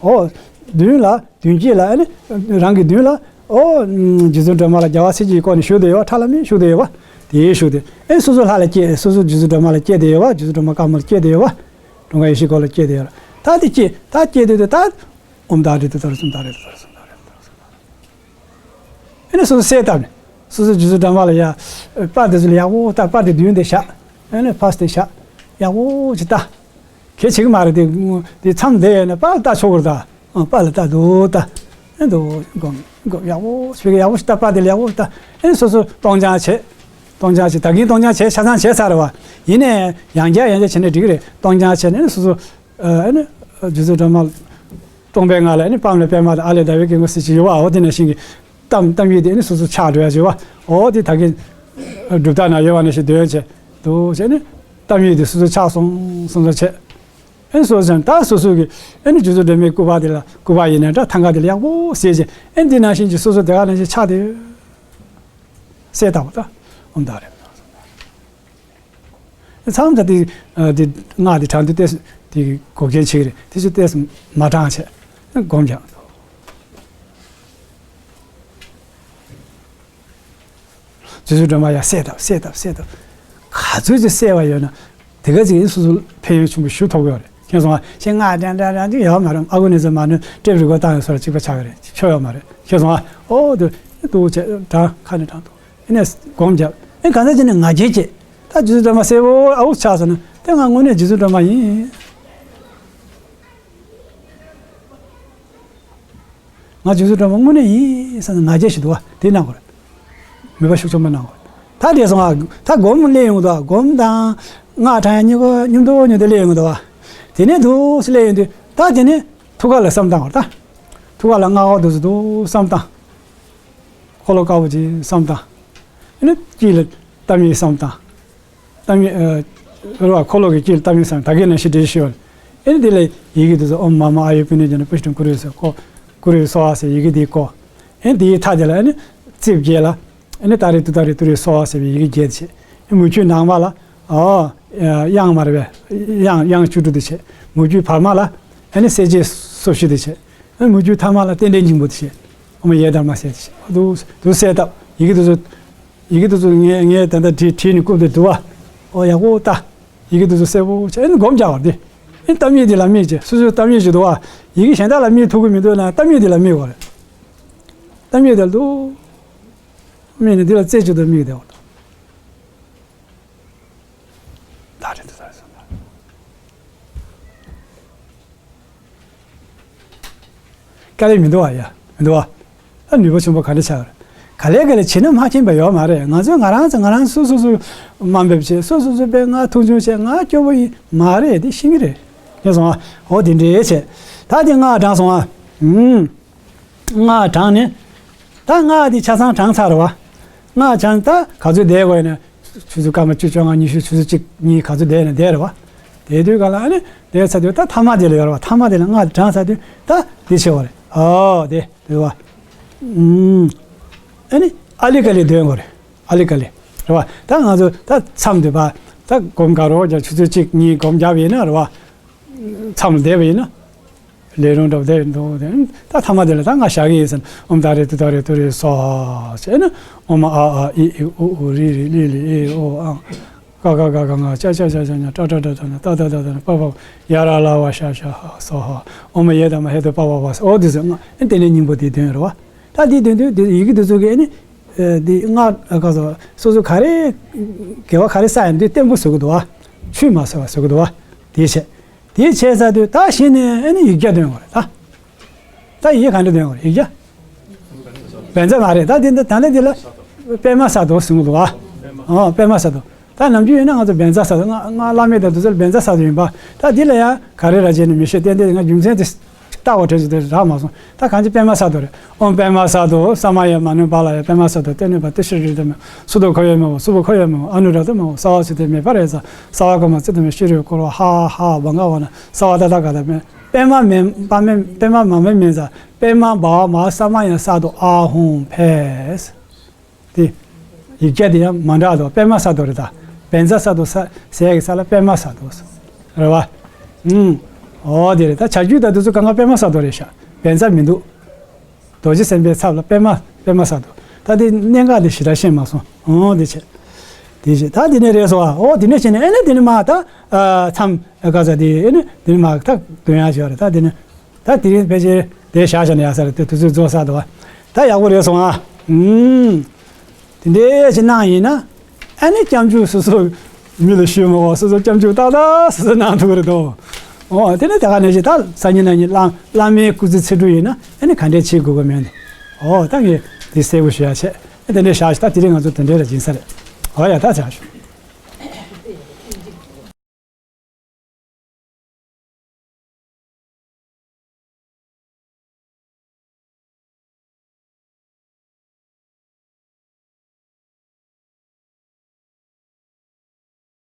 ཨོ། མདུན་ལ་མདུན་བསྐྱེད་ལ་ཨེ་ནི་རང་གི་མདུན་ལ་ཨོ། རྗེ་བཙུན་སྒྲོལ་མ་ལ་རྒྱལ་བ་སྲས་བཅས་ཀྱིས་བསྐོར་ནས་བཞུགས་དེ་ཡོད་བ། ཁྲ་ལམ་མེ་བཞུགས་དེ་ཡོད་བ། དེའི་བཞུགས་དེ་ཨེ་སོ་སོ་ལྷ་ལ་བསྐྱེད། སོ་སོ་རྗེ་བཙུན་སྒྲོལ་མ་ལ་བསྐྱེད་དེ་ཡོད་བ། རྗེ་བཙུན་སྒྲོལ་མ་དཀར་མོ་ལ་བསྐྱེད་དེ་ཡོད་བ། འགྲོ་འགའ་ཡེ་ཤེས་སྐོར་ལ་བསྐྱེད་དེ་ཡོད་ར། ད་དེ་བསྐྱེད་ད་བསྐྱེད་དེ་དུས་ད། ཨོཾ་ཏཱ་རེ་ཏུཏྟཱ་རེ་སྭཱ་ཧཱ། ཏཱ་རེ་ཏུཏྟཱ་རེ་སྭཱ་ཧཱ། ཨེ་ནི་སོ་སོ་གསལ་བཏབ་ནས། སོ་སོ་རྗེ་བཙུན་སྒྲོལ་མ་ལ་ཡ། པར་དེ་ཚོ་ལ་ཡག་པོ་ལྟ། པར་དེ་མདུན་དེ་བཞག་ཨེ་ནི་ཕར་དེ་བཞག་ཡག་པོ་ཅིག་ལྟ། གལ་ཆེ་གི་མ་རེད་དེ། དེ་མཚམས་བསྡད་ཡོད་ན་པར་ལ་ལྟ་ཆོག་གི་རེད་ད། ཨ་པར་ལ་ལྟ་འདུག་ལྟ། ཨེ་འདུག་སྒོམ་སྒོམ་ཡག་པོ་ཞིག་ཡག་པོ་ཞིག་ལྟ། པར་དེ་ལ་ཡག་པོ་ལྟ། ཨེ་ནི་སོ་སོ་སྟོང་རྐྱང་བྱེད། སྟོང་རྐྱང་བྱེད། ད་གིན་སྟོང་རྐྱང་བྱས་ཆ་ཚང་བྱས་ཚར་རེད་བ། ཡིན་ནའི་ཡང་བསྐྱར་ཡང་བསྐྱར་བྱས་ན་འགྲིག་གི་རེད། སྟོང་རྐྱང་བྱས་ནས་ཨེ་ནི་སོ་སོ། ཨ་ནི། རྗེ་བཙུན་སྒྲོལ་མ། སྟོང་པའི་ངང་ལ་ཨ་ནི་པདྨ་ལ་པདྨ་དང་ཨ་ལས་ཟླ་བའི་སྐུ་ཟེར་གྱི་ཡོད་བ། འོ་དེ་ནང་བཞིན་གྱི། གཏམ་གཏམ་དབྱིབས་དེ་ཨ་ནི་སོ་སོ་ཆགས་འགྲོ་ཡ་བྱེད་བ། འོ་དེ་ད་གིན། སྒྲུབ་རྟགས་ན་ཡོད་བ་ནང་བཞིན་འདོན་བྱས། འདུག་བྱས་ནི། གཏམ་དབྱིབས་དེ་སོ་སོ་ཆགས་སོང་སོང་ཙང་བྱས། ཨ་ནི་སོ་སོ་ཅང་ད་སོ་སོ་གི་ཨ་ནི་རྗེ་བཙུན་སྒྲོལ་མའི་སྐུ་པར་དེ་ལ་སྐུ་པར་ཡིན་ན་འདྲ་ཐང་ག་དེ་ལ་ཡག་པོ་གསལ་བྱས། ཨ་ནི་དེ་ནང་བཞིན་གྱི་སོ་སོ་དེ་ག་ནང་བཞིན་ཆགས་དེ། གསལ་ལྟ་བུ་ད། ཨོཾ་ཏཱ་རེ། མཚམས་ད་དེ་དེ་སྔགས་དེ་བགྲང་དུས་ཏོག་ཙམ་དེ་འགོག་རྐྱེན་ཆེ་གི་རེད། དེ་ཚོ་ཏོག་ཙམ་མ་བགྲང་བྱས་སྒོམ་རྒྱག་རྗེ་བཙུན་སྒྲོལ་མ་ཡར་གསལ་བཏབ་གསལ་བཏབ་གསལ་བཏབ། ག་ཚོད་ཅིག་གསལ་བ་ཡོད་ན་དེ་ག་ཅིག་ཡིན་སོ་སོ་ཕན་ཡོན་ཆེན་པོ་ཞིག་ཐོབ་ཀྱི་ཡོད་རེད། མཁྱེན་སོང་ང་། ཞེས་སྔགས་བགྲང་བགྲང་བགྲང་དུས་ཡོད་མ་རེད། ཨ་ཁུ་ནི་ཚོ་མ་ནུས་ཏྲེབ་རིག་པ་བཏང་ཡོད་སོ་ར་གཅིག་པ་ཆགས་ཀྱི་རེད། ཆོ་ཡོད་མ་རེད། མཁྱེན་སོང་ང་། ཨོ་དུ་དུ་བྱས་བགྲང་ཁ་ནས་བགྲང་དུ། ཨེ་ནས་སྒོམ་བརྒྱབ། ཨེ་གང་ཟག་ཅིག་ནི་ང་རྒྱལ་སྐྱེས། ད་རྗེ་བཙུན་སྒྲོལ་མ་གསལ་པོ་ཨ་འུ་ཆགས་སོང་ན་དེ་ང་དངོས་གནས་རྗེ་བཙུན་སྒྲོལ་མ་ཡིན། ང་རྗེ་བཙུན་སྒྲོལ་མ་དངོས་གནས་ཡིན་བསམ་ནས་ང་རྒྱལ་ཞིག་འདུག་བ། དེ་གནང་དགོས་རེད། མོས་པ་ཤུགས་ཆེན་པོ་གནང་དགོས་རེད། ད་དེ་སོང་ང་ད་སྒོམ་སླེབས་ཡོང་གི་འདུག་སྒོམ་དང་སྔགས་བགྲང་ཡ་གཉིས་ཀ་མཉམ་དུ་མཉམ་དུ་སླེབས་ཡོང་གི་འདུག་བ། དེ་ནས་འདུག་སེ་སླེབས་ཡོང་དུས་ད་དེ་ནས་ཐུགས་ཀ་ལ་བསམ་བཏང་བ་རེད་ད། ཐུགས་ཀ་ལ་སྔགས་འོག་འདུག་སེ་འདུག་བསམ་བཏང་། འཁོར་ལོ་དཀར་པོ་ཅིག་བསམ་བཏང་། ཨ་ནི་དཀྱིལ་ལ་ཏཱཾ་ཡིག་བསམ་བཏང་། ཏཱཾ་ཡིག་ཨ། རེད་བ། འཁོར་ལོ་གི་དཀྱིལ་ལ་ཏཱཾ་ཡིག་བསམ། ད་གིན་ནང་བཞིན་འགྲེལ་བཤད་ཞུས་པ་ལ། ཨ་ནི་དེ་ལ་ཡི་གེ་དེ་ཚོ་ཨོཾ་མ་མ་ཨ་ཡུ་པུ་ཎི་ཛྙཱ་ན་པུཥྚིཾ་ཀུ་རུ་ཡེ་སྭཱ་ཧཱ། ཀུ་རུ་ཡེ་སྭཱ་ཧཱ་ཟེར་ཡི་གེ་དེའི་སྐོར། ཨ་ནི་དེའི་མཐའ་དེ་ལ་ཨ་ནི་རྩིབས་བརྒྱད་ལ་ཨ་ནི་ཏཱ་རེ་ཏུཏྟཱ་རེ་ཏུ་རེ་སྭཱ་ཧཱ་ཟེར་བའི་ཡི་གེ་བརྒྱད་དེ་བྱས། ཨ་ནི་མུ་ཁྱུད་ནང་མ་ལ་ཨོ་དབྱངས་མ་རེད་པས། དབྱངས་དབྱངས་བཅུ་དྲུག་དེ་བྱས། མུ་ཁྱུད་བར་མ་ལ་ཨ་ནི་གསལ་བྱེད་སོ་བཞི་དེ་བྱས། ཨ་ནི་མུ་ཁྱུད་ཐ་མ་ལ་རྟེན་འབྲེལ་སྙིང་པོ་དེ་བྱས། ཨོཾ་ཡེ་དྷརྨཱ་ཟེར་དེ་བྱས། འདུག་འདུག་གསལ་བཏབ། ཡི་གེ་དེ་ཚོ་ཡི་གེ་དེ་ཚོ་ངས་ངས་ད་ལྟ་བྲིས་བྲིས་ནས་བཀུག་སྟེ་འདུག་བ། ཨོ་ཡག་པོ་ལྟ། ཡི་གེ་དེ་ཚོ་གསལ་པོ་བྱས་ཨེ་ནི་སྒོམ་རྒྱག་པ་རེད་དེ། ཨེ་གཏམ་ཡིག་འདི་ལ་དམིགས་བྱས་སོ་སོའི་གཏམ་ཡིག་ཞིག་འདུག་བ། ཡི་གེ་གཞན་དག་ལ་དམིགས་ཐུབ་ཀྱི་མི་འདུག་ན་གཏམ་ཡིག་འདི་ལ་དམིགས་དགོས་རེད། གཏམ་ཡིག་དེ་ལ་འདུག་དམིགས་ནས་འདི་ལ་རྩེ་གཅིག་ཏུ་དམིགས་བསྡད་པ་དང་། ད་རེད་འདུག་ད་རེད་སོང་། དཀའ་ལས་མི་འདུག་བ་ཡ། མི་འདུག་བ། ཨ་ནུས་པ་ཆེན་པོ་ག་འདྲ་ཆགས་རེད། ག་ལེ་ག་ལེ་བྱས་ན་མ་མཁྱེན་པ་ཡོད་མ་རེད། ང་ཚོས་ང་རང་ཚོ་ང་རང་སོ་སོ་སོ་དམའ་འབེབས་བྱས་སོ་སོ་སོ་དཔེ་ང་མཐོང་ཆུང་བྱས་ང་སྐྱོ་པོ་ཡིན་མ་རེད་དེ་ཤེས་ཀྱི་རེད། ཡིན་སོང་ཨ། འོ་དེ་འདྲའི་བྱས། ད་དེ་སྔགས་བགྲངས་སོང་ཨ། ཨུམ། སྔགས་བགྲངས་ནས། ད་སྔགས་དེ་ཆ་ཚང་བགྲངས་ཚར་རེད་བ། སྔགས་བགྲངས་ད་ག་ཚོད་བསྡད་དགོས་ཡིན་ན། ཆུ་ཚོད་སྐར་མ་བཅུ་བཅོ་ལྔ་ཉི་ཤུ་ཆུ་ཚོད་གཅིག་གཉིས་ག་ཚོད་བསྡད་ན་བསྡད་རེད་བ། དེ་དུས་ག་ལ་ཨ་ནི་བསྡད་ཚར་དུས་ད་ཐ་མ་དེ་ལ་ཡོད་རེད་བ། ཐ་མ་དེ་ལ་སྔགས་དེ་བགྲངས་ཚར་དུས་ད་འདི་བྱེད་དགོས་རེད། ཨོ་དེ་དུས་བ། ཨུམ། ཨ་ནི་ཨ་ལི་ཀ་ལི་འདོན་དགོས་རེད། ཨ་ལི་ཀ་ལི། རེད་བ། ད་ང་ཚོ་ད་མཚམས་འདི་བ། ད་སྒོམ་ག་རོ་རྒྱག་ཆུ་ཚོད་གཅིག་གཉིས་སྒོམ་རྒྱག་པ་ཡིན་ན་རེད་བ། མཚམས་ལ་བསྡད་པ་ཡིན་ན། ལས་རུང་འགྲོ་བསྡད་འདུག་དེ་ད་ཐ་མ་དེ་ལ་ད་ང་བཞག་གི་ཡིན་ཟེར་ན་ཨོཾ་ཏཱ་རེ་ཏུཏྟཱ་རེ་ཏུ་རེ་སྭཱ་ཧཱ་ཟེར་ན་ཨོཾ་ཨ་ཨ་ཨི་ཨི་ཨུ་ཨུ་རི་རི་ལི་ལི་ཨེ་ཨོ་ཨང་། ཀ་ཀ་ག་ག་ང་ཅ་ཅ་ཅ་ཅ་ཉ་ཏྲ་ཏྲ་ཏྲ་ཏྲ་ན་ཏ་ཏ་ཏ་ཏ་ན་པ་པ་ཡ་ར་ལ་བ་ཤ་ཤ་ཧ་སྭཱ་ཧཱ། ཨོཾ་ཡེ་དྷརྨཱ་ཧེ་ཏུ་པ་བ་བ་ས། ཨོ་དེ་ཟེར་ང་ཨེ་དེ་ནས་སྙིང་པོ་དེ་འདོན་རེད་བ། ད་དེ་འདོན་དུས་དེ་ཡི་གེ་དེ་ཚོ་གི་ཨེ་ནི། དེ་སྔགས་ག་ཚོ་སོ་སོ་ག་རེ། དགེ་བ་ག་རེ་བསགས་ཡིན་དེ་བརྟན་པོ་བཟོ་གི་འདུག་བ། ཆུད་མ་ཟོས་པ་བཟོ་གི་འདུག་བ། དེ་བྱས། དེ་བྱས་ཚར་དུས་ད་གཞི་ནས་ཨ་ནི་ཡིག་བརྒྱ་འདོན་དགོས་རེད་ད། ད་ཡིག་ག་འདྲ་འདོན་དགོས་རེད་ཡིག་བརྒྱ། བཛྲ་མ་རེད་ད་འདི་འདི་ད་ནི་འདི་ལ། པདྨ་སཱ་ཏོ་གསུང་གི་འདུག་ཨ། ཨོ་པདྨ་སཱ་ཏོ། ད་ནམ་རྒྱུན་ཡིན་ན་ང་ཚོ་བཛྲ་སཱ་ཏོ་ང་ང་བླ་མེད་དང་དུས་ཚོད་བཛྲ་སཱ་ཏོ་ཡིན་པ། ད་འདི་ལ་ཡང་ག་རེ་ར་བྱས་ནས་མི་ཤེས་ཏན་ཏན་ང་རྒྱུ་མཚན་དེ། ལྟ་བ་གྲོས་ཚུལ་དེ་རག་མ་སོང་། ད་གང་ཅི་པདྨ་སཱ་ཏོ་རེད། ཨོཾ་པདྨ་སཱ་ཏོ་ས་མ་ཡ་མ་ནུ་པཱ་ལ་ཡ་པདྨ་སཱ་ཏོ་ཏེ་ནུ་པ་ཏི་ཤྲི་རི་ཏ་མ་སུ་ཏོ་ཁོ་ཡ་མ་བ་སུ་བ་ཁོ་ཡ་མ་བ་ཨ་ནུ་ར་ཏ་མ་བ་ས་བ་སུ་ཏེ་མེ་ཕ་རེ་ས་ས་བ་ཀ་མ་ཙི་ཏ་མ་ཤྲི་རི་ཀོ་རོ་ཧ་ཧ་བ་ང་བ་ན་ས་བ་ཏ་ཏ་ག་ཏ་མེ་པདྨ་མེ་པ་མེ་པདྨ་མ་མེ་མེ་ས་པདྨ་བ་མ་ས་མ་ཡ་སཱ་ཏོ་ཨ་ཧོང་ཕེ་སི། དེ། ཡིག་བརྒྱ་དེ་ཡང་མ་འདྲ་དོ་པདྨ་སཱ་ཏོ་རེད་ད། བཛྲ་སཱ་ཏོ་ས་ཟེར་གི་ས་ལ་པདྨ་སཱ་ཏོ་ས། རེད་བ། ཨུམ། ཨོ་དེ་རེད་ད་བྱ་རྒྱུད་ད་དུས་ཚོད་གང་ག་པདྨ་སཱ་ཏོ་རེད་ཤག་བཛྲ་མི་འདུག་རྡོ་རྗེ་སེམས་དཔའི་ཚབ་ལ་པདྨ་པདྨ་སཱ་ཏོ། ད་དེ་གནད་འགག་དེ་ཞེ་དྲག་ཤེས་མ་སོང་། ཨོ་དེ་བྱས། དེ་བྱས་ད་དེ་ནས་རེད་སོ་ཨོ་དེ་ནས་བྱས་ནས་ཨེ་ནས་དེ་ནས་མ་ད། མཚམས་ག་ས་དེ་ཨེ་ནས་དེ་ནས་མ་ད་དོན་ཡག་ཞིག་རེད་ད་དེ་ནས། ད་དེ་རིང་ཕལ་ཆེར་དེ་བཞག་བཞག་ན་ཡག་ས་རེད་དེ་དུས་ཚོད་རྫོགས་ས་འདུག་བ། ད་ཡག་པོ་རེད་སོང་ཨ། ཨུམ། དེ་འདྲའི་ཞིག་གནང་ཡིན་ན། ཨ་ནི་སྐྱབས་འཇུག་སོ་སོ་མི་ལ་ཞུས་མ་འོ་སོ་སོ་སྐྱབས་འཇུག་ཏག་ཏག་སོ་སོ་གནང་ཐུབ་ཀྱི་རེད་དོ། འོ་དེ་ནས་དེ་ག་ནས་ཞིག་ད་སང་ཉིན་གནངས་ཉིན་བླ་བླ་མའི་སྐུ་ཚེ་ཚེ་སྒྲུབ་ཡིན་ན་ཨ་ནི་ག་འདྲས་བྱེད་དགོས་ཀྱི་མེད་འདུག་འོ་ད་ངས་དེ་གསལ་པོ་ཞུ་ཡ་བྱས་ཨ་དེ་འདྲས་བཞག་ཞིག་ད་དེ་རིང་ང་ཚོ་དེ་འདྲས་ལ་སྦྱིན་ས་རེད། འོ་ཡ་ད་བྱ་ཞུ།